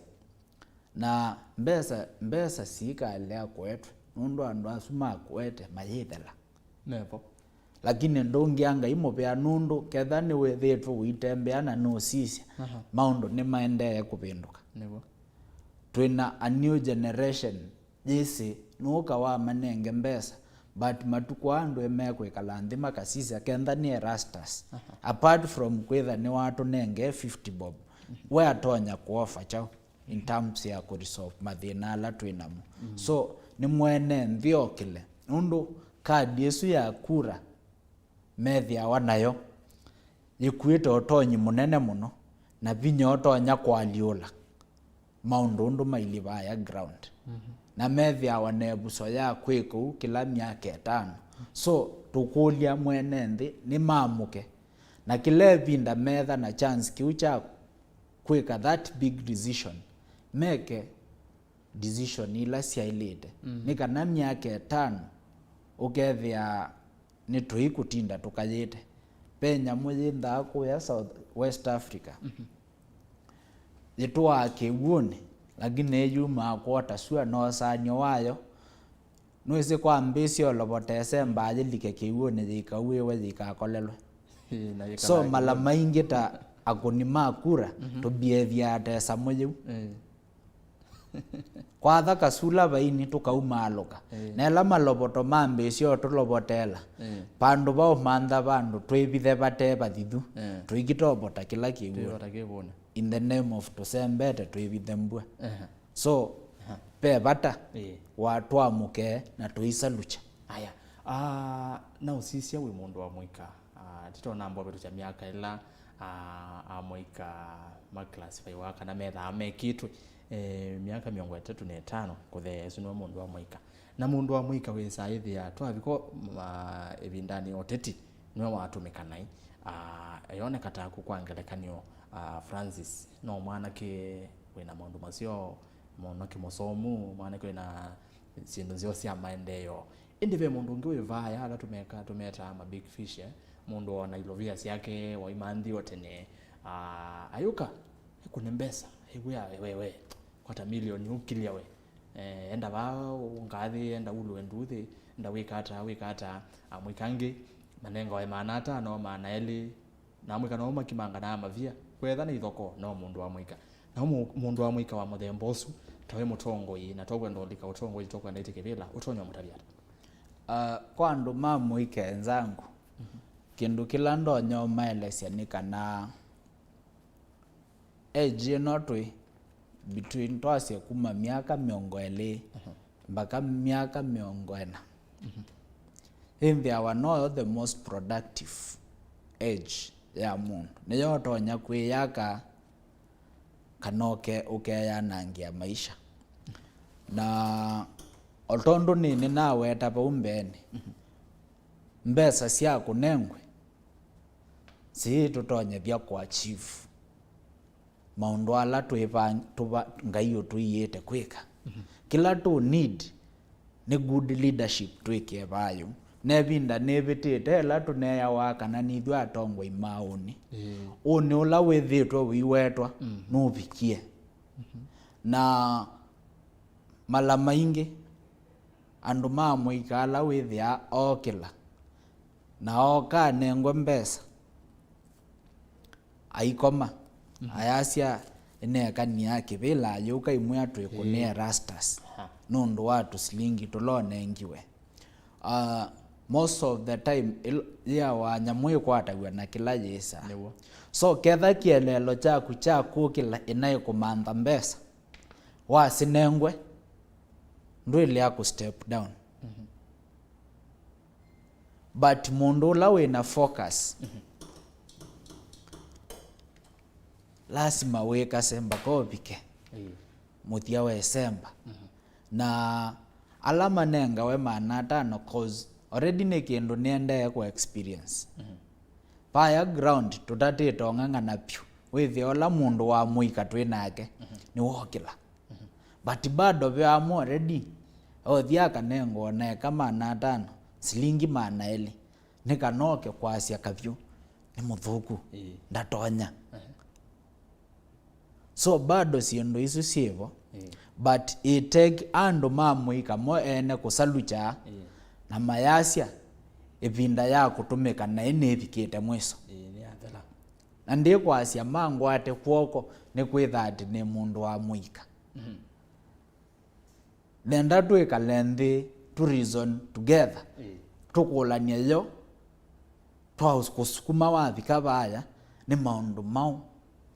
Na mbesa, mbesa siikalea kũetwe, nũndũ andũ asu makũete mayĩthela. Nevo. Lakini ndũngĩa Ngai mũvea, nũndũ ketha nĩwĩthĩĩtwe ũitembea na nũsisya, aha, maũndũ nĩmaendee kũvĩndũka. Nĩvo. Twĩna a new generation yĩsĩ nũka wamanenge mbesa, but matukũ aa andũ mekwĩkala nthĩ makasisya kenda nĩ Erastus. Aha. Apart from kwĩtha nĩwatũnenge fifty bob, mhm, we atonya kũofa kyaũ in terms ya kũresolve mathĩna ala twĩ namo? Mm. So, nĩ mwene nthĩ okĩle. Nũndũ kadi ĩsu ya kura methĩawa nayo yĩkuĩte ũtonyi mũnene mũno na vinya ũtonya kũalyũla maũndũ ũndũ mailĩ vaya ground. Mhm. Na methĩawa na ĩvuso ya kwĩka ũu kĩla myaka ĩtano. So, tũkũlya mwene nthĩ nĩmamũke, na kĩla ĩvinda metha na chance kĩu kya kwĩka that big decision, meke decision ila syaĩlĩte. Mm. Nĩ kana myaka ĩtano ũkethĩa nĩtũikũtinda tũkayĩte. Ve nyamũ yĩnthaa kũya South West Africa. Mhm. Yĩtũaa kĩw'ũnĩ, lakini nĩyumaa kwota sua na ũsaanĩo wayo. Nĩwĩsĩ kwambĩĩsya ũlovotese mbaa yĩlike kĩw'ũnĩ yĩikauĩwe yĩikakolelwe. Ĩĩ, na yĩkala. So, kĩw'ũnĩ. Mala maingĩ ta akũni ma kura, mhm, tũbiethyaa ta ĩsamũ yĩu. Ĩĩ. Kwatha kasula vaini tũkaumaalũka. Eh. Na ĩla malovoto mambĩĩsya ũtũlovotela, eh, vandũ va ũmantha vandũ twĩvithe vate vathithu, eh, tũikĩtovota kĩla kĩw'o. Twĩvota kĩvũnĩ. In the name of tũsembete twĩvithe mbua. Ehe. So, aha, ve vata, eh, wa twamũke na tũisalukya. Aya. Ah, na ũsisya wĩ mũndũ wa mũika. Ah, tito namba ũvĩtũkya myaka ĩla, ah, amũika ma classify wa kana methaa mekĩtwe, eh, myaka mĩongo ĩtatũ na ĩtano kũthea, ũsu nĩwe mũndũ wa mũika. Na mũndũ wa mũika wĩsaa ĩthĩa twavika, ma, ĩvindanĩ ya ũteti, nĩwe watũmĩka naĩ. Ah, yoneka taku kwa ngelekany'o, ah, Francis no mwanake wĩna maũndũ maseo, mwanake mũsomu, mwanake wĩna syĩndũ nzeo sya maendeeo. Ĩndĩ ve mũndũ ũngĩ wĩ vaya, ala tũmeka, tũmetaa ma big fish, eh? Mũndũ ona ilovia syake waimanthi o tene, ah, ayũka, ekũne mbesa, ewĩa, we, we, kwata milioni ũkilya we. Eh, enda vaa ũngathi, enda ulwe nduthi, enda wĩka ata, wĩka ata, amũika angĩ, manengawe maana atano, maana elĩ, na amũika no makimanganaa mavia, kwetha nĩ ithoko, no mũndũ wa mũika. Na mũ-, mũndũ wa mũika wa mũthemba ũsu, ta wĩ mũtongoi, na tũkwenda ũlika ũtongoi, tũkwenda ĩtĩ kĩvĩla, ũtonya mũtavya ata? Ah, kwa andũ ma mũika enzangu, mhm, kĩndũ kĩla ndonya ũmaelesya nĩ kana age ĩno twĩ between, twasye kuma myaka mĩongo ĩlĩ, mhm, mbaka myaka mĩongo ĩna. Mhm. Ĩnthĩawa noyo the most productive age ya mũndũ. Nĩyo ũtonya kwĩyaka kana ũke-, ũkeyanangĩa maisha. Na o tondũ nĩ, nĩnaweta vau mbeenĩ, mhm, mbesa sya kũnengwe siitũtonyethya kũachieve maũndũ ala twĩva-, tũva-, Ngai ũtũiĩte kwĩka. Mhm. Kĩla tũ need nĩ good leadership twĩkĩe vayũ. Na ĩvinda nĩvĩtĩte ĩla tũneeawa kana nithyĩ atongoi ma ũnĩ. Ĩĩ. Ũnĩ ũla wĩthĩtwe ũiwetwa, mm, nũvikie. Mhm. Na mala maingĩ andũ ma mũika ala wĩthĩaa ookĩla na ooka anengwe mbesa, aikoma, mhm, ayasya, "Ĩneekani ya kĩvĩla ayũka imwĩa twĩkũnĩe, ĩĩ, rastas, aha, nũndũ wa tũsilingi tũla ũnengiwe." Ah, most of the time, ĩl-, yĩawa nyamũ ĩkwataw'a na kĩla yĩsa. Nĩw'o. So, ketha kĩeleelo kyaku kya kũkĩla ĩnaĩ kũmantha mbesa, wasinengwe, ndwĩlea kũ step down. Mhm. But mũndũ ũla wĩna focus, mhm, lasima wĩkase mbaka ũvike, ĩĩ, mũthya wa December. Mhm. Na ala manengawe maana atano, 'cause already nĩ kĩndũ nĩendee kũ experience. Mhm. Vaya ground tũtatĩte ũng'ang'ana vyũ, wĩthĩa ũla mũndũ wa mũika twĩ nake, mhm, nĩwokĩla. Mhm. But bado ve amwe already othi akanengwa ona eka maana atano, silingi maana elĩ, nĩ kana oke kwasya kavyũ nĩ mũthũku, ĩĩ, ndatonya. Ehe. So bado syĩndũ isu syĩvo, ĩĩ, but it take andũ ma mũika mo ene kũsalukya, ĩĩ, na mayasya, "Ĩvinda ya kũtũmĩka naĩ nĩvikĩte mwiso." Ĩĩ, nĩyathela. Na ndikwasya mangwate kw'oko nĩkwĩtha atĩ nĩ mũndũ wa mũika. Mhm. Nenda twĩkale nthĩ, tũ reason together. Ĩĩ. Tũkũlany'e yo, twa kũsukuma wavika vaya, nĩ maũndũ maũ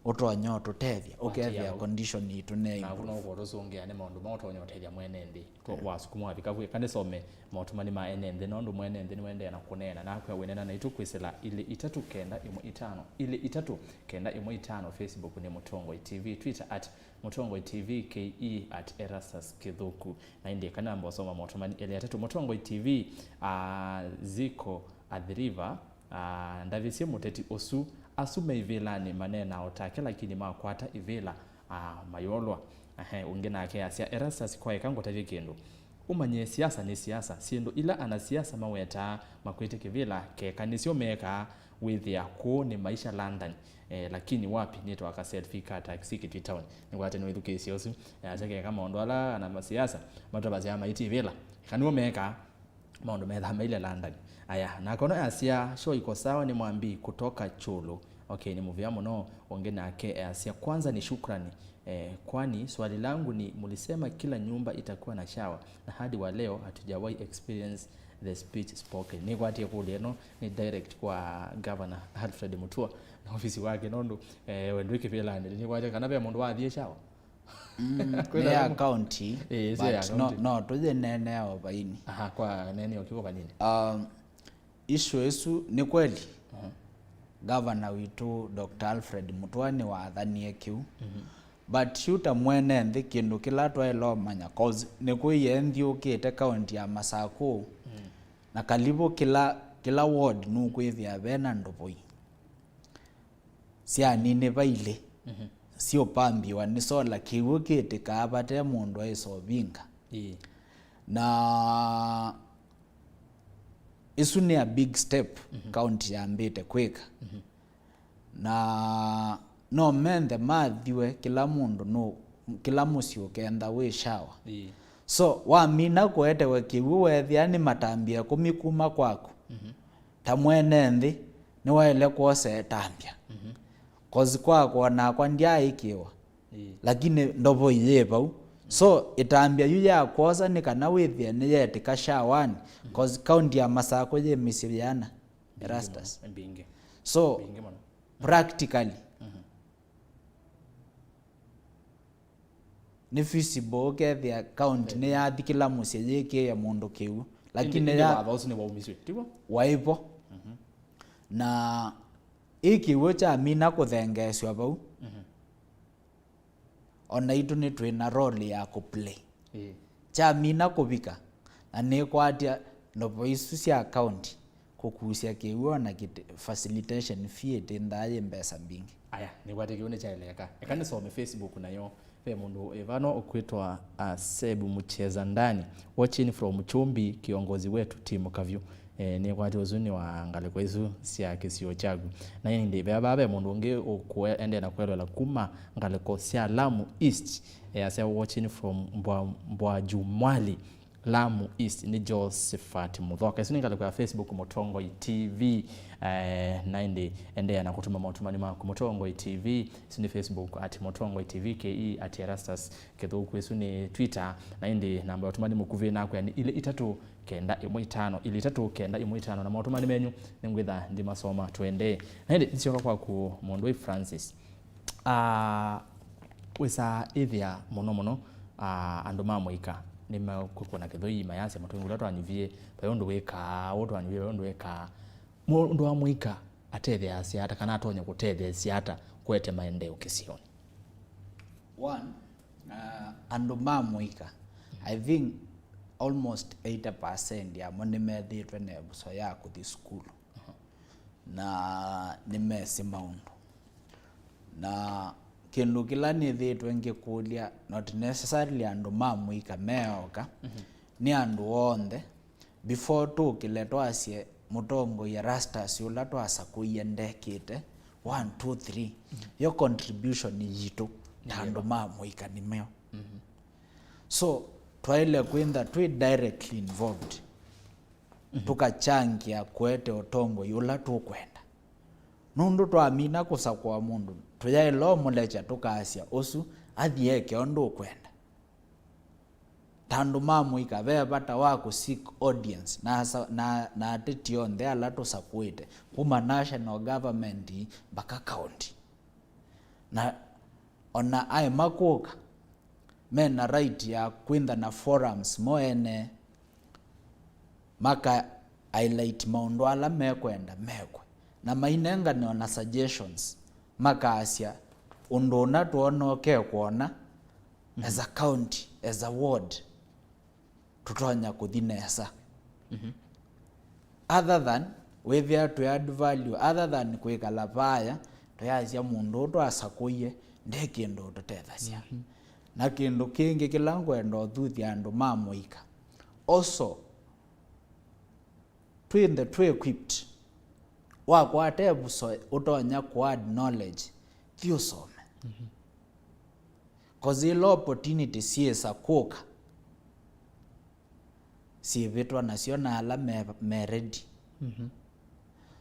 ũtonya ũtũtethya, ũkethĩa condition itũ nĩ improve. Naku no ũtũsũngĩa nĩ maũndũ maũ ũtonya ũtethya mwene nthĩ. Twa-, ĩĩ, wasukuma wavika vu, eka nĩsome motũmani ma ene nthĩ, nũndũ mwene nthĩ nĩwendeea na kũneena, nakwĩa wĩneena naitũ kwĩsĩla ilĩ itatũ kenda ĩmwe itano, ilĩ itatũ kenda ĩmwe itano, Facebook nĩ Mũtongoi T V, Twitter at Mũtongoi T V, K E at Erastus Kĩthũku. Na ĩndĩ kana mbosoma motũmani elĩ atatũ. Mũtongoi T V, ah, Ziko Athiriva, ah, ndavisye mũteti ũsu, asu me ivĩlanĩ maneenaa o take, lakini makwata ivĩla, ah, mayolwa. Ehe, ũngĩ nake asya, Erastus, kwaeka ngũtavye kĩndũ. Ũmanye siasa nĩ siasa. Syĩndũ ila anasiasa mawetaa makwĩte kĩvĩla keka nĩsyo meekaa, wĩthĩa kũũ nĩ maisha London. Eh, lakini wapi nĩtwaka selfie ka taxi Kitui town. Nĩkwate nĩwĩthukĩĩsye ũsu. Yasya keka maũndũ ala ana masiasa matavasya maiti ĩvĩla, eka nĩmo meekaa maũndũ methamaile London. Aya, na kono yasya, show iko sawa, ni Mwambi kutoka Chulu. Okay, ni mũvea mũno. Ũngĩ nake easya, kwanza ni shukrani, eh, kwani swali langu ni, mulisema kila nyumba itakuwa na shower, na hadi wa leo hatujawahi experience the speech spoken. Nĩkwatie kũlya ĩno ni direct kwa Governor Alfred Mutua na ofisi wake, nũndũ, eh, we ndwĩ kĩvĩlanĩ. Nĩkwatie kana ve mũndũ wathie shower. Mm, kwĩna nĩ ya county, eh, sio ya but no, county, no tũyĩneenea o vaini. Aha, kwa nene o kivo vanini. Um, issue ĩsu nĩ kweli. Mhm. Governor witũ Doctor Alfred Mutua nĩwathanie kĩu. Mhm. But yu ta mwene nthĩ, kĩndũ kĩla twaĩle ũmanya, 'cause nĩkwĩie nthi ũkĩte county ya Masakũ, mm, na kalivu kĩla, kĩla ward nũkwĩthĩa vena ndũvũi sya nini vailĩ, mhm, siũpambiwa nĩ sola, kĩw'ũ kĩtĩkaa vate mũndũ aĩsa ũvinga. Ĩĩ. Na ĩsu nĩ a big step, mhm, county yambĩte kwĩka. Mhm. Na no menthe mathiwe kĩla mũndũ nũ, kĩla mũsyĩ ũkenda wĩ shower. Ĩĩ. So, wamina kũetewe kĩw'ũ, weethĩa nĩ matambya ĩkũmi kuma kwaku, mhm, ta mwene nthĩ, nĩwaĩle kwosa ĩtambya. Mhm. 'Cause kwakwa nakwa ndyaaĩkĩwa. Ĩĩ. Lakini ndovo iyĩ vau. Mm. So, ĩtambya yu ya kwosa nĩ kana wĩthĩe nĩyetĩka shawani. Mm. 'Cause county ya Masakũ yĩ mĩsyĩ yĩana? Mbingĩ Erastus. Mũno, mbingĩ. So, mbingĩ mũno. Practically, mhm, nĩ feasible ũkethĩa county, eh, nĩyathi kĩla mũsyĩ yĩkĩe mũndũ kĩw'ũ. Lakini ĩndĩ, ĩndĩ ya watho ũsu nĩwaumisw'e, tiw'o? Waĩ vo. Mhm. Na ĩ kĩw'ũ kyamina kũthengeesw'a vau, mhm, o naitũ nĩtwĩ na role ya kũplay. Ĩĩ. Kyamina kũvika, na nĩkwatya ndovo isu sya county kũkusya kĩw'ũ na kĩtĩ-, facilitation fee ĩtĩndaa yĩ mbesa mbingĩ. Aya, nĩkwatya kĩw'ũ nĩkyaeleeka. Eka nĩsome Facebook nayo. Ve mũndũ wĩ vano ũkwĩtwa, uh, Sebu Mucheza Ndani, watching from Chumbi, kiongozi wetu, Team Kavyu. Eh, nĩkwatya ũsu nĩ wa ngalĩko isu sya kĩsio kyaku. Na ĩndĩ veva ve mũndũ ũngĩ ũkũendeea na kwelwela kuma ngalĩko sya Lamu East, eh, asya, watching from Mbwa-, Mbwajumwali, Lamu East, nĩ Josephat Muthoka. Isu nĩ ngalĩko ya Facebook Mũtongoi T V. Eh, na ĩndĩ endeea na kũtuma maũtũmani maku Mũtongoi T V. Isu nĩ Facebook at Mũtongoi T V K E, at Erastus Kĩthũku. Isu nĩ Twitter. Na ĩndĩ namba ya ũtũmani mũkuvĩ naku ya nĩ ilĩ itatũ kenda ĩmwe itano, ilĩ itatũ kenda ĩmwe itano, na maũtũmani menyu nĩngwĩtha ndimasoma. Tũendee. Na ĩndĩ nĩsyoka kwaku mũndũ wĩ Francis. Ah, wĩsaa ĩthĩa mũno mũno, ah, andũ ma mũika nĩmekwĩkũna kĩthũi, mayasya, mũtũi ũla twanyuvie, vai ũndũ wĩkaa, ũũ twanyuvie, vai ũndũ wĩkaa. Mũndũ wa mũika atetheeasya ata, kana atonya kũtetheesya ata kũete maendeeo kĩsionĩ? One, uh, andũ ma mũika, I think almost eighty percent yamo nĩmethĩĩtwe na ĩvuso ya kũthi sukulu. Na nĩmesĩ maũndũ. Na kĩndũ kĩla nĩthĩĩtwe ngĩkũlya, not necessarily andũ ma mũika meoka, mhm, nĩ andũ onthe. Before tũkĩle twasye mũtongoi Erastus ũla twasakũie ndekĩte one, two, three, mhm, yo contribution yitũ ta andũ ma mũika nĩmeo. Mhm. So, twaĩle kwĩntha twĩ directly involved. Mhm. Tũkachangĩa kũete ũtongoi ũla tũkwenda. Nũndũ twamina kũsakũa mũndũ, tũyaĩle ũmũlekya tũkasya ũsu athi eke ũndũ ũkwenda. Ta andũ ma mũika, ve vata wa kũ seek audience na asa-, na, na ateti onthe ala tũsakũĩte, kuma national government mpaka county. Na ona aema kũka, me na right ya kwĩntha na forums mo ene, maka highlight maũndũ ala mekwenda mekwe, na mainengane ona suggestions, makasya ũndũ ũna twoona ũkekwona, mhm, as a county, as a ward, tũtonya kũthi nesa. Mhm. Other than, wĩthĩa twĩ add value, other than kwĩkala vaya, tũyasya mũndũ ũũ twasakũie, nde kĩndũ ũtũtethasya. Mhm. Na kĩndũ kĩngĩ kĩla ngwenda ũthuthya andũ ma mũika, also, twĩnthe twĩ equipped. Wakwata ĩvuso ũtonya kũ add knowledge, thi ũsome. Mhm. 'Cause ila opportunity syĩsa kũka, syĩvĩtwa nasyo na ala me, me ready. Mhm.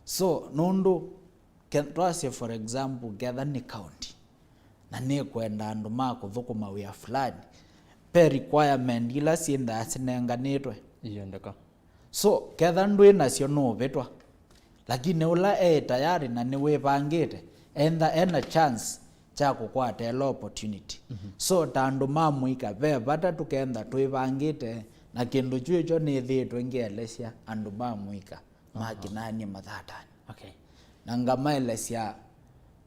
So, nũndũ Ke- twasye for example, ketha nĩ county na nĩkwenda andũ ma kũthũkũma wĩa fulani, ve requirement ila syĩnthaa sinenganĩtwe. Iyendeka. So ketha ndwĩ nasyo nũvĩtwa, lakini ũla e tayari na nĩwĩvangĩte, entha ena chance kya kũkwata ĩla opportunity. So ta andũ ma mũika, ve vata tũkentha twĩvangĩte, na kĩndũ kyu ĩkyo nĩthĩĩtwe ngĩelesya andũ ma mũika makinanie mathatanĩ. Okay. Na ngamaelesya,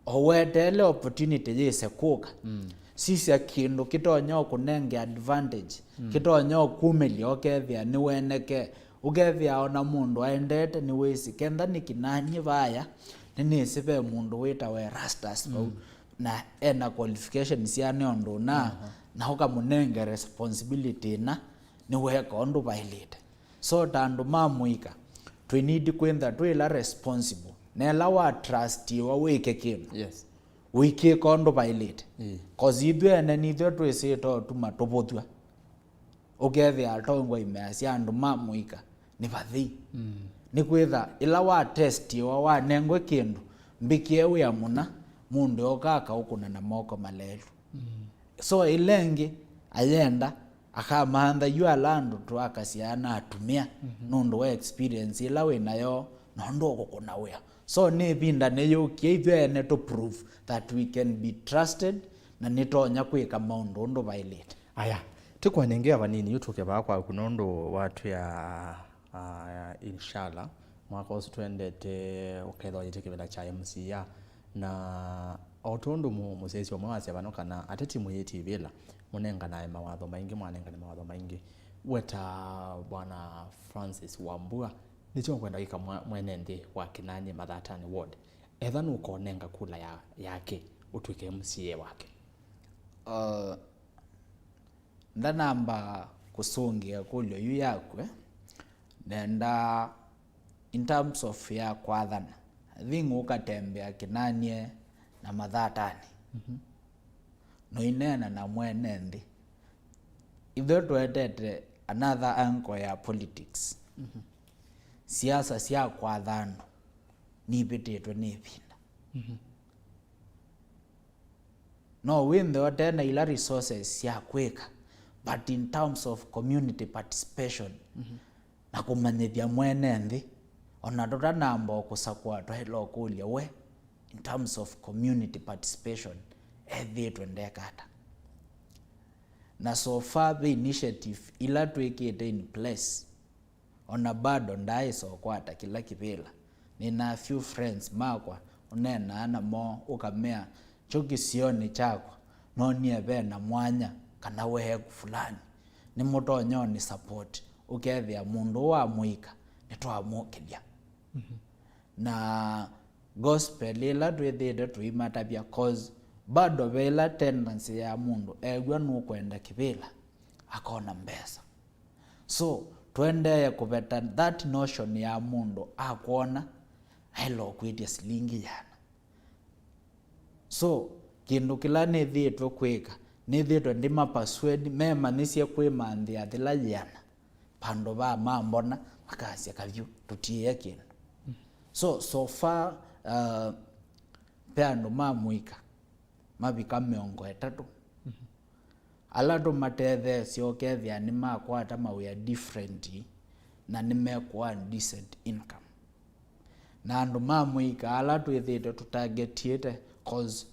o weteele opportunity yĩse kũka, mm, sisya kĩndũ kĩtonya ũkũnenge advantage, mm, kĩtonya ũkumĩlya ũkethĩa nĩweneke, ũkethĩa ona mũndũ aendete nĩwĩsĩ. Kenda nĩkinanie vaya, nĩnĩsĩ ve mũndũ wĩtawa Erastus vau, mm, na ena qualification syane ũndũ ũna, aha, na ũkamũnenge responsibility ĩna, nĩweka ũndũ vaĩlĩte. So ta andũ ma mũika, twĩ need kwĩntha twĩ ĩla responsible. Na ĩla wa trustiwa wĩke kĩndũ, yes, ũikĩka ũndũ vaĩlĩte. Ĩĩ. 'Cause ithyĩ ene nithyĩ twĩsĩte ũtuma tũvũthw'a. Ũkethĩa atongoi measya andũ ma mũika nĩ vathei. Mm. Nĩkwĩtha ĩla wa testiwa, wanengwe kĩndũ, mbĩkĩe wĩa mũna, mũndũ oka akaũkũna na moko malelu. Mm. So ĩla ĩngĩ ayenda, akamantha yu ala andũ twakasyaa na atumĩa, mhm, nũndũ wa experience ĩla wĩ nayo na ũndũ ũkũkũna wĩa. So nĩ ĩvinda nĩyũkie ithyĩ ene tũ prove that we can be trusted na nĩtonya kwĩka maũndũ ũndũ vaĩlĩte. Aya, tũkwanengea vanini yu tũke vaa kwaku nũndũ watwĩa, ah, inshallah, mwaka ũsu twendete ũkethwa yĩte kĩvĩla kya M C A. Na o tondũ mũ- mũsyaĩĩsya ũmwe wasya vano kana ateti mũyĩtĩ ĩvĩla, mũnenganae mawatho maingĩ, mwanengane mawatho maingĩ. We ta Bwana Francis Wambua, nĩkyo ũkwenda kwĩka mwa- mwene nthĩ wa Kinanie Mathatanĩ Ward, etha nũkonenga kula ya- yake ũtw'ĩke M C A wake? Uh, ndanamba kũsũngĩa ĩkũlyo yu yaku, eh, nenda in terms of ya kwathana, I think ũkatembea Kinanie na Mathatanĩ. Mhm. Noineena na mwene nthĩ. Ithyĩ tũetete another angle ya politics. Mhm. Siasa sya kwatha andũ nivĩtĩtwe nĩ ĩvinda. Mhm. No wĩnthe ũte na ila resources sya kwĩka, but in terms of community participation, mhm, na kũmanyĩthya mwene nthĩ, ona tũtanamba o kũsakũa, twaĩle o kũlya we, in terms of community participation, ethĩĩtwe ndeka ata? Na so far ve initiative ila twĩkĩte in place, ona bado ndaaĩsa ũkwata kĩla kĩvĩla. Nĩ na few friends makwa ũneenaa namo, ũkamea, kyo kĩsionĩ kyakwa nonie ve na mwanya kana weeku fulani, nĩmũtonya ũnĩ support, ũkethĩa mũndũ ũũ wa mũika nĩtwamũkĩlya. Mhm. Na gospel ĩla twĩthĩĩtwe tũimatavya, 'cause bado ve ĩla tendency ya mũndũ ew'a nũkwenda kĩvĩla, akona mbesa. So tũendee kũveta that notion ya mũndũ akwona aĩle ũkwĩtya silingi yĩana. So kĩndũ kĩla nĩthĩĩtwe kwĩka, nĩthĩĩtwe ndĩmapasuedi memanyĩsye kwĩmanthĩa thĩla yĩana, vandũ va mambona makasya, kavyũ tũtiĩe kĩndũ. So, so far, uh, ve andũ ma mũika mavika mĩongo ĩtatũ, mhm, ala tũmatetheesye ũkethĩa nĩmakwata mawĩa different na nĩmekũaa decent income. Na andũ ma mũika ala twĩthĩĩtwe tũtargetiĩte, 'cause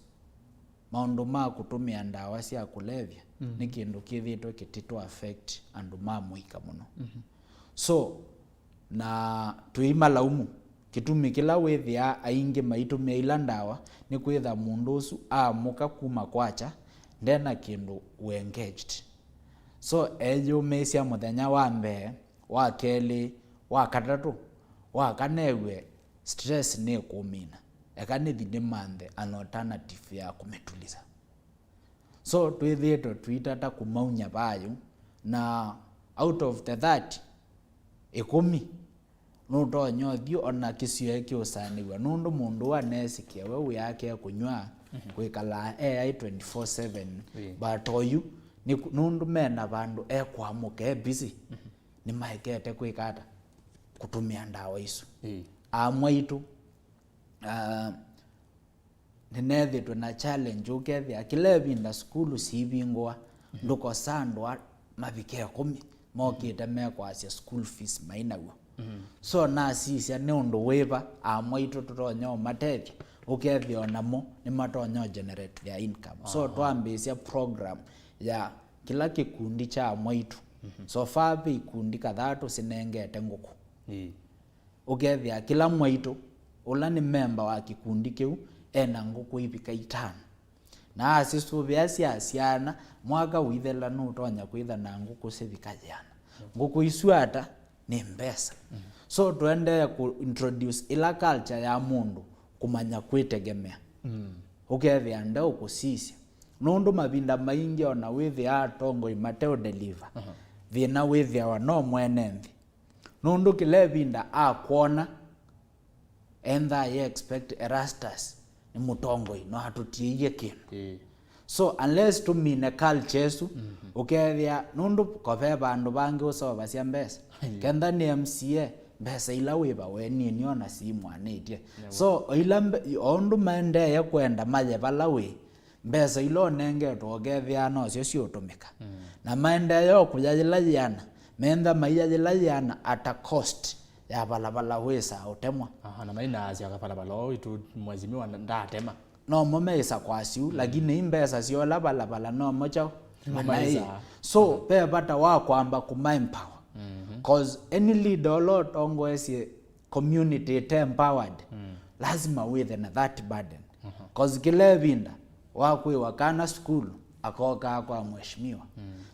maũndũ ma kũtũmĩa ndawa sya kũlevya, mm, nĩ kĩndũ kĩthĩĩtwe kĩtĩtũ affect andũ ma mũika mũno. Mhm. So, na tũimalaumu. Kĩtumi kĩla wĩthĩaa aingĩ maitũmĩa ila ndawa nĩ kwĩtha mũndũ ũsu aamũka kuma kwakya, nde na kĩndũ ũ engaged. So, eyũmĩĩsya mũthenya wa mbee, wa kelĩ, wa katatũ, wa kana ew'e stress nĩkũmina, eka nĩthi nĩmanthe an alternative ya kũmĩtulisa. So twĩthĩĩtwe tũitata kũmaunya vayũ, na out of the thirty, ĩkũmi nũtonya ũthyũ ona kĩsio kĩũsanĩw'a, nũndũ mũndũ ũũ aneesĩkĩa we wĩake kũnyw'a, mhm, kwĩkalaa e ai twenty-four seven. Ĩĩ. But oyu nĩ kũ- nũndũ mena vandũ ekũamũka e busy, mhm, nĩmaekete kwĩka ata? Kũtũmĩa ndawa isu. Ĩĩ. Amwaitũ, ah, nĩneethĩtwe na challenge, ũkethĩa kĩla ĩvinda sukulu siivingũa, ndũkosa andũ a mavika ĩkũmi mokĩte mekwasya school fees mai naw'o. So nasisya nĩ ũndũ wĩva amwaitũ tũtonya ũmatethya, ũkethĩa o namo nĩmatonya ũ generate their income. So twambĩĩsya program ya kĩla kĩkundi kya amwaitũ. So far ve ikundi kathaa tũsinengete ngũkũ. Ũkethĩa kĩla mwaitũ ũla nĩ memba wa kĩkundi kĩu ena ngũkũ ivika itano. Na asisũvĩa sya syana, mwaka ũithela nũtonya kwĩtha na ngũkũ sivika yĩana. Ngũkũ isu ata? Nĩ mbesa. So tũendee kũ introduce ĩla culture ya mũndũ kũmanya kwĩtegemea. Ũkethĩa ndeũkũsisya. Nũndũ mavinda maingĩ ona wĩthĩaa atongoi mateũdeliver, thĩna wĩthĩawa no mwene nthĩ. Nũndũ kĩla ĩvinda akwona, entha ye expect Erastus nĩ mũtongoi, no atũtiĩie kĩndũ. So unless tũmine culture ĩsu, ũkethĩa nũndũ kove vandũ vangĩ ũseũvasya mbesa. Kenda nĩ M C A, mbesa ila wĩva wenĩe nĩona simwanĩtye. So o ila mbe- o ũndũ maendee kwenda maye vala wĩ, mbesa ila ũnengetwe ũkethĩa nosyo siũtũmĩka. Na maendee kũya yĩla yĩana, mentha maiya yĩla yĩana at a cost ya valava wĩsaa ũtemwa. Aha, na mainaasya kavalava oo itu mheshimiwa ndatema. Nomo meĩsa kwasyu, lakini i mbesa syola valava nomo kyaũ? Nĩmo manai. So ve vata wa kwamba kũma empower. Cause any leader ũla ũtongoesye community ĩte empowered, lazima wĩthe na that burden. Cause kĩla ĩvinda wakwĩwa kana sukulu akokaa kwa mheshimiwa.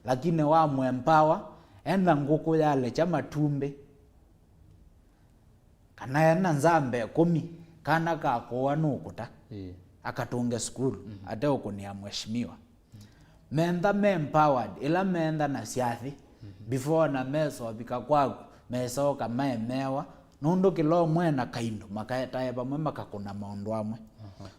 Lakini wamũempower, ena ngũkũ yalekya matumbĩ, kana ena nzamba ĩkũmi, kana kakũa nũkũta, akatũnge sukulu, ateũkũnĩa mheshimiwa. Mentha me empowered, ĩla mentha na syathi, before na mesovika kwaku, mesoka maemewa, nũndũ kĩla ũmwe na kaindo, maketae vamwe makakũna maũndũ amwe.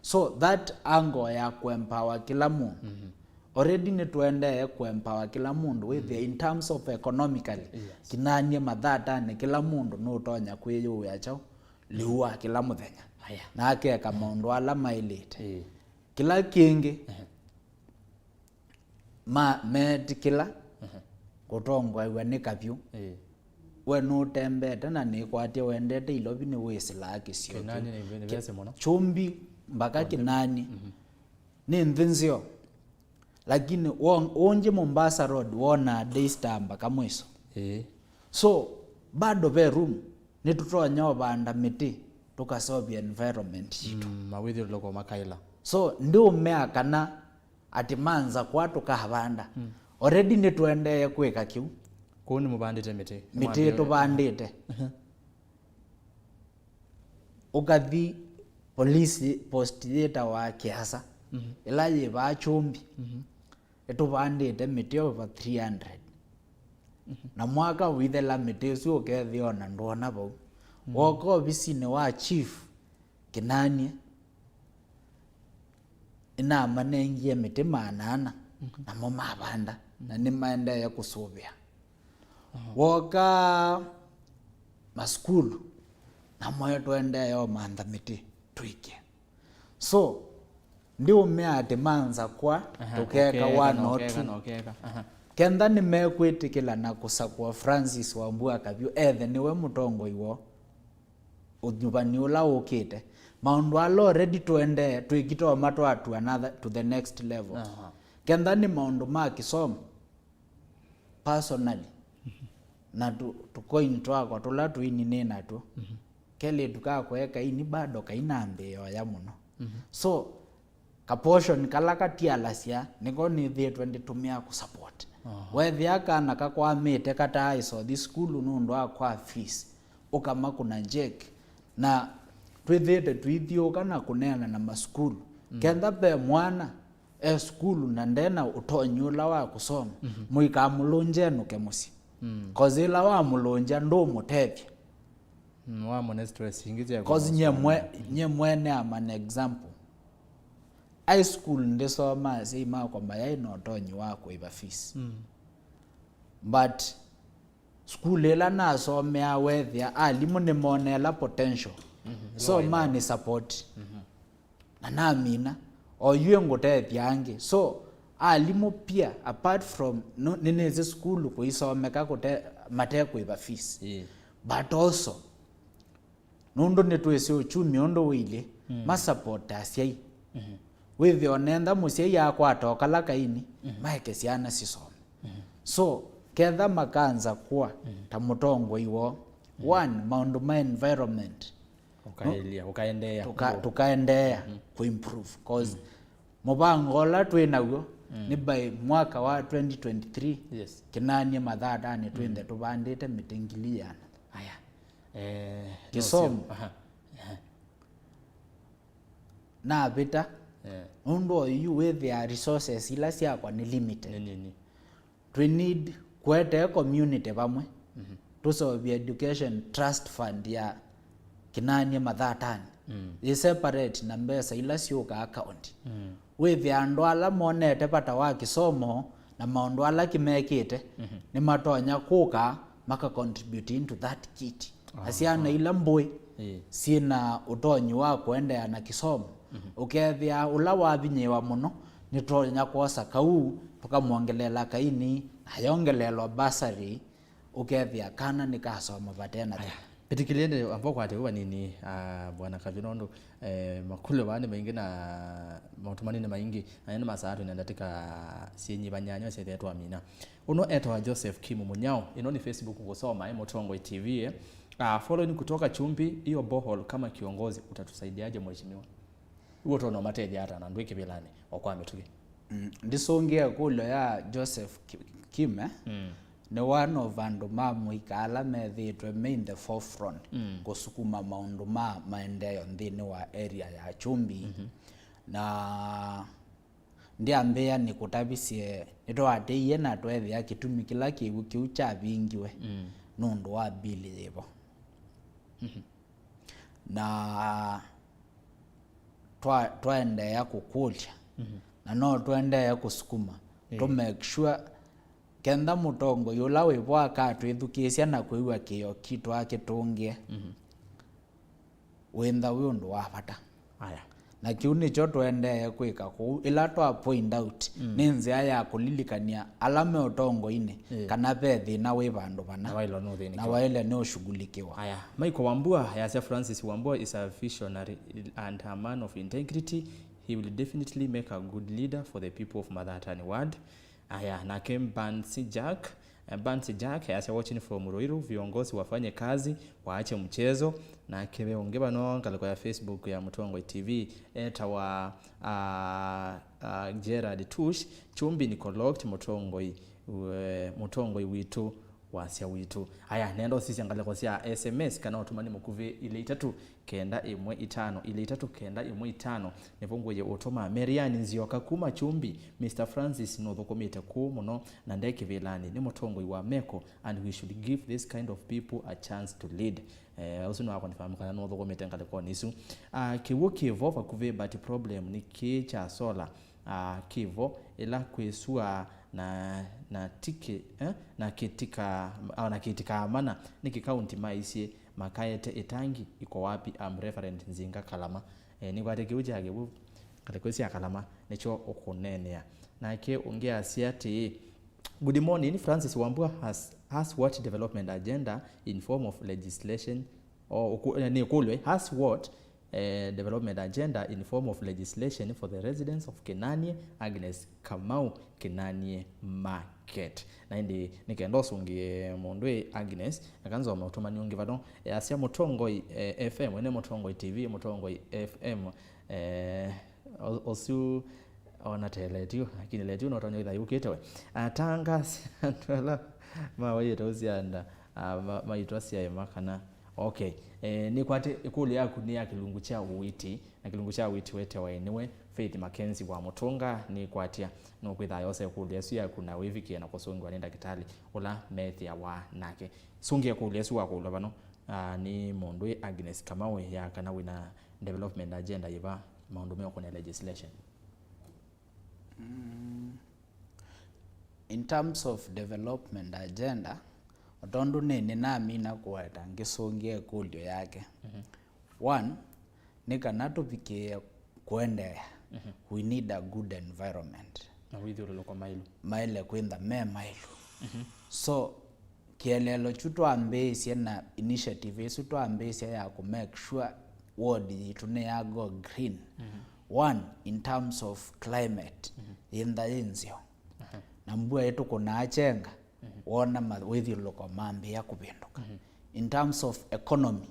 So that angle ya kũempower kĩla mũndũ, already nĩtũendee kũempower kĩla mũndũ wĩthĩa in terms of economically, kinanie mathatanĩ, kĩla mũndũ nũtonya kwĩyũĩa kyaũ lĩu wa kĩla mũthenya. Na akeka maũndũ ala maĩlĩte. Kĩla kĩngĩ, ma meetĩkĩla kũtongoew'a nĩ kavyũ. We nũtembete na nĩkwatya wendete Ilovi nĩwĩsĩlaa kĩsio kĩu. Kĩnani nĩ, nĩ vesi mũno. Kyũmbi mpaka Kĩnani. Nĩ nthĩ nzeo. Lakini won- ũngĩ Mombasa Road wonaa Daystar mpaka mwiso. So bado ve room, nĩtũtonya ũvanda mĩtĩ tũkaseũvya environment yitũ. Mawĩthyũlũlũko makaĩla. So ndiũmea kana atĩ manza kwa tũkavanda. Already nĩtũendee kwĩka kĩu. Kũu nĩmũvandĩte mĩtĩ? Mĩtĩ tũvandĩte. Ũkathi police post yĩtawa Kĩasa, ĩla yĩ vaa Kyũmbi, ĩtũvandĩte mĩtĩ over three hundred. Na mwaka ũithela mĩtĩ ĩsu ũkethĩa ona ndwona vau. Woka ovisinĩ wa chief Kĩnanie, nĩnamanengie mĩtĩ maana ana, namo mavanda, na nĩmaendee kũsũvĩa. Woka masukulu, namo tũendee ũmantha mĩtĩ tũikĩe. So ndiũmea atĩ manza kwa tũkeka one or two. Kenda nĩmekwĩtĩkĩla na kũsakũa Francis Wambua Kavyũ ethe nĩwe mũtongoi woo. Ũnyuvani ũla ũkĩte, maũndũ ala already tũendee twĩkĩte ũmatwaa to another, to the next level. Kenda nĩ maũndũ ma kĩsomo personally, na tũ- tũkoini twakwa tũla tũini nĩ natw'o, kelĩtu kakwa e kaini bado kainambĩĩa oya mũno. So ka portion kala katialasya nĩko nĩthĩĩtwe ndĩtũmĩa kũsupport. Wethĩa kana kakwamĩte kataa ĩsothi sukulu nũndũ wa kwa fees, ũkamakũna njeki. Na twĩthĩĩte tũithiũũka na kũneena na masukulu, kenda ve mwana e sukulu na ndena ũtonyi ũla wa kũsoma, mũikamũlũngye enũke mũsyĩ. Cause ĩla wamũlũngya ndũmũtethya. Wamũne stress ingĩ sya. Cause nye mwe- nye mwene, I'm an example. High school ndĩsomaa, asyai makwa mayaĩ na ũtonyi wa kũĩva fees. But sukulu ĩla nasomea wethĩa alimũ nĩmonela potential. So mani support. na namina, o yu ngũtethya angĩ. So alimũ pia, apart from, no, nĩnĩsĩ sukulu kũisomeka kũte, mate kũĩva fees. Ĩĩ. But also, nũndũ nĩtwĩsĩ uchumi ũndũ wĩilyĩ, mm, ma support asyai. Mhm. Wĩthĩe onentha mũsyai akwata o kala kaini, mhm, maeke syana sisome. Mhm. So ketha makanza kũa, mhm, ta mũtongoi woo, mhm, one, maũndũ ma environment, ũkaelya, ũkaendeea. Tũka-, tũkaendeea, mm, kũimprove, 'cause, mm, mũvango ũla twĩ naw'o, mm, nĩ by mwaka wa twenty twenty-three, yes, Kĩnanie Mathatanĩ twĩnthe, mm, tũvandĩte mĩtĩ ngili ĩana. Aya. Eh, no, kĩsomo. Sio. Aha. Aha. Navĩta. Eh. Nũndũ oyu wĩthĩa resources ila syakwa nĩ limited. Nĩ nini. Twe need kũete community vamwe. Mhm. Tũseũvye education trust fund ya Kĩnanie Mathatanĩ. Mm. Yĩ separate na mbesa ila syũkaa county. Mm. Wĩthĩa andũ ala monete vata wa kĩsomo na maũndũ ala kĩmekĩte, mhm, nĩmatonya kũka maka contribute into that kit. Na syana ila mbũĩ, ĩĩ, syĩ na ũtonyi wa kũendeea na kĩsomo, mhm, ũkethĩa ũla wavinyĩĩwa mũno nĩtonya kwosa kau, tũkamwongeleela kaini, na yongeleelwa bursary, ũkethĩa kana nĩkasoma vate na thĩna. Aya. Ĩtĩkĩlya nĩ amba ũkwate ũu vanini, ah, Bwana Kavyu, nũndũ, eh, makũlyo vaa nĩ maingĩ na maũtũmani nĩ maingĩ, na nĩ masaa twĩna ndatĩka syĩnyiva nyanya syethĩe twamina. Ũno etawa Joseph Kimu Munyao, ĩno nĩ Facebook ngũsoma, e Mũtongoi T V, eh. Ah, following kutoka Chumbi, hiyo borehole kama kiongozi utatusaidiaje mheshimiwa? Iwe ũtona ũmatethya ata na ndwĩ kĩvĩlanĩ o kwa mĩtũkĩ? Mm, ndisũngĩe ĩkũlyo ya Joseph Ki-, Kime, mm, nĩ one of andũ ma mũika ala methĩĩtwe me in the forefront, mm, kũsukuma maũndũ ma maendeeo nthĩnĩ wa area ya Chumbi. Mhm. Na ndyambĩĩa nĩkũtavisye, nĩtwaatĩie na tweethĩa kĩtumi kĩla kĩw'ũ kĩu kyavingiwe, mm, nũndũ wa mbili yĩvo. Mhm. Na twa-, twaendeea kũkũlya, mhm, na no tũendeee kũsukuma, ĩĩ, tũ make sure kenda mũtongoi ũla wĩ vo akatwĩthukĩĩsya na kwĩw'a kĩĩo kitũ akĩtũngĩe. Mhm. Wĩntha wĩ ũndũ wa vata. Aya. Na kĩu nĩkyo tũendee kwĩka kũu, ĩla twa point out, mm, nĩ nzĩa ya kũlilikany'a ala me ũtongoinĩ, ĩĩ, kana ve thĩna wĩ vandũ vana, na waĩlwe nĩ ũthĩnĩkĩwa, na waĩle nĩ ũshughulikiwa. Aya, Michael Wambua yasya, Francis Wambua is a visionary and a man of integrity. He will definitely make a good leader for the people of Mathatani Ward. Aya, nake Bansi Jack, eh, Bansi Jack, asya, watching from Ruiru, viongozi wafanye kazi, waache mchezo. Nake ve ũngĩ vano ngalĩko ya Facebook ya Mũtongoi T V, etawa, ah, ah, Gerard Tush, Chumbi ni corrupt, Mũtongoi, we, Mũtongoi witũ, wasya witũ. Aya, nenda ũsisya ngalĩko sya S M S kana ũtũmani mũkuvĩ ilĩ itatũ kenda ĩmwe itano, ilĩ itatũ kenda ĩmwe itano, nĩvo ngũyĩ ũtũma. Meriani Nzioka kuma Chumbi, Mister Francis nũthũkũmĩte kũũ mũno na nde kĩvĩlanĩ, nĩ mũtongoi wa meko and we should give this kind of people a chance to lead. Eh, ũsu nĩwakonfirm kana nũthũkũmĩte ngalĩkonĩ isu. Ah, kĩw'ũ kĩvo vakuvĩ but problem nĩ kĩĩ kya solar. Ah, kĩvo ĩla kwĩ sua na, na tiki, eh, na kĩtika, ah, na kĩtikaa mana nĩkĩ kaunti maisye makaete ĩtangi iko wapi? Am Reverend Nzinga Kalama. Eh, nĩkwate kĩw'ũ kya kĩw'ũ ngalĩko sya Kalama nĩkyo ũkũneenea. Nake ũngĩ asya atĩĩ, good morning, Francis Wambua has, has what development agenda in form of legislation? O, ũkũ-, eh, nĩ kũlwe, has what, eh, development agenda in form of legislation for the residents of Kinanie, Agnes Kamau, Kinanie Market. Na ĩndĩ nĩ kenda ũsũngĩe mũndũ ĩ Agnes, eka nzome ũtũmani ũngĩ vano. Yasya Mũtongoi, eh, F M, ene Mũtongoi T V, Mũtongoi F M, eh, ũ-, ũsu ona te letio, lakini letio no ũtonya ĩtha yũkĩte we. Atangasi andũ ala mawaiĩte ũsianda, ah, ma-, maitwa syaĩma kana. Okay. Eh, nĩkwate ĩkũlyo yaku nĩ ya kĩlungu kya ũiiti, na kĩlungu kya ũiiti wetewa ĩ nĩwe Faith Mackenzie wa Mũtũnga. Nĩkwatya nũkwĩtha yosa ĩkũlyo ĩsu yaku na wĩvikĩe na kũsũngĩwa nĩ ndakĩtalĩ ũla methĩawa nake. Sũngĩa ĩkũlyo ĩsu wakũlwa vano, ah, nĩ mũndũ ĩ Agnes Kamau ya kana wĩna development agenda yĩva maũndũ meũkũnĩa legislation. Mm. In terms of development agenda, o tondũ nĩ nĩnamina kũweta ngĩsũngĩa ĩkũlyo yake. Mhm. One, nĩ kana tũvikĩe kũendeea, we need a good environment. Na wĩthyũlũlũko maĩlu. Maĩle kwĩntha me maĩlu. So, kĩeleelo kyu twambĩĩsye na initiative ĩsu twambĩĩsya ya kũ make sure ward yitũ nĩ ya go green. One, in terms of climate, yĩntha yĩ nzeo. Na mbua ĩtũkũnaa kyenga, wona ma-, wĩthyũlũlũko mambĩĩa kũvĩndũka. In terms of economy,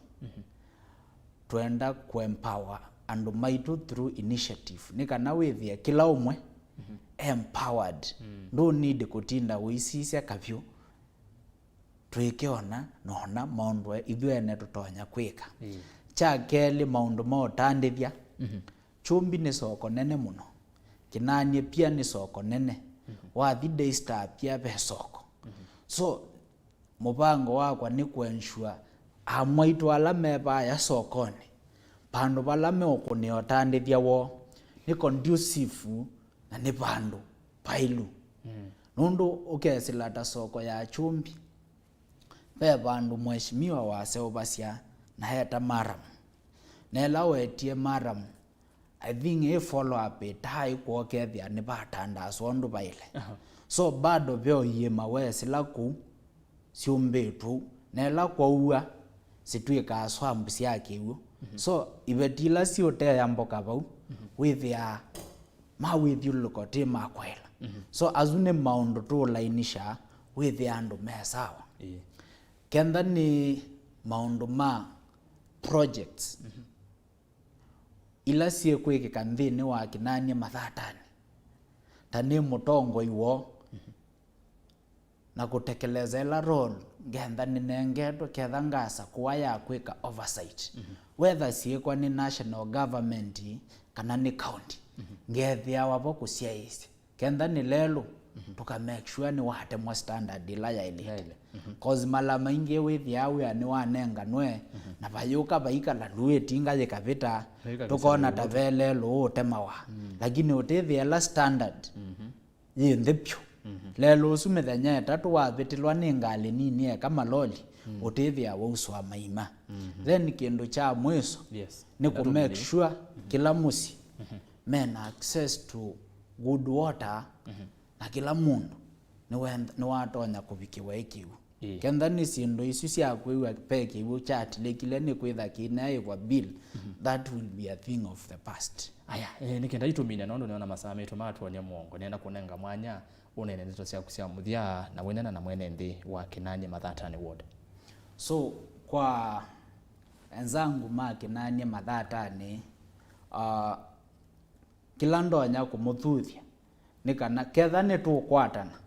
twenda kũ empower andũ maitũ through initiative, nĩ kana wĩthĩe kĩla ũmwe empowered. Ndũ need kũtinda ũisisya kavyũ twĩke ona na ona maũndũ e-, ithyĩ ene tũtonya kwĩka. Kya kelĩ, maũndũ ma ũtandĩthya. Kyumbi nĩ soko nene mũno. Kĩnanie pia nĩ soko nene. Wathi Daystar pia ve soko. So, mũvango wakwa nĩ kũ ensure amwaitũ ala me vaya sokonĩ, vandũ vala meũkũnĩa ũtandĩthya woo nĩ conducive na nĩ vandũ vaĩlu. Nũndũ ũkesĩla ta soko ya Kyumbi, ve vandũ mheshimiwa waseũvasya na eta maramu. Na ĩla wetie maramu, I think ĩ follow up ĩtaĩ kwokethĩa nĩvatandaaswa ũndũ vaĩle. So bado ve ũiĩma wesĩla kũu syũmbĩtwe ũu, na ĩla kwaua, sitw'ĩkaa swamp sya kĩw'ũ. So iveti ila siũteea mboka vau, wĩthĩaa ma wĩthyũlũlũko ti ma kwaĩla. So asu nĩ maũndũ tũũlainisha wĩthĩa andũ me sawa. Ĩĩ. Kenda nĩ maũndũ ma projects ila syĩkwĩkĩka nthĩnĩ wa Kĩnanie Mathatanĩ, ta nĩ mũtongoi woo, na kũtekeleza ĩla role ngenda nĩnengetwe ketha ngasa kũa ya kwĩka oversight. Whether syĩkwa nĩ national government kana nĩ county, ngethĩawa vo kũsyaĩĩsya. Kenda nĩ lelũ, tũka make sure nĩwatemwa standard ĩla yaĩlĩte. Yaĩle. Cause mala maingĩ wĩthĩaa wĩa nĩwanenganwe, na vayũka vaikala lũĩ ĩtinga yĩkavĩta, tũkona ta ve lelũ ũũtemawa. Lakini ũtĩthĩa ĩla standard yĩ nthĩ vyũ. Lelũ ũsu mĩthenya ĩtatũ wavĩtĩlwa nĩ ngalĩ nini eka maloli, ũtĩthĩa wausũa maima. Then kĩndũ kya mwĩso, yes, nĩ kũ make sure kĩla mũsyĩ mena access to good water, na kĩla mũndũ nĩwenda, nĩwatonya kũvikĩwa ĩ kĩw'ũ. Ĩĩ. Kenda nĩ syĩndũ isu sya kwĩw'a ve kĩw'ũ kyatilĩkile nĩ kwĩtha kĩneaĩvwa bill, that will be a thing of the past. Aya, eh, nĩ kenda itũmine nũndũ nĩona masaa maitũ matwony'a mũongo, nĩenda kũnenga mwanya ũnene ndeto syaku sya mũthya na wĩnena na mwene nthĩ wa Kĩnanie Mathatanĩ ward. So, kwa enzangu ma Kĩnanie Mathatanĩ, uh, kĩla ndonya kũmũthuthya nĩ kana ketha nĩtũkwatana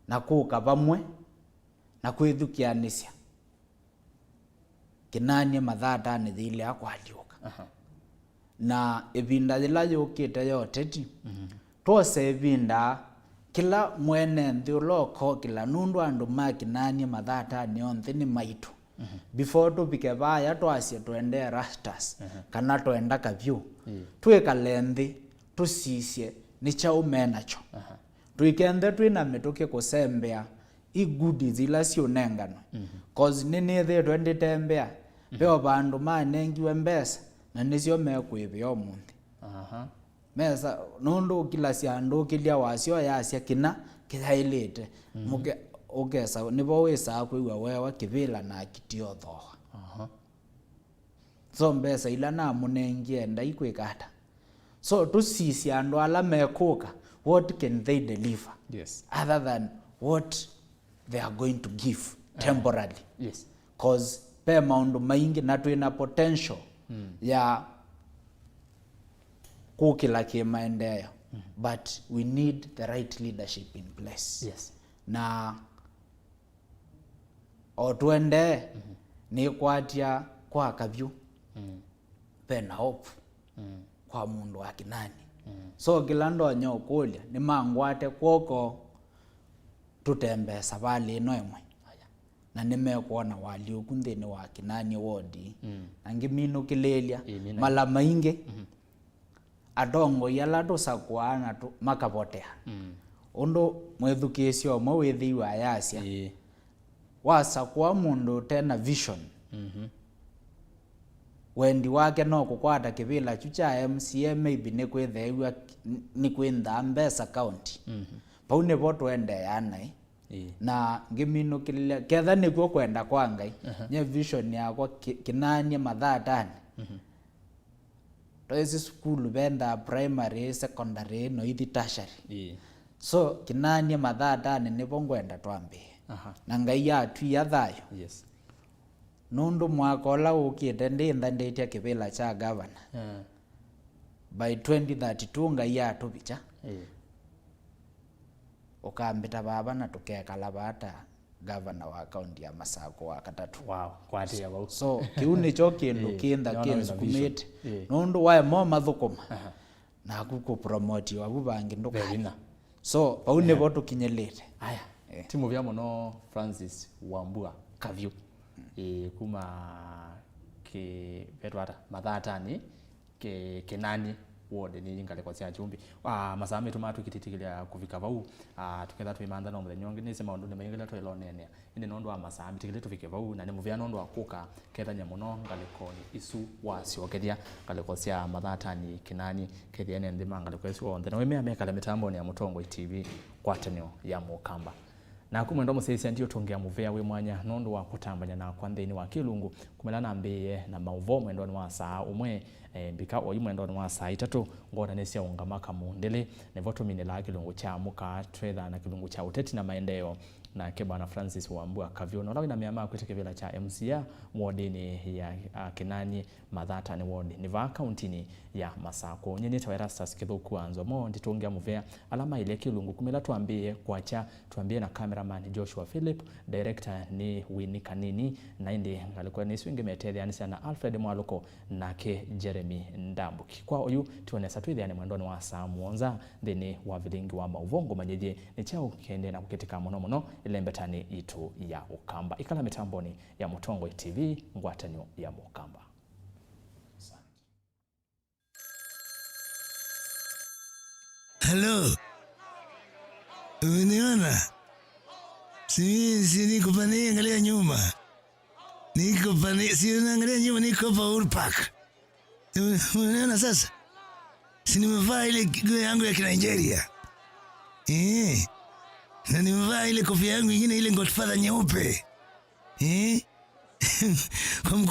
na kũka vamwe na kwĩthukĩanĩsya, Kĩnanie Mathatanĩ yĩilea kũalyũka. Aha. Na ĩvinda yĩla yũkĩte ya ũteti, twose ĩvinda kĩla mwene nthĩ ũla ũkokĩla, nũndũ andũ ma Kĩnanie Mathatanĩ onthe nĩ maitũ. Before tũvike vaya twasye twendee rasters, kana twenda kavyũ, twĩkale nthĩ, tũsisye nĩ kyaũ me nakyo. Tũikenthe twĩ na mĩtũkĩ kũsembea i goodies ila siũnenganwe. Cause nĩnĩthĩĩtwe ndĩtembea, ve o vandũ manengiwe mbesa, na nĩsyo mekwĩvĩa ũmũnthĩ. Aha. Mesa, nũndũ ũkilasya andũ ũkĩlya wasyo yasya kĩna kĩyaĩlĩte. Mũke-, ũkesa, nĩvo wĩsaa kwĩw'a weewa kĩvĩla na akitio thooa. Aha. So mbesa ila namũnengie endai kwĩka ata? So tũsisye andũ ala mekũka, what can they deliver? Yes. Other than what they are going to give temporarily. Yes. Cause ve maũndũ maingĩ na twĩ na potential ya kũkĩla kĩmaendeeo, but we need the right leadership in place. Yes. Na o tũendee, nĩkwatya kwa kavyũ, ve na hope kwa mũndũ wa Kĩnani. So kĩla ndonya ũkũlya, nĩmangwate kw'oko tũtembee savalĩ ĩno ĩmwe. Aya. Na nĩmekwona walyũku nthĩnĩ wa Kĩnani ward. Na ngĩminũkĩlĩĩlya, ĩĩ, nĩ na mala maingĩ, atongoi ala tũsakũaa na tũ-, makavotea. Ũndũ mwĩthukĩĩsya ũmwe wĩthĩiwe ayasya, ĩĩ, wasakũa mũndũ ũte na vision, mhm, wendi wake no kũkwata kĩvĩla kyu kya M C A, maybe nĩkwĩtheew'a nĩkwĩnthaa mbesa county. Mhm. Vau nĩvo tũendeea naĩ. Ĩĩ. Na ngĩminũkĩlĩlya, ketha nĩkw'o kwenda kwa Ngai, aha, nye vision yakwa kĩ-, kĩnaanie Mathatanĩ. Mhm. Twaĩsĩ sukulu vendaa primary, secondary, noithi tertiary. Ĩĩ. So, kĩnaanie Mathatanĩ nĩvo ngwenda twambĩĩe. Aha. Na Ngai atwia thayũ. Yes. Nũndũ mwaka ũla ũkĩte ndĩntha ndĩtya kĩvĩla kya gavana. Eh. By twenty thirty-two Ngai atũvikya. Eh. Ũkambĩta vava na tũkekala vaa ta gavana wa kaunti ya Masakũ wa katatũ. Wow, kwatĩa vau. So, kĩu nĩkyo kĩndũ, eh, kĩntha nĩona wĩna kĩnsukumĩte. Vision. Eh. Nũndũ waema ũmathũkũma. Aha. Naku kũpromotiwa vu vangĩ ndũka. Ve vinya. So, vau nĩvo tũkinyĩlĩte. Aya. Eh. Ti mũvea mũno Francis Wambua Kavyũ. Eh, kuma kĩ-, vetwa ata? Mathatanĩ, kĩ-, Kĩnani ward nĩ ngalĩko sya Kyumbi. Ah, masaa maitũ matũkĩtĩtĩkĩlya kũvika vau. Ah, tũketha twĩmantha no mũthenya ũngĩ. Nĩsĩ maũndũ nĩ maingĩ ĩla twaĩloneenea. Ĩndĩ nũndũ wa masaa, mbĩtĩkĩlye tũvike vau, na nĩ mũvea nũndũ wa kũka kethany'a mũno ngalĩkonĩ isu wasyokethya ngalĩko sya Mathatanĩ, Kĩnani, kethĩane nthĩ ma ngalĩko isu onthe, na wĩmea mekale mĩtambonĩ ya Mũtongoi T V, ngwatanĩo ya Mũkamba. Naku mwendwa mũsyaĩĩsya, ndiũtũngĩa mũvea wĩ mwanya nũndũ wa kũtambany'a nakwa nthĩnĩ wa kĩlungu, kumĩla nambĩĩe na maũvoo mwendonĩ wa saa ũmwe, eh, mbika oyu mwendonĩ wa saa itatũ, ngona nĩsyaũngama kamũndĩlĩ, nĩvo tũminĩlaa kĩlungu kya mũka, twethaa na kĩlungu kya ũteti na maendeeo. Nake Bwana Francis Wambua Kavyũ, na ũla wĩna mea ma kwĩta kĩvĩla kya M C A wodinĩ ya, a, Kĩnani Mathatanĩ ward nĩ vaa kauntinĩ ya Masakũ. Nyie nĩtawa Erastus Kĩthũku wa Nzomo, nditũngĩa mũvea ala mailye kĩlungu kumĩla twambĩĩe kwakya, twambĩĩe na cameraman Joshua Philip, director nĩ Winnie Kanini, na ĩndĩ ngalĩko nĩ isu ingĩ metetheanĩsya na Alfred Mwalũko nake Jeremy Ndambuki. Kwa oyu, twĩonesa twĩthĩane mwendonĩ wa saa mũonza nthĩnĩ wa vilingi wa maũvoo ngũmanyĩthye nĩ kyaũ kĩendee na kũkĩtĩka mũno mũno ĩlembetanĩ yitũ ya Ũkamba. Ĩkala mĩtambonĩ ya Mũtongoi T V, ngwatanĩo ya Mũkamba. Halo. Umeniona? Si, si niko pale, angalia nyuma. Niko pale, si unaangalia nyuma, niko hapa Uhuru Park. Unaona sasa? Si nimevaa ile nguo yangu ya Kinigeria. Eh. Na nimevaa ile kofia yangu ingine, ile Godfather nyeupe. Eh. Kwa mkono